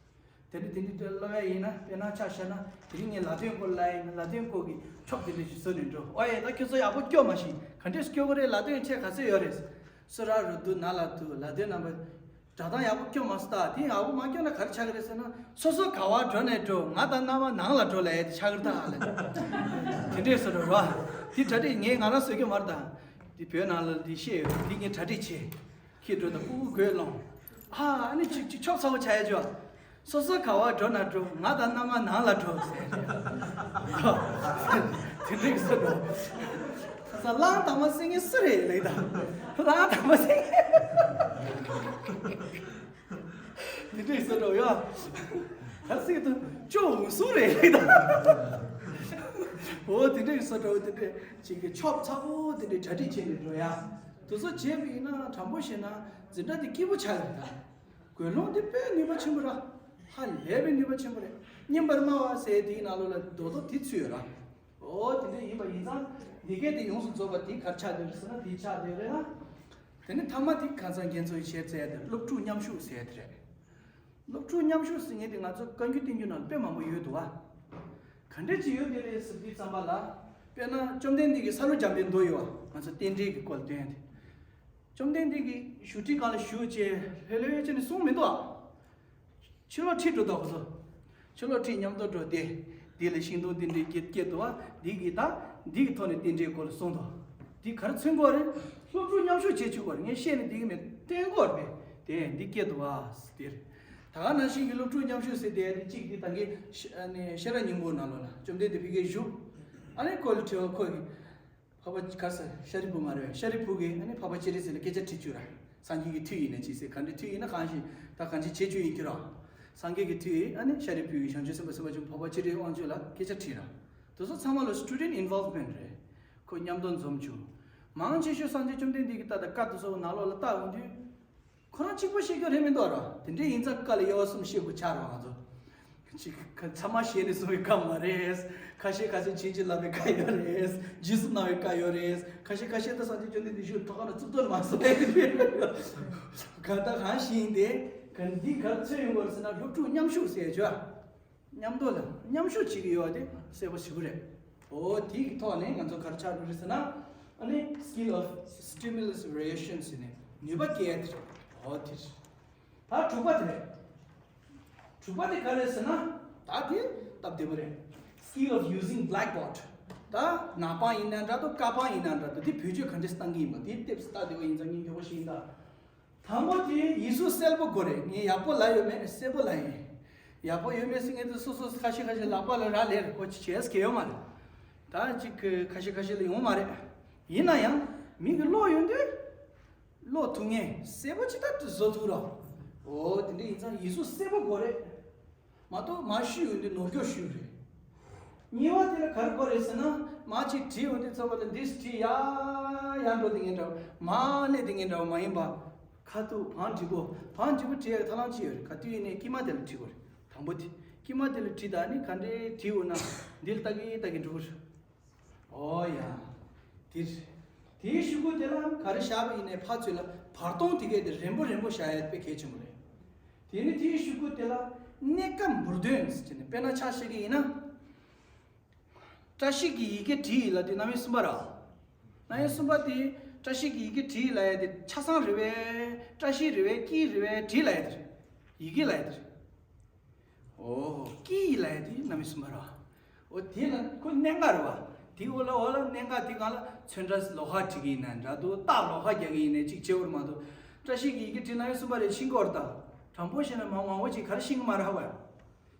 རེད་ད། དེ་འདྲ་དེ་འདྲ་སློབ་ཡ་ཡིན་ན། དཔེར་ན་ཆ་བཞག་ན། དེ་རིང་ངས་ལ་དོན་སྐོར་ལ་ཡིན་ན། ལ་དོན་སྐོར་གྱི་ཆོབ་དེ་འདྲ་ཞིག་བཟོས་ནས་འགྲོ། ཨོ་ཡེ། ད་ཁྱོད་ཚོ་ཡག་པོ་སྐྱོར་མ་ཤེས། ག་འདྲས་སྐྱོར་གི་རེད། ལ་དོན་ཁྲལ་ག་ཚོད་ཡོད་རེད། སུ་ར་རུ་དུ་ན་ལ་དུ། ལ་དོན་རྣམ་པ། སྒྲ་གདངས་ཡག་པོ་སྐྱོར་མ་སོང་ད། དེ་ཡག་པོ་མ་སྐྱོར་ན་ག་རེ་ཆགས་ཀྱི་རེད་ཟེར་ན། སོ་སོ་ག་བར་འགྲོ་ནས་འགྲོ། ང་དང་མནའ་མ་ནང་ལ་འགྲོ་ལབ་ཡ་དེ་ཆགས་ཀྱི་རེད་ད་ལབ། དེ་འདྲས་བཟོ་འགྲོ་ར། དེ་གྲ་སྒྲིག་ངས་ང་རང་བཟོས་ཀྱི་མ་རེད་ད། དེ་བོད་ནང་ལ་འདི་བཤད་ཡོད། དེ་ངས་གྲ་སྒྲིག་བྱས། ཁྱེད་འགྲོ་དང་ཕྲུ་གུ་དགོད་སློང་། ཨ་ཨ་ནི་ཅིག་ཅིག་ཆོབ་ཚ་བོ་ཆགས་ཡ་ཅོ། སོ་སོ་ག་བར་འགྲོ་ན་འགྲོ། ང་དང་མནའ་མ་ནང་ལ་འགྲོ་ཟེར། དེ་འདྲས་བཟོ་འགྲོ། ས་གླང་དར་མ་སེང་གེ་སུ་རེད་ལབ་ད། གླང་དར་མ་སེང་གེ། དེ་འདྲས་བཟོ་འགྲོ་ཡ། ག་ཟེར་དུ་ཅོ་འུ་སུ་རེད་ལབ་ད། འོ་དེ་འདྲས་བཟོ་འགྲོ། དེ་འདྲས་ཅིག་གི་ཆོབ་ཚ་བོ་དེ་འདྲས་གྲ་སྒྲིག་བྱས་ནས་འགྲོ་ཡ། དེ་ཚོ་བྱས་པ་ཡིན་ན། དྲང་པོ་བཤད་ན་འཛིན་གྲྭ་དེ་སྐྱིད་པོ་ཆགས་ཡོད་ད། དགོད་སློང་དེ་དཔེ་ནུས་པ་ཆེན་པོ་ར། ཧ་ལས་པའི་ནུས་པ་ཆེན་པོ་རེད། སྙན་པར་སྨྲ་བ་ཟེར་དེའི་ནང་ལོགས་ལ་རྡོག་རྡོག་དེ་ཚུད་ཡོད་ར། འོ་དེ་འདྲ་ཡིན་པ་ཡིན་ཙང་། འདི་གས་དེ་ཡོངས་སུ་རྫོགས་པ་དེ་ག་རེ་ཆགས་བསྡད་རེད་ཟེར་ན། དེ་ཆགས་བསྡད་རེད་ལ། དེ་ནས་མཐའ་མ་དེ་ཁ་སང་རྒན་ཚོ་ཡིས་བཤད་ཚར་ཡ་དེ། སློབ་ཕྲུག་མཉམ་ཞུགས་ཟེར་ཡ་དེ་རེད། སློབ་ཕྲུག་མཉམ་ཞུགས་ཟེར་མཁན་དེ་ང་ཚོ་བཀའ་འགྱུར་བསྟན་འགྱུར་ནང་དཔེ་མང་པོ་ཡོད་འདུག་བ། ག་འདྲ་ཅིག་ཡོད་དེ་རེད་ཟེར་དུས་ཙམ་པ་ལ། དཔེར་ན་བཅོམ་ལྡན་འདས་ཀྱིས་ས་ལུ་འཇམ་པའི་མདོ་ཡོད་བ། ང་ཚོ་རྟེན་འབྲེལ་གྱི་སྐོར་སྟོན་ཡ་དེ། བཅོམ་ལྡན་འདས་ཀྱིས་བཞུགས་ཁྲི་སྒང་ལ་བཞུགས་བྱས་ལྷོད་ལྷོད་བྱས་ནས་གསུངས་མི་འདུག་ཨ། ཕྱི་ལོགས་ཁྲིད་འགྲོ་དོ་ཁོ་ཚོ། ཕྱི་ལོགས་ཁྲིད་མཉམ་དུ་འགྲོ་སྟེ། འདི་ལ་ཤིང་སྡོང་རྟེན་འབྲེལ་སྐྱེ་སྐྱེ་འདུག་བ། འདི་གི་ད་འདི་གི་ཐོག་ནས་རྟེན་འབྲེལ་སྐོར་ལ་གསུངས་དོ། འདི་ག་རེ་མཚོན་གྱི་ཡོད་རེད། སློབ་ཕྲུག་མཉམ་ཞུགས་བྱེད་བཅུག་གི་ཡོད་རེད། ངས་བཤད་ནས་འདི་གི་མེད་སྟོན་གྱི་ཡོད་རེད། དེ་འདི་སྐྱེ་འདུག་བ་ཟེར་དེ་རེད། ད་ག་ནང་བཞིན་གྱི་སློབ་ཕྲུག་མཉམ་ཞུགས་ཟེར་དེ་འདི་གཅིག་འདི་ད་གིན་ཤེས་རབ་སྙིང་པོ་ནང་ལོགས་ལ་བཅོམ་ལྡན་འདས་ཕ་གིར་བཞུགས། ཨ་ནི་ཁོ་ལ་དྲི་བ་ཁོ་གིས། འཕགས་པ་ག་ས་ཤཱ་རིའི་བུ་མ་རེད། ཤཱ་རིའི་བུ་གིས་ཨ་ནི་འཕགས་པ་སྤྱན་རས་གཟིགས་ལ་སྐད་ཆ་དྲིས་བཅུག་ར། སངས་རྒྱས་ཀྱི་མཐུ་ཡིན་ན་ཅི་ཟེར། ག་འདྲའི་མཐུ་ཡིན་ན། གང་ཞིག་ད་གང་ཅི་བྱེད་བཅུག་ཡིན་གྱི་ར། སངས་རྒྱས་ཀྱི་མཐུ་ཡིས་ཨ་ནི་ཤཱ་རིའི་བུ་གིས་བྱང་ཆུབ་སེམས་དཔའ་སེམས་དཔའ་ཆེན་པོ་འཕགས་པ་སྤྱན་རས་གཟིགས་ལ་སྐད་ཆ་དྲིས་ར། དེ་ཚོ་ཚང་མ་ལ་student involvement རེད། ཁོ་མཉམ་དུ་འཛོམས་བྱུང་། མང་ཆེ་ཤོས་སངས་རྒྱས་བཅོམ་ལྡན་འདས་ཀྱི་ལྟ་དང་བཀའ་དེ་ཚོ་ནང་ལོགས་ལ་བལྟ་ཡོང་དུས། ཁོ་རང་གཅིག་པོ་ཤེས་རྒྱུ་རེད་མི་འདུག་ར། དེ་འདྲ་ཡིན་ཙང་བཀའ་ལ་དབྱེ་བ་གསུམ་བཤད་དགོས་ཆགས་ར། ང་ཚོ་གཅིག་ཚད་མ་ཞལ་ནས་གསུངས་པའི་བཀའ་མ་རེད། ཁ་ཤས་ཁ་ཤས་བྱིན་གྱིས་བརླབས་པའི་བཀའ་ཡོད་རེད། རྗེས་སུ་གནང་བའི་བཀའ་ཡོད་རེད། ཁ་ཤས་ཁ་ཤས་ད་སངས་རྒྱས་བཅོམ་ལྡན་འདས་ཞུ་ཐོག་ཁ་ན་རྩུབ་ཏོ་མ་སོང་། ག་ད་གང་ཞིག་ཡིན་ཏེ། ག་འདི་ག་ཚོད་ཡོང་བར་ཟེར་ན། སློབ་ཕྲུག་མཉམ་ཞུགས་ཟེར་ཆོག་མཉམ་དུ་ལ་མཉམ་ཞུགས་བྱེད་ཀྱི་ཡོད་པ་དེ་གསལ་པོ་ཞེ་པོ་རེད། འོ་དེ་གི་ཐོག་ནས་ང་ཚོ་ག་རེ་ཆགས་འགྲོ་རེད་ཟེར་ན། ཨ་ནི་skill of stimulus reaction ཟེར་ནས་ནུས་པ་སྐྱེ་ཡ་དེ་རེད། འོ་དེ་རེད། ད་དྲུག་པ་དེ་རེད། དྲུག་པ་དེ་ག་རེད་ཟེར་ན། ད་དེ་སྟབས་བདེ་པོ་རེད། Skill of using blackboard. ད་ནག་པང་ཡིན་ན་འདྲ་འདུག་ཀ་པང་ཡིན་ན་འདྲ་འདུག་དེ་བེད་སྤྱོད་ག་འདྲས་སྟངས་ཀྱི་ཡིན་པ་དེ་ལྟེབ་སྟ་བདེ་པོ་ཡིན་ཙང་སྙིང་རྗེ་པོ་ཞིག་ཡིན་ད། དང་པོ་དེ་ཡིག་གཟུགས་གསལ་པོ་དགོས་རེད། ངས་ཡག་པོ་ལབ་ཡོད་མེད་གསལ་པོ་ལབ་ཡིན། ཡག་པོ་ཡོད་མེད་ཟེར་མཁན་དེ་སོ་སོ་ཁ་ཤས་ཁ་ཤས་ལག་པ་ལ་རག་ལས་རེད། ཁོ་ཅི་བྱས་གལ་ཡོད་མ་རེད། ད་ཅིག་གི་ཁ་ཤས་ཁ་ཤས་ལ་ཡོང་མ་རེད། ཡིན་ན་ཡང་མི་གི་ཀློག་ཡོང་དུས། ཀློག་ཐུབ་མཁན་གསལ་པོ་ཅིག་ད་བཟོ་ཐུབ་རོགས། འོ་དེ་འདྲ་ཡིན་ཙང་ཡིག་གཟུགས་གསལ་པོ་དགོས་རེད། མ་གཏོགས་མར་བཤུས་ཡོང་དུས་ནོར་འཁྱོག་བཤུས་རེད། གཉིས་པ་དེ་ལ་ག་རེ་དགོས་རེད་ཟེར་ན། མར་ཅིག་བྲིས་ཡོང་དུས་ཚོགས་པ་ལ་འདིས་བྲིས། ཡར་ཡར་འགྲོ་དེ་ངན་འདྲ་བོ། མར་སླེབས་དེ་ངན་འདྲ་བོ་མ་ཡིན་པ། ཁ་ཐུག་བང་སྒྲིག་གོ་བང་སྒྲིག་པོ་བྲིས་ཡག་ཐབས་ལམ་ཅི་ཡོད་རེད། ག་དུས་ཡིན་ནའི་དཀྱིལ་མ་དེ་ལ་བྲིས་དགོས་རེད། དང་པོ་དེ་དཀྱིལ་མ་དེ་ལ་བྲིས་ད་ནི་ག་འདྲའི་བྲིས་འོ་ན་འདི་ལ་ལྟ་གི་ལྟ་གི་འགྲོ་གི་རེད། ཨོ་ཡ། དེ་རེད། དེའི་གཞུག་གུ་དེ་ལ་ག་རེ་བཞག་པ་ཡིན་ནའི་ཕར་ཚུར་ལ་བར་སྟོང་དེ་གས་དེ་རན་པོ་རན་པོ་བཞག་ཡ་དཔེ་གལ་ཆེན་པོ་རེད། དེ་ནི་དེའི་གཞུག་གུ་དེ་ལ་གནད་ཀ་འབུར་འདོན་ཟེར་ནས། དཔེར་ན་ཆ་བཞག་གི་ཡིན་ན། བཀྲ་ཤིས་ཀྱི་ཡི་གེ་བྲིས་ཡིན་ལབ་དུས་རྣམ་དབྱེ་གསུམ་པ་ར། རྣམ་དབྱེ་གསུམ་པ་དེ་བཀྲ་ཤིས་ཀྱི་ཡི་གེ་བྲིས་ལབ་ཡ་དེ་ཆ་ཚང་རེད་པས། བཀྲ་ཤིས་རེད་པས། སྐྱིད་རེད་པས། བྲིས་ལབ་ཡ་དེ་རེད། ཡི་གེ་ལབ་ཡ་དེ་རེད། ཨོ། སྐྱིད་ལབ་ཡ་དེ་རྣམ་དབྱེ་གསུམ་པ་ར། ཨོ་དེ་ལ་ཁོ་གནད་འགག་རེད་བ། དེ་འོག་ལ་འོག་ལ་གནད་འགག་དེ་སྒང་ལ་ཚོན་ཁྲ་ལོགས་ཀ་བྲིས་ཀྱི་ཡིན་ན་འདྲ་འདུག་རྟགས་ལོགས་ཀ་རྒྱག་གི་ཡིན་ན་ཅིག་བྱེད་འོར་མ་གཏོགས། བཀྲ་ཤིས་ཀྱི་ཡི་གེ་བྲིས་རྣམ་དབྱེ་གསུམ་པ་རེད་ཤིང་སྐོར་དང་། དྲང་པོ་བཤད་ན་མང་མང་བོ་ཅིག་ག་རེ་ཤེས་ཀྱི་མ་རེད་ཧ་གོ་ཡ།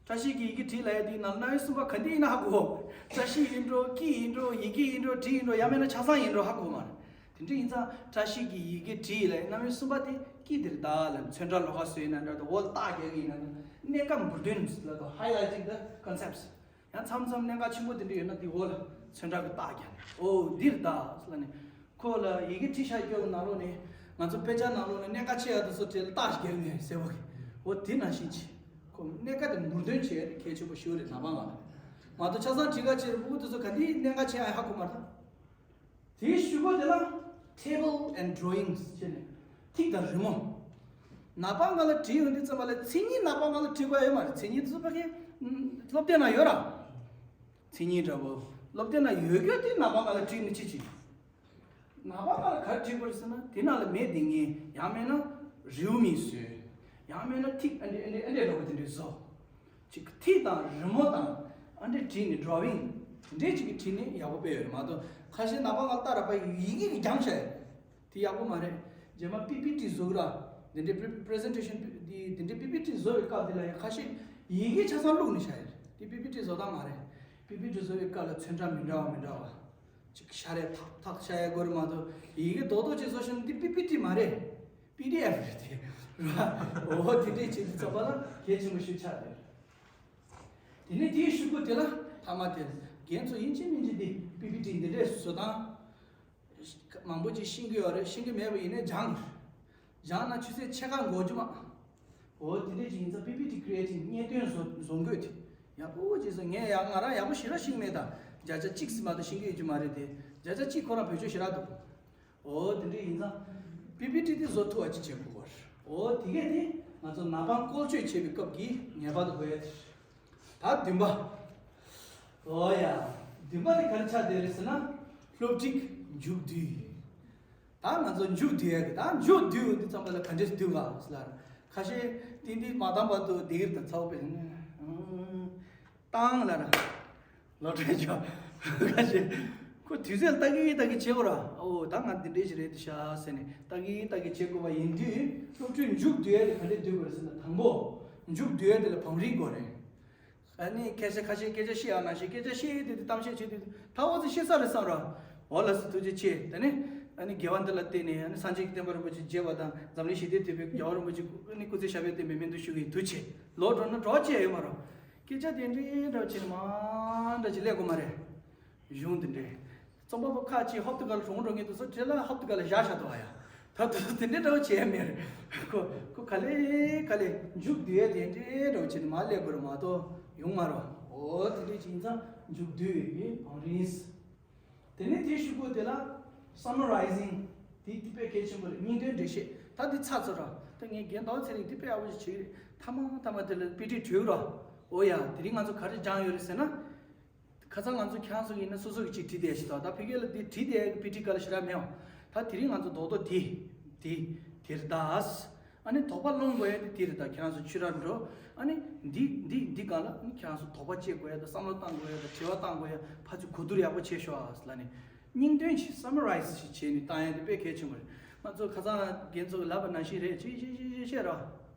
བཀྲ་ཤིས་ཀྱི་ཡི་གེ་བྲིས་ལབ་ཡ་དེའི་ནང་ལ་རྣམ་དབྱེ་གསུམ་པ་ག་འདི་ཡིན་ན་ཧ་གོ། བཀྲ་ཤིས་ཡིན་འགྲོ། སྐྱིད་ཡིན་འགྲོ། ཡི་གེ་ཡིན་འགྲོ། བྲིས་ཡིན་འགྲོ། ཡང་མིན་ན་ཆ་ཚང་ཡིན་འགྲོ་ཧ་གོ་མ་རེད། དེ་འདྲ་ཡིན་ཙང་བཀྲ་ཤིས་ཀྱི་ཡི་གེ་བྲིས་ལབ་ཡ་རྣམ་དབྱེ་གསུམ་པ་དེ་སྐྱིད་དེར་གདའ་ལབ། ཚོན་ཁྲ་ལོགས་ཀ་བཟོས་ཡིན་ན་འདྲ་འདུག་འོག་ལ་རྟགས་རྒྱག་གི་ཡིན་ན་འདྲ། གནད་ཀ་འབུར་འདོན་ལབ་འདུག highlighting the concepts། ཡང་མཚམས་མཚམས་གནད་འགག་ཆེན་པོ་དེ་འདྲ་ཡོད་ན་དེ་འོག་ལ་ཚོན་ཁྲ་གི་རྟགས་རྒྱག་ནས། ཨོ་འདིར་གདའ་ལབ་ནས། ཁོ་ལ་ཡི་གེ་བྲིས་བཞག་རྒྱུ་ནང་ལོགས་ནས་ ང་ཚོ་དཔེ་ཆ་ནང་ལོགས་ནས་གནད་འགག་ཆེ་ཡ་དེ་ཚོ་དེ་ལ་རྟགས་བརྒྱབ་ནས་ཟེར་བ་གི། འོ་དེ་ནང་བཞིན་བྱེད། ཁོ་གནད་འགག་དེ་མུར་འདོན་བྱེད་ཡ་དེ་གལ་ཆེན་པོ་ཞིག་རེད། ནག་པང་ལ་མ་གཏོགས་ཆ་ཚང་བྲིས་ག་ཅེར་ཕྲུ་གུ་དེ་ཚོ་ག་འདི་གནད་འགག་ཆེ་ཡ་ཧ་གོ་མ་ཐུབ། དེའི་གཞུག་གུ་དེ་ལ་table and drawings་བྱས་ནས་ཐིག་དང་རི་མོ། ནག་པང་ལ་བྲིས་ཡོང་དུས་ཙམ་པ་ལ་མཚན་ཉིད་ནག་པང་ལ་བྲིས་དགོས་ཡོད་མ་རེད། མཚན་ཉིད་དེ་ཚོ་ཕ་གི་སློབ་དེབ་ནང་ཡོད་ར། མཚན་ཉིད་འདྲ་པོ་སློབ་དེབ་ནང་ཡོད་རྒྱུ་དེ་ནག་པང་ལ་བྲིས་ནས་ཅི་བྱེད། ནག་པང་ལ་ག་རེ་བྲིས་དགོས་རེད་ཟེར་ན་དེ་ནང་ལ་མེ་འདི་ངས་ཡང་མེད་ན་རེའུ་མིག་བཟོས། ཡང་མེད་ན་ཐིག་ཨ་འདྲ་ཨ་འདྲ་ཨ་འདྲ་འདྲ་པོ་དེ་འདྲ་བཟོ། ཅིག་ཐིག་དང་རི་མོ་དང་ཨ་འདྲ་བྲིས་ནས་drawing་དེ་འདྲས་ཅིག་གིས་བྲིས་ནས་ཡག་པོ་དཔེ་ཡོད་རེད་མ་གཏོགས་ཁ་ཤས་ནག་པང་ལ་ལྟ་ར་པ་ཡི་གེ་གིས་རྒྱང་ཤ་ཡོད། དེ་ཡག་པོ་མ་རེད། རྗེས་མ་པི་པི་ཊི་བཟོ་གི་ར། དེ་འདྲའི་པི་པི་presentation་དེ་དེ་འདྲའི་པི་པི་ཊི་བཟོ་བའི་སྐབས་དེ་ལ་ཡང་ཁ་ཤས་ཡི་གེ་ཆ་ཚང་བླུགས་ནས་བཞག་ཡོད་རེད། དེ་པི་པི་ཊི་བཟོ་སྟངས་མ་རེད། པི་པི་ཊི་བཟོ་བའི་སྐབས་ལ་ཚོན་ཁྲ་མི་འདྲ་བ་མི་འདྲ་བ། ཅིག་ཤ་རེ་ཐག་ཐག་ཤ་ཡ་དགོས་རེད་མ་གཏོགས་ཡི་གེ་རྡོག་རྡོག་ཅིག་བཟོ་ཤེས་ན་འདི་པི་པི་ཊི་མ་རེད། པི་ཌི་ཨེཕ་རེད་དེ། ར། འོ་དེ་འདྲས་བྱེད་དུས་ཙམ་པ་ལ་གལ་ཆེན་པོ་ཞིག་ཆགས་བསྡད། དེ་ནས་དེའི་གཞུག་གུ་དེ་ལ་ཐ་མ་དེ་རྒན་ཚོ་ཡིན་གཅིག་མིན་གཅིག་འདི་པི་པི་ཊི་འདི་འདྲས་བཟོ་སྟངས། མང་པོ་ཅིག་ཤེས་ཀྱི་ཡོད་རེད། ཤེས་ཀྱི་མེད་པ་ཡིན་ན་སྦྱང་དགོས། སྦྱངས་ན་ཆུ་ཚོད་ཕྱེད་ཀ་འགོར་རྒྱུ་མ། འོ་དེ་འདྲས་ཅིག་ཡིན་ཙང་པི་པི་ཊི་creating་བརྙན་སྟོན་བཟོ་བཟོ་འགོད་དེ་ཡག་པོ་ཅིག་བཟོ། ངས་ཡང་ང་རང་ཡག་པོ་ཞེ་དྲག་ཤེས་ཀྱི་མེད་ད། བརྒྱ་ཆ་གཅིག་ཙམ་མ་གཏོགས་ཤེས་ཀྱི་ཡོད་རྒྱུ་མ་རེད་དེ། བརྒྱ་ཆ་གཅིག་ཁོ་རང་བེད་སྤྱོད་ཞེ་དྲག་འདུག་འོ་དེ་འདྲས་ཡིན་ཙང་པི་པི་ཊི་དེ་བཟོ་ཐུབ་པ་ཅིག་བྱེད་དགོས་པ་རེད། འོ་དེ་གས་དེ་ང་ཚོ་ནག་པང་བཀོལ་སྤྱོད་བྱེད་པའི་སྐབས་ཀྱི་ངེས་པར་དུ་དགོས་ཡ་དེ་རེད། ད་བདུན་པ། འོ་ཡ། བདུན་པ་དེ་ག་རེ་ཆགས་བསྡད་རེད་ཟེར་ན། སློབ་ཁྲིད་མཇུག་བསྡུས། ད་ང་ཚོ་མཇུག་བསྡུ་ཡ་གི་ད་མཇུག་བསྡུས་འོང་དུས་ཙམ་པ་ལ་ག་འདྲས་བསྡུ་ག་ཟེར་ལ། ཁ་ཤས་ཏིང་ཏིང་མ་བཏང་བར་དུ་བསྡད་ཀྱི་རེད་ད། ཚ་བོ་དཔེ་བཏང་ལ་ར། ལོ་དྲན་ཆོག་ཁ་ཤས་ཁོ་དུས་ཚོད་ལ་ལྟ་གི་ལྟ་གི་བྱེད་དགོས་ར། ཨོ་ད་ང་འདི་འདྲས་ཞིག་རེད་འདུག་ཤག་ཟེར་ནས་ལྟ་གི་ལྟ་གི་བྱེད་དགོས་པ་ཡིན་དུས་སློབ་ཁྲིད་མཇུག་བསྡུ་ཡ་དེ་ག་འདྲས་བསྡུ་དགོས་རེད་ཟེར་ན། དང་པོ། མཇུག་བསྡུ་ཡ་དེ་ལ་བང་རིམ་དགོས་རེད། ཨ་ནི་སྐད་ཆ་ཁ་ཤས་སྐད་ཆ་བཤད་ཡག་ནང་བཞིན་སྐད་ཆ་བཤད་ཡས་དེ་དེ་གཏམ་བཤད་བྱེད་དུས་ད་འོ་ཙི་བཤད་ས་རེད་བསམ་ར། འོ་ལགས་སོ་ཐུགས་རྗེ་ཆེ། དེ་ནས་ཨ་ནི་དགེ་བ་འདི་ལ་བརྟེན་ནས་ཨ་ནི་སངས་རྒྱས་ཀྱི་བསྟན་པ་རིན་པོ་ཆེ་རྒྱས་པ་དང་འཛམ་གླིང་ཞི་བདེ་དོད་པའི་རྒྱལ་བ་རིན་པོ་ཆེ་ཨ་ནི་སྐུ་ཚེ་ཞབས་པད་བརྟན་པའི་སྨོན་འདུན་ཞུ་གི་ཡིན། ཐུགས་རྗེ་ཆེ། ལོག་འགྲོ་ན་འགྲོ་ཅི་ཡོད་མ་རེད། སྐད་ཆ་དེ་འདྲའི་འདྲ་བྱས་ནས་མ་འདྲ་ཅིག་སླེབས་དགོས་མ་རེད། གཞུང་འདི་འདྲའི། རྩོམ་པ་པོ་ཁ་ཅིག་ཧོབ་ཏེ་ག་ལ་གྲོངས་འགྲོ་མཁན་དེ་ཚོ་དེ་ལ་ཧོབ་ཏེ་ག་ལ་བཞག་བཞག་འདུག་ཨ་ཡ། ད་དུང་དེ་འདྲའི་འདྲ་བོ་བྱས་མེད་རེད། ཁོ་ཁོ་ག་ལེ་ག་ལེ་མཇུག་བསྡུ་ཡ་དེ་འདྲའི་འདྲ་བོ་བྱས་ནས་མར་སླེབས་དགོས་རེད་མ་གཏོགས་ཡོང་མ་རེད་བ། འོ་དེ་འདྲའི་བྱས་ཙང་མཇུག་བསྡུ་ཡས་ཀྱི་བང་རིམ། དེ་ནས་དེའི་གཞུག་གུ་དེ་ལ་summarizing་དེ་དེ་དཔེ་གལ་ཆེན་པོ་རེད། སྙིང་དོན་འགྲེལ་བཤད། ད་འདི་ཚར་ཚར་ར། ད་ངས་རྒན་ཟླ་བ་ཚེ་རིང་འདི་དཔེ་ཡག་པོ་ཞིག་བྱེད་ཀྱི་རེད། མཐའ་མ་མཐའ་མ་དེ་ལ་པི་ཊི་བྲིས་ར། འོ་ཡ་དེ་རིང་ང་ཚོ་ག་རེ་སྦྱངས་ཡོད་རེད་ཟེར་ན། ཁ་སང་ང་ཚོ་ཁྱེད་རང་ཚོ་ཡིན་ན་སོ་སོ་གི་ཅིག་བྲིས་བསྡད་ཤག་ད་ད་ཕ་གི་ལ་འདི་བྲིས་བསྡད་ཡག་གི་པི་ཊི་ག་ལ་ཞེ་དྲག་མེད་བ། ད་དེ་རིང་ང་ཚོ་རྡོག་རྡོག་འདི་འདི་དེ་རེད་ད། ཨ་ནི་དོགས་པ་སློང་དགོས་ཡ་འདི་དེ་རེད་ད། ཁྱེད་རང་ཚོ་ཆོས་ར་འགྲོ། ཨ་ནི་འདི་འདི་འདི་སྒང་ལ་ཨ་ནི་ཁྱེད་རང་ཚོ་དོགས་པ་བཅད་དགོས་ཡ་ད། བསམ་བློ་བཏང་དགོས་ཡ་ད། དྲི་བ་བཏང་དགོས་ཡ། ཕར་ཚུར་གོ་བསྡུར་ཡག་པོ་བྱེད་ཤོག་ཨ་ལ་ནི། སྙིང་དོན་ཞིག་summarize་ཞིག་བྱས་ནས་བཏང་ཡ་འདི་དཔེ་གལ་ཆེན་པོ་རེད། ང་ཚོ་ཁ་སང་རྒན་ཚོ་གི་ལབ་པ་ནང་བཞིན་རེད། ཅི་ཅི་ཅི་ཅི་བཤད་ར།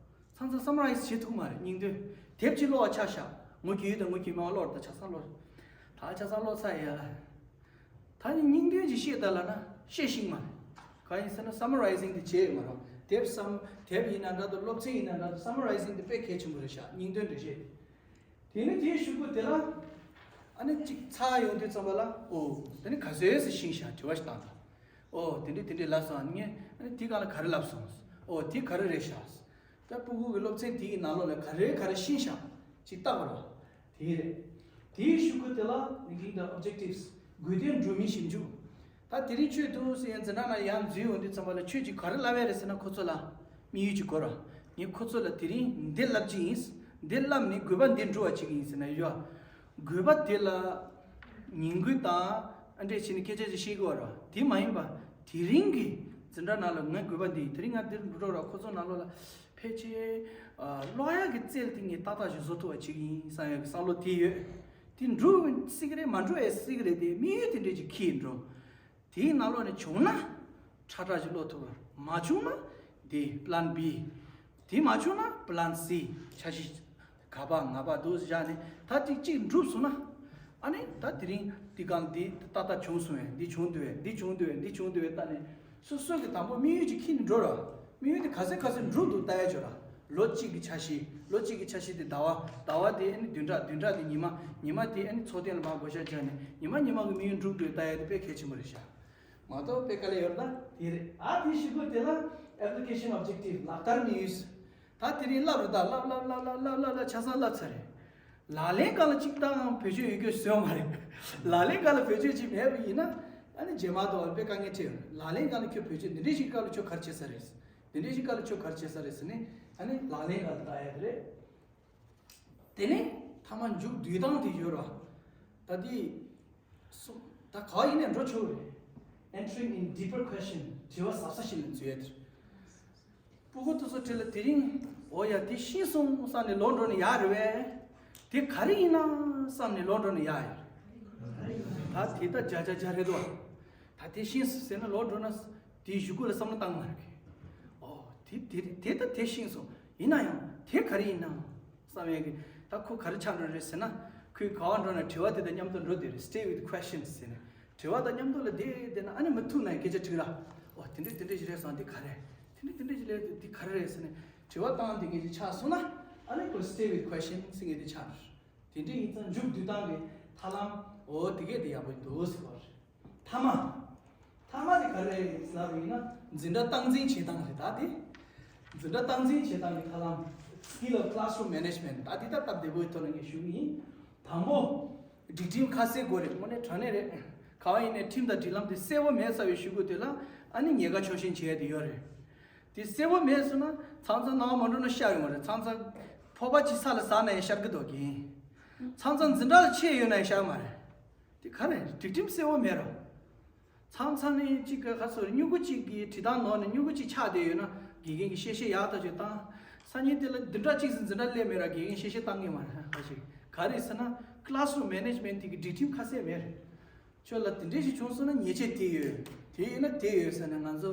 ཚང་ཚང་summarize་བྱེད་ཐུབ་མ་རེད། སྙིང་དོན་དེབ་ཅིག་ཀློག་པ་ཆ་བཞག་ངོ་བརྒྱུད་དང་ངོ་བརྒྱུད་མ་ཀློག་ད་ཆ་ཚང་ཀློག་ད་ཆ་ཚང་ཀློག་ཚར་ཡ། ད་ནི་སྙིང་དོན་ཅིག་བཤད་ད་ལ་ན་བཤད་ཤེས་མ་རེད། གང་ཡིན་ཟེར་ན་summarizing་དེ་བྱས་ཡོད་མ་རེད། དེབ་སམ་དེབ་ཡིན་ན་འདྲ་འདུག་སློབ་ཚན་ཡིན་ན་འདྲ་འདུག summarizing་དེ་དཔེ་གལ་ཆེན་པོ་རེད་ཤག་སྙིང་དོན་འགྲེལ་བཤད། དེ་ནི་དེའི་གཞུག་གུ་དེ་ལ་ཨ་ནི་གཅིག་ཚར་ཡོང་དུས་ཙམ་པ་ལ་ཨོ་དེ་ནི་ག་ཚོད་ཟེར་ཤེས་ཤག་དྲི་བ་ཞིག་བཏང་དང་། ཨོ་དེ་འདྲས་དེ་འདྲས་ལབ་སོང་། ངས་ཨ་ནི་དེ་ག་ལ་ག་རེ་ལབ་སོང་། ཨོ་དེ་ག་རེ་རེད་ཤག་ད་ཕྲུ་གུ་གི་སློབ་ཚན་དེའི་ནང་ལོགས་ལ་ག་རེ་ག་རེ་ཤེས་ཤག་ཅིག་བལྟ་དགོས་རེད། དེ་རེད། དེའི་གཞུག་གུ་དེ་ལ་ནི་གིང་དང་objectives་དགོས་དོན་སྒྲུབ་མིན་ཞིབ་འཇུག་ད་དེ་རིང་ཆོས་འདུག་ཟེར་ཡང་འཛིན་གྲྭ་ནང་ཡར་འཛུལ་ཡོང་དུས་ཙམ་པ་ལ་ཁྱོད་ཀྱིས་ག་རེ་ལབ་ཡ་རེད་ཟེར་ན། ཁོ་ཚོ་ལ་དམིགས་ཡུལ་ཅིག་དགོས་ར། ངས་ཁོ་ཚོ་ལ་དེ་རིང་འདི་ལབ་ཀྱི་ཡིན། འདི་ལབ་ནས་དགོས་པ་འདི་འགྲུབ་པ་བྱེད་ཀྱི་ཡིན་ཟེར་ན་ཡོད། དགོས་པ་དེ་ལ་ངན་སྐུལ་དང་ཨ་འདྲས་བྱས་ནས་སྐད་ཆ་ཅིག་བཤད་དགོས་ར། དེ་མ་ཡིན་པ་དེ་རིང་གི་འཛིན་གྲྭ་ནང་ལ་ངའི་དགོས་པ་འདི་ཡིན། དེ་རིང་ང་འདིར་འགྲོ་ར། ཁོ་ཚོ་ནང་ལོགས་ལ་ཕལ་ཆེར་ཀློག་ཡག་གི་རྩལ་དེ་ངས་ཏག་ཏག་ཅིག་བཟོ་ཐུབ་པ་བྱེད་ཀྱི་ཡིན་བསམ་ཡག་གི་བསམ་བློ་དེ་ཡོད། དེ་འགྲུབ་སྲིད་ཀྱི་རེད། མ་འགྲུབ་ཡང་སྲིད་ཀྱི་རེད། དེ་དམིགས་ཡུལ་དེ་འདྲས་ཅིག་འཁྱེར་འགྲོ། དེའི་ནང་ལོགས་ནས་བྱུང་ན་ཁྲ་ཁྲ་ཅིག་ཀློག་ཐུབ། མ་བྱུང་ན་དེ་plan B། དེ་མ་བྱུང་ན་plan C། འཆར་གཞི་ག་པ་ང་པ་འདུག་བཞག་ནས་ད་ཅིག་ཅིག་འགྲུབ་སོང་ན། ཨ་ནི་ད་དེ་རིང་འདི་གང་འདི་ཏག་ཏག་བྱུང་སོང་བས། འདི་བྱུང་འདུག་བས། འདི་བྱུང་འདུག་བས། འདི་བྱུང་འདུག་བས་ལྟ་ནས། སོ་སོ་གི་དང་པོ་དམིགས་ཡུལ་ཅིག་འཁྱེར་ནས་འགྲོ་ར། དམིགས་ཡུལ་དེ་ག་ཚོད་ག་ཚོད་འགྲུབ་འདུག་ལྟ་ཡ་ཅིག་ཡོད་ར། ལོ་གཅིག་གི་འཆར་གཞི། ལོ་གཅིག་གི་འཆར་གཞི་དེ་ཟླ་བ། ཟླ་བ་དེ་ཨ་ནི་བདུན་ཕྲག་བདུན་ཕྲག་དེ་ཉི་མ། ཉི་མ་དེ་ཨ་ནི་ཚོགས་ཐེངས་ལ་མར་བགོ་བཤའ་བརྒྱབ་ནས་ཉི་མ་ཉི་མ་གི་དམིགས་ཡུལ་འགྲུབ་འགྲོ་ལྟ་ཡ་དེ་དཔེ་གལ་ཆེན་པོ་རེད་ཤག་མ་གཏོགས་དཔེ་དཀའ་ལས་ཡོད་ན་དེ་རེད། ཨ་དེ་ཞུ་དགོས་དེ་ལ་application objective ལག་བསྟར་དམིགས་ཡུལ། ད་དེ་རིང་བསླབ་རེད། ད་བསླབ་བསླབ་བསླབ་བསླབ་བསླབ་བསླབ་ཆ་ཚང་བསླབ་ཚར་རེད། ལག་ལེན་སྒང་ལ་གཅིག་བཏང་བེད་སྤྱོད་ཡོད་རྒྱུ་བཟོས་མ་རེད། ལག་ལེན་སྒང་ལ་བེད་སྤྱོད་ཅིག་མེད་པ་ཡིན་ན་ཨ་ནི་རྗེས་མ་དུ་དཔེ་དཀའ་ངལ་འཕྲད་ཡོང་། ལག་ལེན་སྒང་ལ་ཁྱོད་བེད་སྤྱོད་འདི་འདྲའི་ཞིག་སྐབས་ལ་ཁྱོད་ག་རེ་བྱེད་ས་རེད། འདི་འདྲའི་ཞིག་སྐབས་ལ་ཁྱོད་ག་རེ་བྱེད་ས་རེད་ཟེར་ནས་ཨ་ནི་ལག་ལེན་སྒང་ལ་བལྟ་ཡ་དེ་རེད། དེ་ནས་ཐ་མ་མཇུག་བསྡུས་སྟངས་དེ་ཡོད་ར། ད་དེ་སུ་ད་ག་ཡིན་ནས་འགྲོ་ཆོག་རེད། Entering in deeper question དྲི་བ་ཟབ་ས་ཞིག་ལ་འཛུལ་ཡ་དེ་རེད། སྤུ་གུ་དེ་ཚོ་དེ་ལ་དེ་རིང་འོ་ཡ་དེ་ཤེས་སོང་བསམ་ནས་ལོག་འགྲོ་ན་ཡག་རེད་པས། དེ་ག་རེ་ཡིན་ན་བསམ་ནས་ལོག་འགྲོ་ན་ཡག་ཡ་རེད། ད་དེ་ད་བརྒྱ་ཆ་བརྒྱ་རེད་དོ། ད་དེ་ཤེས་སོང་ཟེར་ན་ལོག་འགྲོ་ན་དེའི་གཞུག་གུ་ལ་བསམ་བློ་བཏང་མ་རེད། ཨོ་དེ་དེ་དེ་ད་དེ་ཤེས་སོང་། ཡིན་ན་ཡང་དེ་ག་རེ་ཡིན་ན་བསམ་ཡས་ཀྱི་ད་ཁོ་ག་རེ་ཆགས་འགྲོ་རེད་ཟེར་ན། ཁོས་ག་བ་འགྲོ་ན་དྲི་བ་དེ་དང་མཉམ་དུ་འགྲོ་དེ་རེད། Stay with questions ཟེར་ནས་དྲི་བ་དང་མཉམ་དུ་ལ་བསྡད་བསྡད་ན་ཨ་ནི་མི་ཐུག་ན་སྐད་ཆ་དྲིས་ར། ཨོ་དེ་འདྲས་དེ་འདྲས་ཞིག་རེད་བསམ་དེ་ག་རེ། དེ་འདྲས་དེ་འདྲས་ཞིག་རེད་དེ་ག་རེ་རེད་ཟེར་ནས་དྲི་བ་བཏང་དེ་སྐད་ཆ་ཆགས་སོང་ན་ཨ་ནི་ཁོ་stay with question ཟེར་མཁན་དེ་ཆགས་འགྲོ། དེ་འདྲས་ཡིན་ཙང་མཇུག་བསྡུ་སྟངས་ཀྱི་ཐབས་ལམ་འོ་དེ་གས་དེ་ཡག་པོ་འདུག་ཟེར་བ་རེད། ཐ་མ། ཐ་མ་དེ་ག་རེ་ཟེར་བ་ཡིན་ན་འཛིན་གྲྭ་སྟངས་འཛིན་བྱེད་སྟངས་རེད་ད་དེ། འཛིན་གྲྭ་སྟངས་འཛིན་བྱེད་སྟངས་ཀྱི་ཐབས་ལམ། Skill of classroom management ད་དེ་ད་སྟབས་བདེ་པོའི་ཐོག་ནས་ངས་ཞུ་གི་ཡིན། དང་པོ། སྒྲིག་ཁྲིམས་ཁ་གསལ་དགོས་རེད། དངོས་གནས་དྲང་གནས་རེད། ག་བ་ཡིན་ནའི་ཁྲིམས་དང་སྒྲིག་ལམ་དེ་གསལ་པོ་མེད་ཚར་བའི་གཞུག་གུ་དེ་ལ་ཨ་ནི་ཉེན་ཁ་ཕྱོགས་ཞེན་བྱེད་ཡ་དེ་ཡོད་རེད། དེ་གསལ་པོ་མེད་སོང་ན་མཚམས་མཚམས་སྣང་བ་མ་འགྲོ་ན་ཤར་ཡོང་བ་རེད། མཚམས་མཚམས་ཕོར་པ་གཅིག་ས་ལ་ཟག་ན་ཡང་ཤར་གི་འདུག་གིན། མཚམས་མཚམས་འཛིན་གྲྭ་ལ་ཆས་ཡོད་ན་ཡང་ཤར་མ་རེད། དེ་ག་རེ་སྒྲིག་ཁྲིམས་གསལ་པོ་མེད་ར། མཚམས་མཚམས་ནི་གཅིག་གི་ཁ་སོ་སྨྱུ་གུ་གཅིག་གི་བྲིས་སྟངས་ནོར་ནས་སྨྱུ་གུ་གཅིག་ཆག་བསྡད་ཡོད་ན་དགེ་རྒན་གྱིས་གཤེ་གཤེ་ཡག་ཐག་ཆོད་བཏང་། སང་ཉིན་དེ་ལ་འཛིན་གྲྭ་གཅིག་ཟིན་འཛིན་གྲྭ་སླེབས་མེད་ར་དགེ་རྒན་གཤེ་གཤེ་བཏང་གི་མ་རེད་ཁ་ཞིག་ག་རེ་ཟེར་ན་classroom management དེ་གི་སྒྲིག་ཁྲིམས་ཁ་གསལ་མེད་རེད། ཁྱོད་ལ་དེ་འདྲས་ཞིག་བྱུང་སོང་ན་ཉེས་ཆད་དེ་ཡོད། དེ་ཡོད་ན་དེ་ཡོད་ཟེར་ནས་ང་ཚོ་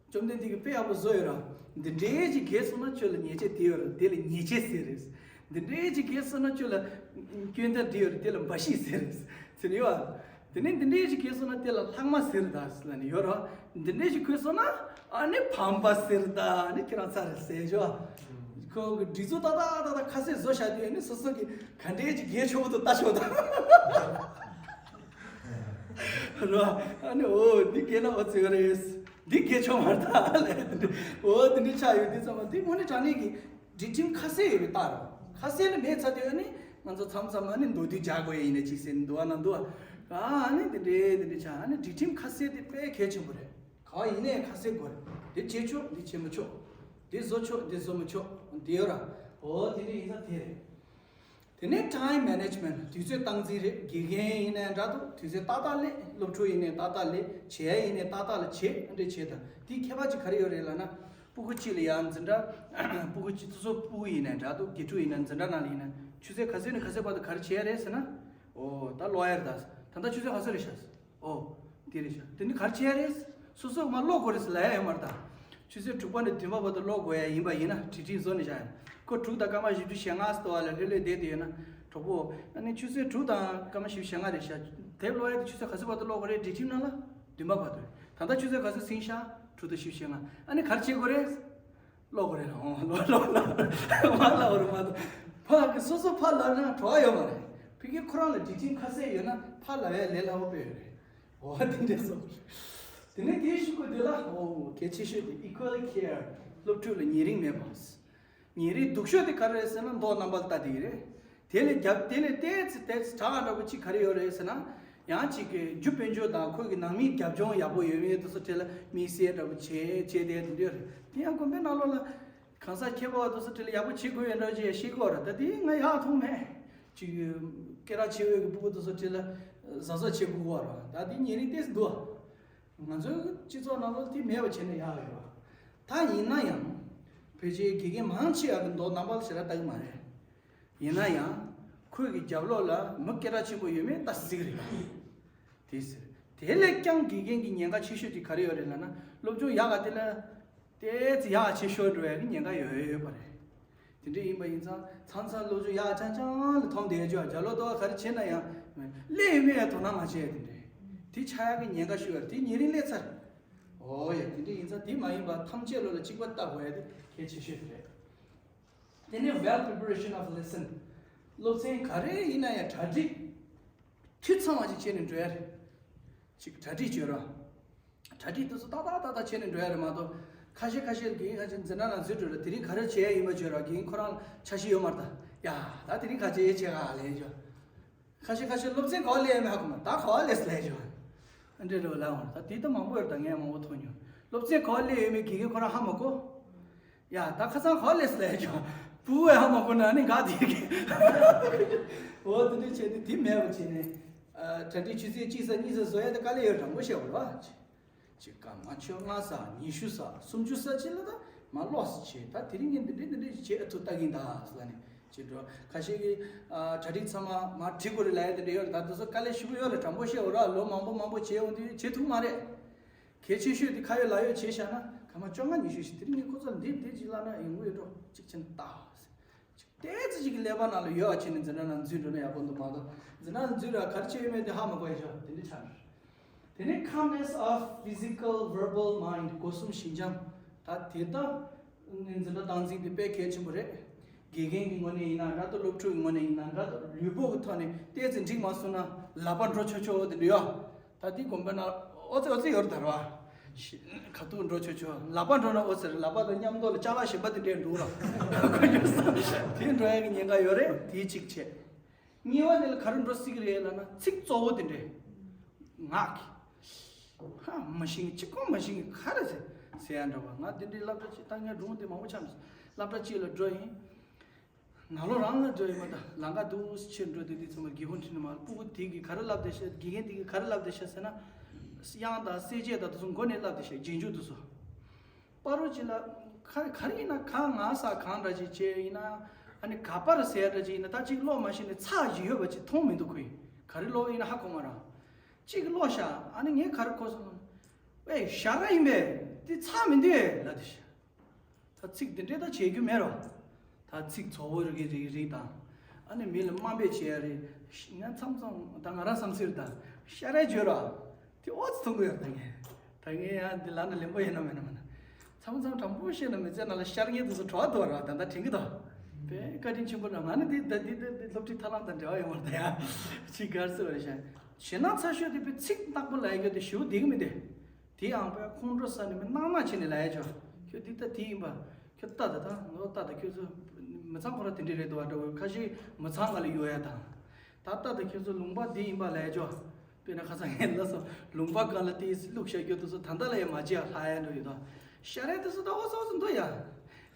བཅོམ་ལྡན་འདས་ཀྱིས་དཔེ་ཡག་པོ་བཟོ་ཡོད་ར། འདི་འདྲས་ཞིག་གས་སོང་ན་ཁྱོད་ལ་ཉེས་ཆད་དེ་ཡོད་ར། དེ་ལ་ཉེས་ཆད་ཟེར་རེད། འདི་འདྲས་ཞིག་གས་སོང་ན་ཁྱོད་ལ་སྐྱོན་བརྡ་འདི་ཡོད་ར། དེ་ལ་འབའ་ཞིག་ཟེར་རེད། ཟེར་ཡོད་ཨ། དེ་ནས་འདི་འདྲས་ཞིག་གས་སོང་ན་དེ་ལ་ལྷག་མ་ཟེར་ད་ཟེར་ལ་ནི་ཡོད་ར། འདི་འདྲས་ཞིག་གས་སོང་ན་ཨ་ནི་ཕམ་པ་ཟེར་ད་ཨ་ནི་ཁྱེད་རང་ཚར་རེད་ཟེར་ཡོད་ཨ། ཁོ་གི་སྒྲིག་འཛུགས་ཏག་ཏག་ཏག་ཏག་ཁ་གསལ་བཟོ་བཞག་དུས་ཨ་ནི་སོ་སོ་གི་ག་འདྲས་ཀྱི་གས་ཆོག་པོ་དུ་ལྟ་ཆོག་ད། རོ། ཨ་ནི་འོ་འདི་གས་ན་འོ་ཚེ་ག་རེད། འདི་གས་ཆོག་མ་རེད་ད་ལས། འོ་འདི་འདྲས་ཆགས་ཡོད་འདི་ཚང་མ་འདི་དངོས་གནས་དྲང་གནས་ཀྱི་སྒྲིག་ཁྲིམས་ཁ་གསལ་ཡོད་པའི་རྟགས་རོ། ཁ་གསལ་ནི་མེད་ཚར་དུས་ཨ་ནི་ང་ཚོ་མཚམས་མཚམས་ཨ་ནི་མདོ་བསྡུས་རྒྱག་དགོས་ཡ་ཡིན་ན་ཅིག་ཟེར་ནི་འདུག་ཨ་ན་འདུག་ཨ། ཨ་ནི་འདི་འདྲས་འདི་འདྲས་ཆགས་ཨ་ནི་སྒྲིག་ཁྲིམས་ཁ་གསལ་དེ་དཔེ་གལ་ཆེན་པོ་རེད། གང་ཡིན་ནའི་ཁ་གསལ་དགོས་རེད། འདི་བྱེད་ཆོག་འདི་བྱེད་མི་ཆོག་འདི་བཟོ་ཆོག་འདི་བཟོ་མི་ཆོག་འདི་ཡོད་ར། འོ་དེ་འདྲ་ཡིན་ཙང་དེ་རེད། དེ་ནས་time management དུས་ཚོད་སྟངས་འཛིན་རེད། དགེ་རྒན་ཡིན་ནའི་འདྲ་འདུག་དུས་ཚོད་ཏག་ཏག་སླེབས། སློབ་ཕྲུག་ཡིན་ནའི་ཏག་ཏག་སླེབས། བྱེད་ཡ་ཡིན་ནའི་ཏག་ཏག་ལ་བྱེད། འདྲ་བྱེད་དང་དེའི་ཁྱད་པར་ཅིག་ག་རེ་ཡོད་རེད་ལབ་ན། སྤུ་གུ་གཅིག་ལ་ཡང་འཛིན་གྲྭ་སྤུ་གུ་གཅིག་སོ་སོ་སྤུ་གུ་ཡིན་ནའི་འདྲ་འདུག་དགེ་ཕྲུག་ཡིན་ནའི་འཛིན་གྲྭ་ནང་ལ་ཡིན་ན་ཆུ་ཚོད་ག་ཚོད་ནས་ག་ཚོད་བར་དུ་ག་རེ་བྱེད་ཡ་རེད་ཟེར་ན། འོ་ད་ཀློག་ཡ་རེད་ད། ད་ལྟ་ཆུ་ཚོད་ག་ཚོད་རེད་ཤག་ཨོ། དེ་རེད་ཤག་དེ་ནི་ག་རེ་བྱེད་ཡ་རེད། སོ་སོ་མར་ཀློག་དགོས་རེད་ཟེར་ལབ་ཡ་ཡོད་མ་རེད་ད། ཆུ་ཚོད་དྲུག་པ་ནས་བདུན་པ་བར་དུ་ཀློག་དགོས་ཡ་ཡིན་པ་ཡིན་ན་སྒྲིག་ཁྲིམས་བཟོ་ནས་བཞག་ཡ། ཁོ་དྲུག་དང་སྐར་མ་བཞི་བཅུ་ཞེ་ལྔ་ཟེར་བ་ལ་ལྷོད་ལྷོད་བསྡད་དེ་ཡོད་ན་གྲོགས་པོ། ཨ་ནི་ཆུ་ཚོད་དྲུག་དང་སྐར་མ་བཞི་བཅུ་ཞེ་ལྔ་རེད་ཤག་དེབ་ཀློག་ཡ་དེ་ཆུ་ཚོད་ག་ཚོད་བར་དུ་ཀློག་དགོས་རེད། སྒྲིག་ཁྲིམས་ནང་ལ་བདུན་པ་བར་དུ་རེད། ད་ལྟ་ཆུ་ཚོད་ག་ཚོད་ཟིན་ཤག་དྲུག་དང་བཞི་བཅུ་ཞེ་ལྔ། ཨ་ནི་ག་རེ་བྱེད་དགོས་རེད། ཀློག་དགོས་རེད། ཨོ་ཀློག་ཀློག་ཀློག་མ་ཀློག་རེད་མ་གཏོགས། ཕ་གི་སོ་སོ་ཕར་ལབ་ན་གྲོགས་ཡོད་མ་རེད། ཕ་གི་ཁོ་རང་ལ་སྒྲིག་ཁྲིམས་ཁ་གསལ་ཡོད་ན་ཕར་ལབ་ཡ་ལས་སླ་བོ་དཔེ་ཡོད་རེད། ཨོ་དེ་འདྲས་སོ། དེ་ནས་དེའི་གཞུག་གུ་དེ་ལ་ཨོ་གལ་ཆེ་ཤོས་དེ་equally care སློབ་ཕྲུག་ལ་ཉེ་རིང་མེད་པ། ཉེ་རིང་སྡུག་ཤོས་དེ་ག་རེ་རེད་ཟེར་ན་མདོག་རྣམ་པར་ལྟ་དེ་རེད། དེ་ལས་རྒྱབ་དེ་ལས་ཏོག་ཙམ་ཏོག་ཙམ་དྲག་འདྲ་པོ་ཅིག་ག་རེ་ཡོད་རེད་ཟེར་ན། ཡང་ཅིག་གི་རྒྱུ་དཔལ་འབྱོར་དང་ཁོས་ཀྱི་ནང་མིའི་རྒྱབ་ལྗོངས་ཡག་པོ་ཡོད་མེད་དེ་ཚོ་དེ་ལ་དམིགས་བསལ་འདྲ་པོ་བྱེད་བྱེད་དེ་དེ་འདྲ་ཡོད་རེད། དེ་ཡང་དགོན་པའི་ནང་ལོགས་ལ་གང་ཟག་ཁྱད་པར་བ་དེ་ཚོ་དེ་ལ་ཡག་པོ་བྱེད་དགོས་ཡོད་འདྲ་ཅིག་ཤེས་ཀྱི་ཡོད་རེད། ད་དེ་ང་ཡག་མཐོང་མེད། ཅིག་སྐད་གྲགས་ཆེ་བའི་གི་སྤུ་གུ་དེ་ཚོ་དེ་ལ་གཟབ་གཟབ་བྱེད་དགོས་ཀྱི་ཡོད་རེད། ད་དེ་ཉེ་རིང་ཏོག་ཙམ་འདུག་ང་ཚོའི་སྤྱི་ཚོགས་ནང་ལོགས་དེ་མེད་པ་བྱས་ན་ཡག་ཡོད་རེད། ད་ཡིན་ན་ཡང་ཕལ་ཆེར་དགེ་རྒན་མང་ཆེ་བ་གི་མདོག་རྣམ་པ་ཞེ་དྲག་ལྟ་གི་མ་རེད། ཡིན་ན་ཡང་ཁོས་ཀྱི་རྒྱབ་ལོགས་ལ་མི་སྐད་གྲགས་ཆེན་པོ་ཡོད་མེད་ལྟ་གཟིགས་རེད། དེ་ཟེར། དེ་ལས་ཀྱང་དགེ་རྒན་གྱི་ཉེན་ཁ་ཆེ་ཤོས་དེ་ག་རེ་ཡོད་རེད་ལབ་ན་སློབ་སྦྱོང་ཡག་ག་དེ་ལ་ཏོག་ཙམ་ཡག་ཆེ་ཤོས་འགྲོ་ཡ་གི་ཉེན་ཁ་ཡོད་ཡོད་པ་རེད། དེ་འདྲ་ཡིན་པ་ཡིན་ཙང་མཚམས་མཚམས་སློབ་སྦྱོང་ཡག་རྐྱང་རྐྱང་ལ་མཐོང་བསྡད་རྒྱུ་རྒྱབ་ལོགས་ལྟ་བ་ག་རེ་བྱས་ན་ཡང་སླེབས་ཡོད་མེད་ཡ་དོ་སྣང་མ་བྱས་ཡ་དེ་འདྲ། དེ་ཆགས་ཡ་གི་ཉེན་ཁ་ཤོར་བ་རེད། དེ་ཉེ་རིང་སླེབས་ཚར། ཨོ་ཡ་དེ་འདྲ་ཡིན་ཙང་དེ་མ་ཡིན་པ་ཐམས་ཅད་ལོ་ལ་གཅིག་པ་ལྟ་དགོས་ཡ་དེ་གལ་ཆེ་ཤོས་དེ་རེད། དེ་ནས་well preparation of lesson སློབ་ཚན་ག་རེ་ཡིན་ན་ཡང་གྲ་སྒྲིག་འཐུས་ཚང་བ་ཅིག་བྱས་ནས་འགྲོ་ཡ་རེད། ཅིག་གྲ་སྒྲིག་བྱོས་ར། གྲ་སྒྲིག་དེ་ཚོ་ཏག་ཏག་ཏག་ཏག་བྱས་ནས་འགྲོ་ཡ་རེད་མ་གཏོགས། ཁ་ཤས་ཁ་ཤས་དགེ་རྒན་ཁ་ཤས་འཛིན་གྲྭ་ནང་འཛུལ་འགྲོ་ལ་དེ་རིང་ག་རེ་བྱས་ཡ་ཡིན་པ་བརྗོད་ར། དགེ་རྒན་ཁོ་རང་འཆར་གཞི་ཡོད་མ་རེད་ད། ཡ་ད་དེ་རིང་ག་བྱས་ཡ་བྱས་ག་ལས་ཡ་ཅོ། ཁ་ཤས་ཁ་ཤས་སློབ་ཚན་ག་པར་སླེབས་ཡོད་མེད་ཧ་གོ་མ། ད་ག་པར་སླེབས་སོང་ལབ་ཡ་ཅོ། ཨ་འདྲ་རེད་ལབ་འོང་། ད་དེ་ད་མང་པོ་ཡོད་རེད། ད་ངས་མང་པོ་མཐོང་མྱོང་། སློབ་ཚན་ག་པར་སླེབས་ཡོད་མེད་དགེ་རྒན་ཁོ་རང་ཧ་མ་གོ། ཡ་ད་ཁ་སང་ག་པར་སླེབས་སོང་ལབ་ཡ་ཅོ། ཕྲུ་གུ་ཡང་ཧ་མ་གོ་ན་ནི་ག་དེ་གི། འོ་དེ་འདྲ་བྱས་ཏེ་དེ་མེད་པ་བྱས་ནས། ཨ་གྲ་སྒྲིག་ཆུ་ཚོད་གཅིག་ཙམ་གཉིས་ཙམ་བཟོ་ཡ་དེ་དཀའ་ལས་ཡོད། དྲང་པོ་བཤད་པ་རེད་པ། ཅིག་སྐར་མ་བཅོ་ལྔ་ཙམ་ཉི་ཤུ་ཙམ་སུམ་ཅུ་ཙམ་ཅིག་ལ་ད་མར་ལོག་ཙམ་བྱས། ད་དེ་རིང་ངས་འདི་འདྲས་འདི་འདྲས་ཅིག་བྱེད་ཨ་ཐུབ་ལྟ་གིན་ད་ཟེར་ནས་ཅིག་འགྲོ། ཁ་ཤས་ཀྱིས་ཨ་གྲ་སྒྲིག་ཚང་མ་མར་བྲིས་དགོས་རེད་ལབ་ཡ་དེ་འདྲས་ཡོད་རེད། ད་དེ་ཚོ་དཀའ་ལས་ཞེ་པོ་ཡོད་རེད། དྲང་པོ་བཤད་པ་རེད་པ། ལོ་མང་པོ་མང་པོ་བྱས་ཡོང་དུས་བྱེད་ཐུབ་མ་རེད། གལ་ཆེ་ཤོས་དེ་ཁ་ཡོད་ལག་ཡོད་བྱས་བཞག་ན། སྐར་མ་བཅོ་ལྔ་ཉི་ཤུ་ཞིག་དེ་རིང་ངས་ཁོ་ཚོ་ལ་འདི་འདི་ཅིག་ལབ་ན་ཡོང་གི་ཡོད་འགྲོ། གཅིག་བྱས་ན་ད། ཏོག་ཙམ་ཅིག་གི་ཀླད་པ་ནང་ལ་ཡོད་པ་བྱས་ནས་འཛིན་གྲྭ་ནང་འཛུལ་འགྲོ་ན་ཡག་པོ་འདུག་མ་གཏོགས། འཛིན་གྲྭ་ནང་འཛུལ་ར་ག་རེ་བྱས་ཡོད་མེད་དེ་ཧ་མ་གོ་ཡ་ཤོག་དེ་འདྲ་ཆགས་འགྲོ། དེ་ནས་calmness of physical, verbal, mind. སྒོ་གསུམ་ཞི་འཇམ། ད་དེ་ད་འཛིན་གྲྭ་སྟངས་འཛིན་དེ་དཔེ་གལ་ཆེན་པོ་རེད། དགེ་རྒན་གྱི་ངོས་ནས་ཡིན་ན་འདྲ་ད། སློབ་ཕྲུག་གི་ངོས་ནས་ཡིན་ན་འདྲ་ད། ལུས་པོ་གི་ཐོག་ནས་ཏོག་ཙམ་འགྲིག་མ་སོང་ན་ལག་པ་འགྲོ་ཆོག་ཆོག་དེ་འདྲ་ཡོད། ད་དེ་དགོན་པ་ན་ཨོ་ཙི་ཨོ་ཙི་ཡོད་རེད་ད་ར་བ། ཁ་ཐུག་འགྲོ་ཆོག་ཆོག་ལག་པ་འགྲོ་ན་ཨོ་ཙི་རེད། ལག་པ་དང་མཉམ་དུ་ལ་ཅ་ལག་གཞན་པ་དེ་འདྲས་འགྲོ་ར། དེ་འགྲོ་ཡ་གི་ཉེན་ཁ་ཡོད་རེད། དེ་གཅིག་བྱས། གཉིས་པ་དེ་ལ་ག་རེ་འགྲོ་སྲིད་ཀྱི་རེད་ལབ་ན། ཚིག་གཙོ་བོ་དེ་འདྲས། ངག་གི་ཧ་མ་ཤེས་གཅིག་གོ་མ་ཤེས་ག་རེ་ཟེར་ཟེར་ཡ་འདྲ་བ། ང་དེ་འདྲའི་སློབ་གྲྭ་གཅིག་ད་ངས་སྒྲུང་དེ་མང་པོ་ཆགས་མི་སོང་། སློབ་གྲྭ་གཅིག་ལ་འགྲོ་ཡིན། ནང་ལོགས་རང་ལ་འགྲོ་ཡི་མ་གཏོགས་ལམ་ཁ་འདུག་སེ་ཕྱིར་འགྲོ་དུས་དེ་ཚང་མ་སྒེའུ་ཁུང་ཁྲོད་ནས་མར་སྤུ་གུ་དེ་གིས་ག་རེ་ལབ་བསྡད་ཤག་དགེ་རྒན་དེ་གིས་ག་རེ་ལབ་བསྡད་ཤག་ཟེར་ན། དབྱངས་དང་གསལ་བྱེད་དང་དེ་ཚོ་མགོ་ནས་ལབ་བསྡད་ཤག་རྗེས་འཇུག་དེ་ཚོ། པ་རོ་ཅིག་ལ་ག་ག་རེ་ཡིན་ན་གང་ང་ས་གང་འདྲ་ཅིག་བྱས་ཡིན་ན། ཨ་ནི་ག་པར་ཟེར་འདྲ་ཅིག་ཡིན་ན། ད་ཅིག་ཀློག་མ་ཤེས་ནས་ཚགས་ཅིག་ཡོད་པ་ཅིག་མཐོང་མི་འདུག་ཁོས། ག་རེ་ཀློག་ཡིན་ན་ཧ་གོ་མ་ར། ཅིག་ཀློག་ཤག་ཨ་ནི་ངས་ག་རེ་གོ་སོང་། ཨེ་ཞ་ར་ཡིན་པས། དེ་ཚགས་མི་འདུག་ལབ་བསྡད་ཤག་ད་ཚིག་འདི་འདྲས་ད་བྱེད་རྒྱུ་མེད་རོ། ད་ཚིག་ཚོགས་པ་རིགས་རིགས་རིགས་དང་། ཨ་ནི་མི་ལ་དམའ་འབེབས་བྱེད་ཡ་རེད། ང་མཚམས་མཚམས་ད་ང་རང་བསམ་ཚུལ་ད་ཤ་ར་བརྗོད་ར། དེ་ཨོ་ཙི་མཐོང་གི་ཡོད། ད་ངས་ད་ངས་ཡང་འདི་ལབ་ན་ལེན་པོ་ཡིན་ན་མིན་ན་མིན་ན། མཚམས་མཚམས་དྲང་པོ་བཤད་ན་མི་ཚེ་ནང་ལ་ཤར་ཉེན་དེ་ཚོ་བྲོ་བ་དོར་ར། ད་ད་དྲན་གི་ད། དཔེ་བཀའ་དྲིན་ཆེན་པོ་ར། ང་ནི་འདི་ད་འདི་འདི་འདི་སློབ་ཁྲིད་ཐབས་ལམ་དང་འབྲེལ་བ་ཡོད་མ་རེད་ད་ཡ། ཅིག་གར་སོ་རེད་ཤག་ཞེ་ན་ཚ་ཤོས་དེ་དཔེ་ཚིག་དག་པོ་ལབ་ཡ་གི་དེ་ཞེ་པོ་བདེ་གི་མི་བདེ། དེ་ཡང་པའི་ཁོང་ཁྲོ་ཟ་ནས་མི་ནག་ནག་བྱས་ནས་ལབ་ཡ་ཅོ། ཁྱོད་འདི་ལྟ་དེ་ཡིན་པ། ཁྱོད་ལྟ་ད་ད་ངོ་ལྟ་ད། ཁྱོད་ཚོ་མི་ཚང་ཁོ་ར་དེ་འདྲས་རེད་འདུག་བ་འདྲ་བོ། ཁ་ཤས་མི་ཚང་ག་ལ་གཡོ་ཡ་དང་། ད་ལྟ་ད་ཁྱོད་ཚོ་ལུང་པ་འདི་ཡིན་པ་ལབ་ཡ་ཅོ། དཔེར་ན་ཁ་སང་ངས་ལབ་སོང་། ལུང་པ་སྒང་ལ་དེ་བླུགས་བཞག་རྒྱུ་དེ་ཚོ་ད་ལྟ་ལ་ཡང་མ་བརྗེད་ཡ་ལྷག་ཡ་འགྲོ་ཡོད་དོ། ཤ་ར་དེ་ཚོ་ད་འོ་ཙོག་ཙོག་འདུག་ཡ།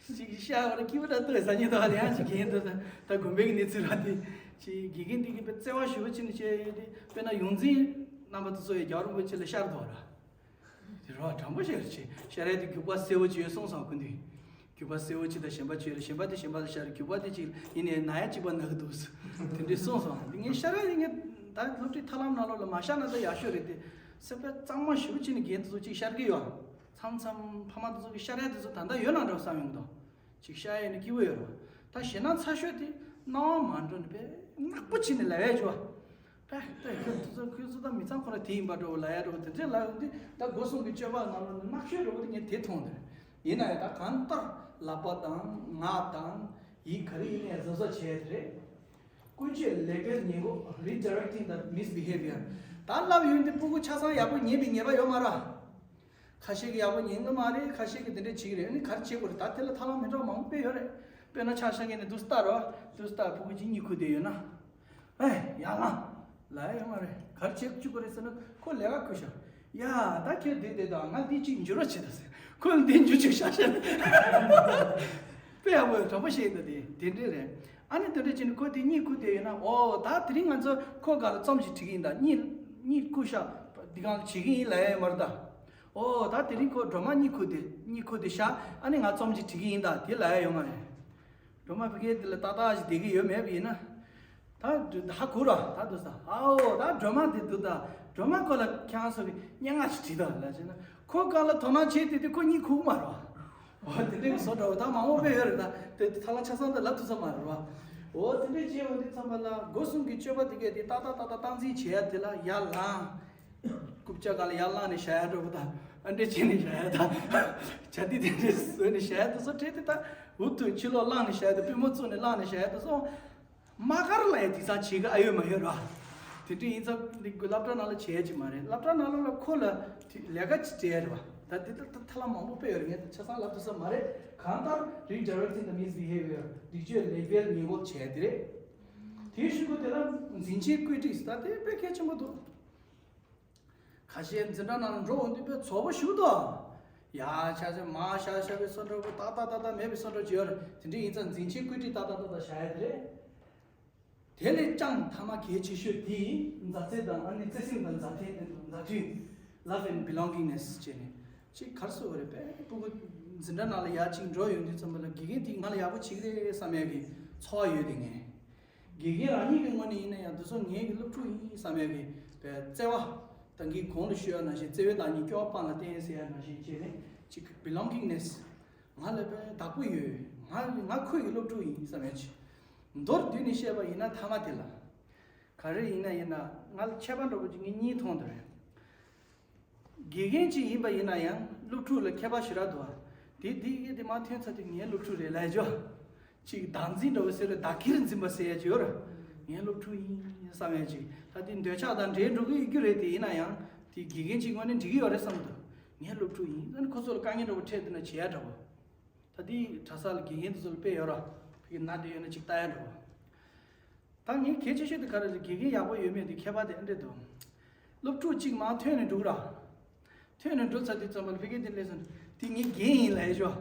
ཅིག་ཤ་བ་ར་སྐྱིད་པོ་འདྲ་འདུག་ཟ་ཉེན་འདུག་ཡ། ཅིག་གིན་འདུག་ད་དགོན་པའི་གི་གནས་ཚུལ་ར་དེ། ཅིག་དགེ་རྒན་དེ་གིས་དཔེ་བརྩེ་བ་ཞེ་པོ་བྱས་ནས་བྱས་ཡོད་དེ། དཔེར་ན་ཡོངས་འཛིན་རྣམ་པ་དེ་ཚོ་ཡི་རྒྱལ་བ་རིན་པོ་ཆེ་ལ་ཤར་འདུག་ར། དེ་རོ་དྲང་པོ་བཤད་རེད་ཅེ། ཤ་ར་དེ་རྒྱུག་པ་གསལ་བོ་ཅིག་ཡོད་གསུངས་སོང་སྐུ་མདུན། རྒྱུག་པ་གསལ་བོ་ཅིག་དང་གཞན་པ་ཅིག་ཡོད་རེད། གཞན་པ་དེ་གཞན་པ་ལ་ཤར་རེད། རྒྱུག་པ་དེ་ཅིག་ཡིན་ནའི་ན་ཡ་གཅིག་པ་ན་གི་འདུག་ཟེར། དེ་འདྲས་གསུངས་སོང་། དེ་ངས་ཤ་ར་དེ་ངས་ད་སློབ་ཁྲིད་ཐབས་ལམ་ནང་ལོགས་ལ་མ་ཤར་ན་ད་ཡག་ཤོས་རེད་དེ། སེམས་པ་གཙང་མ་ཞེ་པོ་བྱས་ནས་རྒན་དེ་ཚོ་ཅིག་ཤར་གི་ཡོད། མཚམས་མཚམས་ཕ་མ་དེ་ཚོ་གི་ཤ་ར་དེ་ཚོ་ད་ལྟ་ཡོད་ན་འདྲ་བསམ་ཡོང་གི་འདུག་ཅིག་ཤ་ཡ་ཡིན་ན་སྐྱིད་པོ་ཡོད་རེད་བ། ད་ཞེ་ན་ཚ་ཤོས་དེ་སྣང་བ་མ་འགྲོ་ནས་དཔེ་ནག་པོ་བྱས་ནས་ལབ་ཡ་ཅོ། པས་པས་ཁྱོད་ཚོ་ཁྱོད་ཚོ་ད་མི་ཚང་ཁོ་ར་དེ་ཡིན་པ་འགྲོ་ལབ་ཡ་འགྲོ་དེ་འདྲས་ལབ་ཡོང་དུས། ད་སྒོ་གསུམ་གྱི་སྤྱོད་པ་ནང་ལོགས་ནས་ནག་ཤོས་འགྲོ་གི་དེ་ངས་དེ་མཐོང་དེ་རེད། ཡིན་ན་ཡང་ད་གང་ལྟར་ལག་པ་དང་ངག་དང་ཡིད་ག་རེ་ཡིན་ནའི་གཟབ་གཟབ་བྱས་དེ་རེད། ཀུན་སྤྱོད་ལེགས་སྤེལ་ཉེར་དགུ། Redirecting the misbehavior. ད་ལབ་ཡོང་དུས་སྤུ་གུ་ཆ་ཚང་ཡག་པོ་ཉན་པའི་ངེས་པ་ཡོད་མ་རེད། ཁ་ཤས་ཀྱིས་ཡག་པོ་ཉན་གི་མ་རེད། ཁ་ཤས་ཀྱིས་དེ་འདྲས་བྱེད་ཀྱི་རེད། ཨ་ནི་ག་རེ་བྱེད་དགོས་རེད། ད་དེ་ལ་ཐབས་ལམ་མི་འདྲ་བ་མང་པོ་དཔེ་ཡོད་རེད། དཔེར་ན་ཆ་བཞག་ན་ནི་འདུག་སེ་ལྟ་རོགས། འདུག་སེ་ལྟ། སྤུ་གུ་གཅིག་གཉིད་ཁུག་བསྡད་ཡོད་ན། ཨེ་ཡར་ལངས་ལབ་ཡ་ཡོད་མ་རེད། ག་རེ་བྱེད་བཅུག་གི་རེད་ཟེར་ན། ཁོ་ལས་ཀ་ཁུར་ཤག་ཡ་ད་ཁྱོད་བསྡད་བསྡད་དང་། ང་འདི་གཅིག་འཇུ་རོགས་བྱེད་དང་ཟེར། ཁོས་འདི་འཇུ་བཅུག་ཤག་ཤག་དཔེ་ཡག་པོ་དྲང་པོ་བཤད་ཡིན་ད། དེ་དེ་འདྲས་རེད། ཨ་ནི་དེ་འདྲས་བྱས་ནས་ཁོ་དེ་གཉིད་ཁུག་བསྡད་ཡོད་ན། ཨོ་ད་དེ་རིང་ང་ཚོ་ཁོ་སྒང་ལ་རྩོམ་ཞིག་བྲིས་ཀྱི་ཡིན་ད། གཉིད་གཉིད་ཁུག་ཤག་འདི་སྒང་ལ་བྱེད་ཀྱི་ཡིན་ལབ་ཡ་ཡོད་མ་རེད་ད། ཨོ་ད་དེ་རིང་ཁོ་སྒྲོལ་མ་གཉིད་ཁུག་བསྡད་གཉིད་ཁུག་བསྡད་ཤག་ཨ་ནི་ང་རྩོམ་ཞིག་བྲིས་ཀྱི་ཡིན་ད་དེ་ལབ་ཡ་ཡོད་མ་རེད། སྒྲོལ་མ་ཕ་གིར་དེ་ལ་ཏག་ཏག་ཞིག་བསྡད་ཀྱི་ཡོད་མེད་པ་ཡིན་ན། ད་ཧ་གོ་ར། ད་འདུག་སེ་ཨའོ་ད་སྒྲོལ་མ་དེ་འདུག་ད། སྒྲོལ་མ་ཁོ་ལ་ཁྱེད་རང་ཚོ་གིས་སྙན་ངག་ཅིག་བྲིས་དང་ལབ་བྱས་ན། ཁོ་སྒང་ལ་དོ་སྣང་བྱས་བསྡད་དུས་ཁོ་གཉིད་ཁུག་མ་རེད་བ། འོ་དེ་འདྲའི་བཟོ་འདྲ་བོ་ད་མང་པོ་དཔེ་ཡོད་རེད་ད། དེ་ཐབས་ལམ་ཆ་ཚང་ད་ལབ་ཐུབ་ས་མ་རེད་བ། འོ་དེ་འདྲས་བྱས་འོང་དུས་ཙམ་པ་ལ་སྒོ་གསུམ་གྱི་སྤྱོད་པ་དེ་གས་དེ་ཏག་ཏག་ཏག་ཏག་སྟངས་འཛིན་བྱེད་ཡ་དེ་ལ་ཡར་ལངས། རྐུབ་བཀྱག་སྒང་ལ་ཡར་ལངས་ནས་བཞག་ཡ་འདྲ་བོ་དང་། ཨ་འདྲས་བྱས་ནས་བཞག་ཡ་དང་། བྱ་དེ་དེ་འདྲས་བཟོས་ནས་བཞག་ཡ་དེ་ཚོ་བྲིས་ཏེ། ད་འུ་ཐུག་ཕྱི་ལོགས་ལངས་ནས་བཞག་ཡ་དང་། པུས་མོ་བཙུགས་ནས་ལངས་ནས་བཞག་ཡ་དེ་ཚོ། དམག་སྒར་ལ་ཡ་དེང་སང་བྱེད་ཀྱི་ཨ་ཡོད་མ་ཡོད་ར། དེ་འདྲ་ཡིན་ཙང་འདི་སློབ་གྲྭ་ནང་ལ་བྱས་ཀྱི་མ་རེད། སློབ་གྲྭ་ནང་ལ་ཁོ་ལ་དེ་ལས་ཀ་ཅིག་སྤྲད་རེད་བ། ད་དེ་ལྟར་ད་ཐབས་ལམ་མང་པོ་དཔེ་ཡོད་རེད། ངས་ད་ཆ་ཚང་ལབ་ཐུབ་ས་མ་རེད། གང་ལྟར་redirecting the misbehavior། སྒྲིག་སྤྱོད་ལེགས་སྤེལ་ཉེས་འགོག་བྱས་དེ་རེད། དེའི་གཞུག་གུ་དེ་ལ་འཛིན་ཆེན་བཀོད་སྒྲིག་ཟེར། ད་དེ་དཔེ་གལ་ཆེན་པོ་འདུག་ཁ་ཤས་འཛིན་གྲྭ་ནང་ལ་འགྲོ་འོང་དུས་དཔེ་ཚོགས་པ་ཞུགས་དོ། ཡ་ཆ་ཆ་མ་ཤ་ཤ་བའི་སོ་འགྲོ་བའི་ཏག་ཏག་ཏག་ཏག་མེད་པའི་སོ་འགྲོ་བྱེད་ཡོད་རེད། དེ་འདྲ་ཡིན་ཙང་འཛིན་ཆེན་བཀོད་སྒྲིག་ཏག་ཏག་ཏག་ཏག་བྱ་ཡ་དེ་རེད། དེ་ལས་ཀྱང་ཐ་མ་གལ་ཆེ་ཤོས་དེ་མཛའ་བརྩེ་དང་ཨ་ནི་བརྩེ་སེམས་དང་མཛའ་མཐུན། མཛའ་མཐུན། Love and belongingness བྱས་ནས་ཅིག་ག་རེ་ཟེར་དགོས་རེད། དཔེ་ཕྲུ་གུ་འཛིན་གྲྭ་ནང་ལ་ཡར་ཅིག་འགྲོ་ཡོང་དུས་ཙམ་པ་ལ་དགེ་རྒན་དེས་ང་ལ་ཡག་པོ་བྱེད་ཀྱི་རེད་བསམ་ཡག་གི་ཚོར་བ་ཡོད་དེ། ངས་དགེ་རྒན་རང་ཉིད་ཀྱི་ངོས་ནས་ཡིན་ན་ཡང་འདི་ཚོ་ངའི་གི་སློབ་ཕྲུག་ཡིན་བསམ་ཡག་གི་བརྩེ་བ། ད་གིན་གོང་ལ་ཞུས་པ་ནང་བཞིན་བརྩེ་བའི་བདག་ཉིད་སྐྱོ་བ་སྤང་ལ་བརྟེན་ཟེར་ཡ་ནང་བཞིན་བྱས་ནས་ཅིག་belongingness། ང་ལ་དཔེ་བདག་པོ་ཡོད། ང་ང་ཁོའི་གི་སློབ་ཕྲུག་ཡིན་བསམ་ཡ་ཅིག་མདོར་བསྡུས་ནས་བཤད་པ་ཡིན་ན་ཐ་མ་དེ་ལ། ག་རེ་ཡིན་ན་ཡིན་ན་ང་ལ་ཁྱད་པར་འདྲ་པོ་ཅིག་ངས་གཉིས་མཐོང་དུ་རེད། དགེ་རྒན་ཅིག་ཡིན་པ་ཡིན་ན་ཡང་སློབ་ཕྲུག་ལ་ཁྱད་པར་ཞེ་དྲག་འདུག་ཨ། དེ་དེ་ཡེ་དེ་མ་ཐོན་ཚར་དུས་ངའི་སློབ་ཕྲུག་རེད་ལབ་ཡ་ཅོ། ཅིག་བདག་འཛིན་འདྲ་པོ་ཟེར་རེད། བདག་གིར་འཛིན་པ་ཟེར་ཡ་ཅིག་ཡོད་རེད། ངའི་སློབ་ཕྲུག་ཡིན་བསམ་ཡ་ཅིག་ད་དེ་འདོད་ཆགས་དང་འདྲེས་འགྲོ་གི་ཡོད་རྒྱུ་རེད། དེ་ཡིན་ན་ཡང་དེ་དགེ་རྒན་ཅིག་ངོས་ནས་འགྲིག་གི་ཡོད་རེད་བསམ་འདུག་ངའི་སློབ་ཕྲུག་ཡིན། ཨ་ནི་ཁོ་ཚོ་ལ་དཀའ་ངལ་འདྲ་པོ་འཕྲད་འདུག་ན་བྱེད་ཡ་འདྲ་པོ། ད་དེ་གྲྭ་ས་ལ་དགེ་རྒན་དེ་ཚོ་ལ་དཔེ་ཡོད་ར། ཕ་གི་ན་དེ་ཡོད་ན་ཅིག་ལྟ་ཡ་འདྲ་པོ། ད་ངས་གལ་ཆེ་ཤོས་དེ་ག་རེ་རེད། དགེ་རྒན་ཡག་པོ་ཡོད་མེད་དེ་ཁྱད་པར་དེ་ཨ་འདྲས་འདུག་སློབ་ཕྲུག་གཅིག་མར་ཐོན་ནས་འགྲོ་ར། ཐོན་ནས་འགྲོ་ཚར་དུས་ཙམ་པ་ལ་ཕ་གི་དེ་སླེབས་སོང་། དེ་ངའི་རྒན་ཡིན་ལབ་ཡ་ཤོག་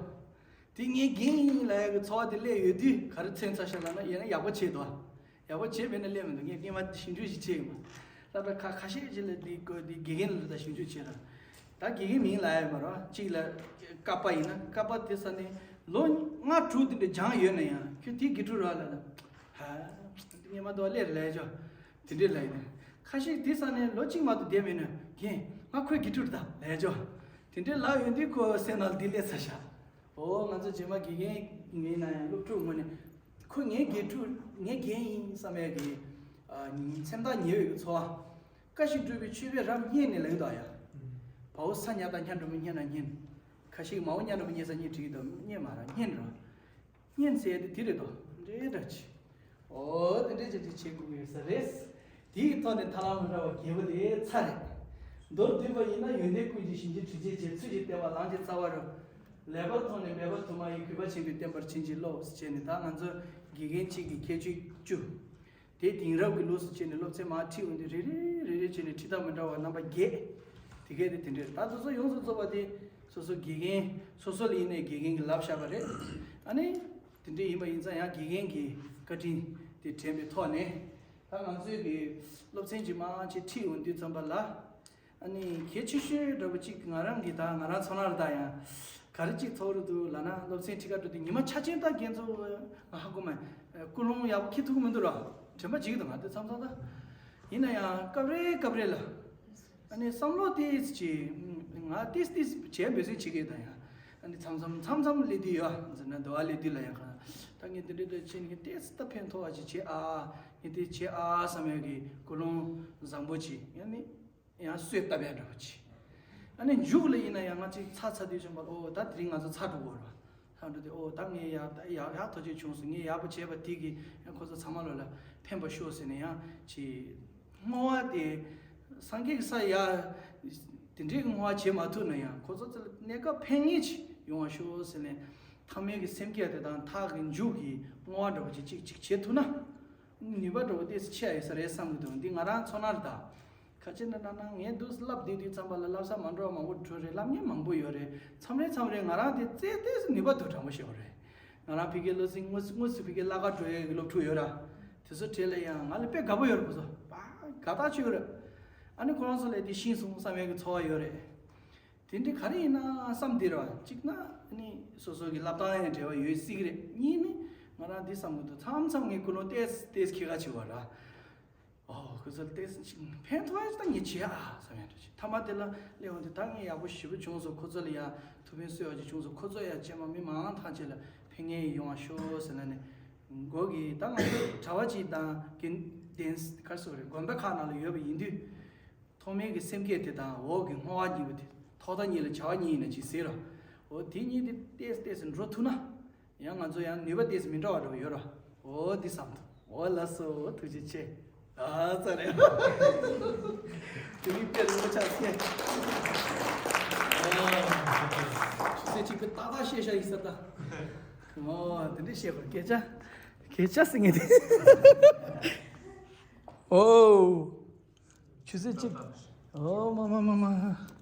དེ་ངའི་རྒན་ཡིན་ལབ་ཡ་གི་ཚོར་བ་དེ་སླེབས་ཡོད་དུས་ག་རེ་མཚོན་ཚར་ཤག་ལབ་ན། ཡིན་ན་ཡག་པོ་བྱས་འདུག་ཡག་པོ་བྱས་མེད་ན་སླེབས་མི་འདུག་ངས་སྔོན་མ་ཞིབ་འཇུག་ཞིག་བྱས་ཡོད་མ། སློབ་གྲྭ་ཁ་ཁ་ཤས་ཅིག་ལ་དེ་དགོས་དེ་དགེ་རྒན་ལ་ད་ཞིབ་འཇུག་བྱས་ར། ད་དགེ་རྒན་མིང་ལབ་ཡ་མ་རེད། གཅིག་ལ་ཀ་པ་ཡིན་ན་ཀ་པ་དེ་ས་ནས་ལོ་ལྔ་དྲུག་དེ་འདྲ་སྦྱངས་ཡོད་ན་ཡང་ཁྱོད་དེ་དགེ་ཕྲུག་ར་ལབ་ན། ཧ། སྔོན་མ་དོ་སླེབས་ལབ་ཡ་ཅོ། དེ་འདྲས་ལབ་ཡིན། ཁ་ཤས་དེ་ས་ནས་ལོ་གཅིག་མ་གཏོགས་བསྡད་མེད་ན་རྒན་ང་ཁོའི་དགེ་ཕྲུག་རེད་ད་ལབ་ཡ་ཅོ། དེ་འདྲས་ལབ་ཡོང་དུས་ཁོ་སེམས་ནང་ལ་འདི་སླེབས་ཚར་ཤག་འོ་ང་ཚོ་རྗེས་མ་དགེ་རྒན་ཡིན་ན་ཡང་སློབ་ཕྲུག་ངོས་ནས་ཁོ་ངའི་དགེ་ཕྲུག་ངའི་རྒན་ཡིན་བསམ་ཡས་ཀྱི་ཨ་སེམས་ཐག་ཉེ་བའི་གི་ཚོར་བ། བཀའ་བཞིན་སྒྲུབ་པའི་མཆོད་པས་རབ་མཉེས་ནས་ལབ་ཡོད་ད་ཡ། ཨུམ། བའོ་ས་ཉ་དང་སྙ་འགྲོ་མི་སྙེ་ན་སྙེན། ཁ་ཤས་མའོ་སྙ་འགྲོ་མི་སྙེ་ས་སྙེ་བྲིས་ཀྱི་འདུག་སྙེ་མ་ར་སྙེན་ར། སྙན་ཟེར་ཡ་དེ་དེ་རེད་དོ། འདྲེ་འདྲ་ཆེ། ཨོ་དེ་འདྲས་ཅིག་ཅིག་བྱེད་དགོས་ཀྱི་ཡོད་ས་རེད། དེའི་ཐོག་ནས་ཐར་ལམ་མི་འདྲ་བ་རྒྱས་པོ་དེ་ཚར་རེད། མདོར་བསྡུས་པ་ཡིན་ན་ཡོན་ཏན་ཀུན་གྱི་ཞིང་རྗེ་ཁྲི་རྗེ་རྗེ། ཚུལ་གྱིས་བསྟེན་པ་ལམ་གྱི་རྩ་བ་རུ། ལེགས་པར་མཐོང་ནས་མེད་པར་དུ་མ་ཡིན། གུས་པ་ཆེན་པོས་བསྟེན་པར་བྱིན་གྱིས་རློབས། ཟེར་བྱས་ནས་ད་ང་ཚོ་དགེ་རྒན་གཅིག་གི་ཁྱད་ཆོས་བཅུ། དེ་དེང་རབས་ཀྱི་ལུགས་སུ་བྱས་ནས་སློབ་ཚན་མར་ཁྲིད་འོང་དུས་རེ་རེ་རེ་རེ་བྱས་ནས་ཁྲིད་སྟངས་མི་འདྲ་བ་རྣམ་པ་བརྒྱད། དེ་གས་དེ་དེ་འདྲས་ད་དེ་ཚོ་ཡོངས་སུ་རྫོགས་པ་དེ་སོ་སོ་དགེ་རྒན་སོ་སོ་ལ་ཡིན་ནའི་དགེ་རྒན་གྱིས་ལབ་བཞག་པ་རེད། ཨ་ནི། དེ་འདྲས་ཡིན་པ་ཡིན་ཙང་ཡང་དགེ་རྒན་གྱི་བཀའ་དྲིན་དེ་དྲན་པའི་ཐོག་ནས་ད་ང་ཚོའི་གི་སློབ་ཚན་གྱི་མང་ཆེ་ཁྲིད་འོང་དུས་ཙམ་པ་ལ། ཨ་ནི་གལ་ཆེ་ཤོས་འདྲ་པོ་གཅིག་ང་རང་གི་ད་ང་རང་ཚོ་ནང་ལ་ད་ཡང་ག་རེ་གཅིག་ཚོར་འདུག་ལབ་ན། སློབ་ཚན་ཁྲིད་ག་འགྲོ་དུས་ཉི་མ་ཆ་ཆེན་ད་རྒན་ཚོ་ང་ཧ་གོ་མ། ཀུན་སློང་ཡག་པོ་འཁྱེར་ཐུབ་ཀྱི་མི་འདུག་ར། དྲན་པ་བརྗེད་ཀྱི་འདུག་ང་དེ་མཚམས་མཚམས་ད། ཡིན་ན་ཡང་སྐབས་རེ་སྐབས་རེ་ལ། ཨ་ནི་བསམ་བློ་ཏོག་ཙམ་ཅིག་ང་ཏོག་ཙམ་ཏོག་ཙམ་བྱས་འབད་བརྩོན་བྱེད་ཀྱི་ཡོད་ད་ཡང་། ཨ་ནི་མཚམས་མཚམས་མཚམས་མཚམས་སླེབས་དུས་ཡོད་ཟེར་ན། འདི་བ་སླེབས་དུས་ལ་ཡང་གང་ད་ངས་འདི་འདྲ་འདྲ་བྱས་ནས་ངས་ཏོག་ཙམ་ད་ཕན་ཐོགས་པ་ཅིག་བྱས་ཨ། ངས་དེ་བྱས་ཨ་བསམ་ཡག་གི་ཀུན་སློང་བཟང་པོ་ཅིག་ཡང་ནི་ཡང་གསོས་བཏབ་ཡག་འདྲ་པོ་ཅིག་ཨ་ནི་མཇུག་ལ་ཡིན་ན་ཡང་ང་ཅིག་ཚར་ཚར་དུས་ཙམ་པ་ལ་ཨོ་ད་དེ་རིང་ང་ཚོ་ཚར་འགྲོ་གི་རེད་བ། ཚར་འགྲོ་དུས་ཨོ་ད་ངས་ཡག་ད་ཡག་ཡག་ཐག་ཆོད་བྱུང་སོང་། ངས་ཡག་པོ་བྱས་པ་དེ་གིས་ཡང་ཁོ་ཚོ་ཚང་མ་ལོ་ལ་ཕན་པ་ཤོག་ཟེར་ནས་ཡང་ཅིག་བསྔོ་བ་དེ་སངས་རྒྱས་ཀྱི་ས་ཡ་དེ་འདྲའི་བསྔོ་བ་བྱེད་མ་ཐུབ་ན་ཡང་ཁོ་ཚོ་ཚོ་ལ་གནས་སྐབས་ཕན་ངེས་ཅིག་ཡོང་བ་ཤོག་ཟེར་ནས་ཐ་མལ་གྱི་སེམས་བསྐྱེད་དེ་དང་མཐའ་གི་མཇུག་གི་བསྔོ་བ་འདྲ་པོ་ཅིག་ཅིག་ཅིག་བྱེད་ཐུབ་ན་ནུས་པ་འདྲ་པོ་ཏོག་ཙམ་ཆེ་ཡ་ཡོད་ས་རེད་བསམ་གྱི་འདུག་འདི་ང་རང་ཚོ་ནང་རེད་ད། ག་ཅི་ན་ན་ན་ངས་འདུག་ལབ་བསྡད་དུས་ཙམ་པ་ལ་ལབ་ས་མ་འགྲོ་བ་མང་པོ་འགྲོ་རེད། ལབ་མཁན་མང་པོ་ཡོད་རེད། མཚམས་རེ་མཚམས་རེ་ང་རང་དེ་རྩེ་ཏོག་ཙམ་ནུས་པ་འདུག་དྲང་པོ་བཤད་པ་རེད། ང་རང་ཕ་གིའི་སློབ་ཚན་དངོས་དངོས་སུ་ཕ་གིའི་བླ་གར་འགྲོ་ཡས་ཀྱི་སློབ་ཕྲུག་ཡོད་ར། དེ་ཚོ་གྲས་ལ་ཡང་ང་ལ་དཔེ་དགའ་པོ་ཡོད་རེད། ཁོ་ཚོ་པ་དགའ་ཐག་ཆོད་ཀྱི་རེད། ཨ་ནི་ཁོ་རང་ཚོ་ལ་དེ་ཤེས་སོང་བསམ་ཡས་ཀྱི་ཚོར་བ་ཡོད་རེད། དེ་འདྲ་ག་རེ་ཡིན་ན་བསམ་བསྡད་ར། གཅིག་ན་ཨ་ནི་སོ་སོ་གི་ལབ་སྟངས་ཡང་འབྲེལ་བ་ཡོད་སྲིད་ཀྱི་རེད། གཉིས་ནི་ང་རང་འདི་བསམ་གྱི་འདུག་མཚམས་མཚམས་ངས་ཀུན་སློང་ཏོག་ཙམ་ཏོག་ཙམ་ཁྱེད་ཀ་བྱེད་པ་ར། ཨོ་ཁོ་ཚོ་ལ་ཏོག་ཙམ་ཅིག་ཕན་ཐོགས་ཡ་ཅིག་ད་ངས་བྱེད་ཨ་བསམ་ཡ་འདྲ་ཅིག་མཐའ་མ་དེ་ལ་སླེབས་འོང་དུས་ད་ངས་ཡག་པོ་ཞེ་པོ་བྱུང་སོང་། ཁོ་ཚོ་ལ་ཡ་ཐུགས་ཕན་གསོས་པ་ཅིག་བྱུང་སོང་། ཁོ་ཚོ་ཡ་རྗེས་མ་མི་མང་ཐམས་ཅད་ལ་ཕན་ངེས་ཡོང་བ་ཤོག་ཟེར་ལབ་ནས། མགོ་གི་ད་ང་ཚོ་གྲྭ་པ་ཅིག་དང་དགེ་ལྡན་ག་རེ་ཟེར་དགོས་རེད། དགོན་པ་ཁག་ནང་ལ་ཡོད་པ་ཡིན་དུས། ཐོག་མའི་གི་སེམས་བསྐྱེད་དེ་དང་འོག་གི་བསྔོ་བ་གཉིས་པོ་དེ་ཐོག་མཐའ་གཉིས་ལ་བྱ་བ་གཉིས་ཡིན་ན་ཅིག་ཟེར་རོ། འོ་དེ་གཉིས་དེ་ཏོག་ཙམ་ཏོག་ཙམ་འགྲོ་ཐུབ་ན། ཡང་ང་ཚོ་ཡང་ནུས་པ་ཏོག་ཙམ་མི་འདྲ་བ་འདྲ་བོ་ཡོད་ར། འོ་འདི་བསམ་ཐུབ། འོ་ལགས་སོ། ཐུགས་རྗེ་ཆེ། ཨ་ཙ་རེད། དེ་མིན་དཔེ་རིན་པོ་ཆགས་སེ། ཆུ་ཚོད་གཅིག་པའི་ཏག་ཏག་བཤད་བཞག་ཡིན་ས་ད། ཨོ་དེ་འདྲས་བཤད་དགོས་སྐད་ཆ། སྐད་ཆ་ཟེར་ངེས་དེ། ཨོ། ཆུ་ཚོད་གཅིག་ཨོ་མ་མ་མ་མ།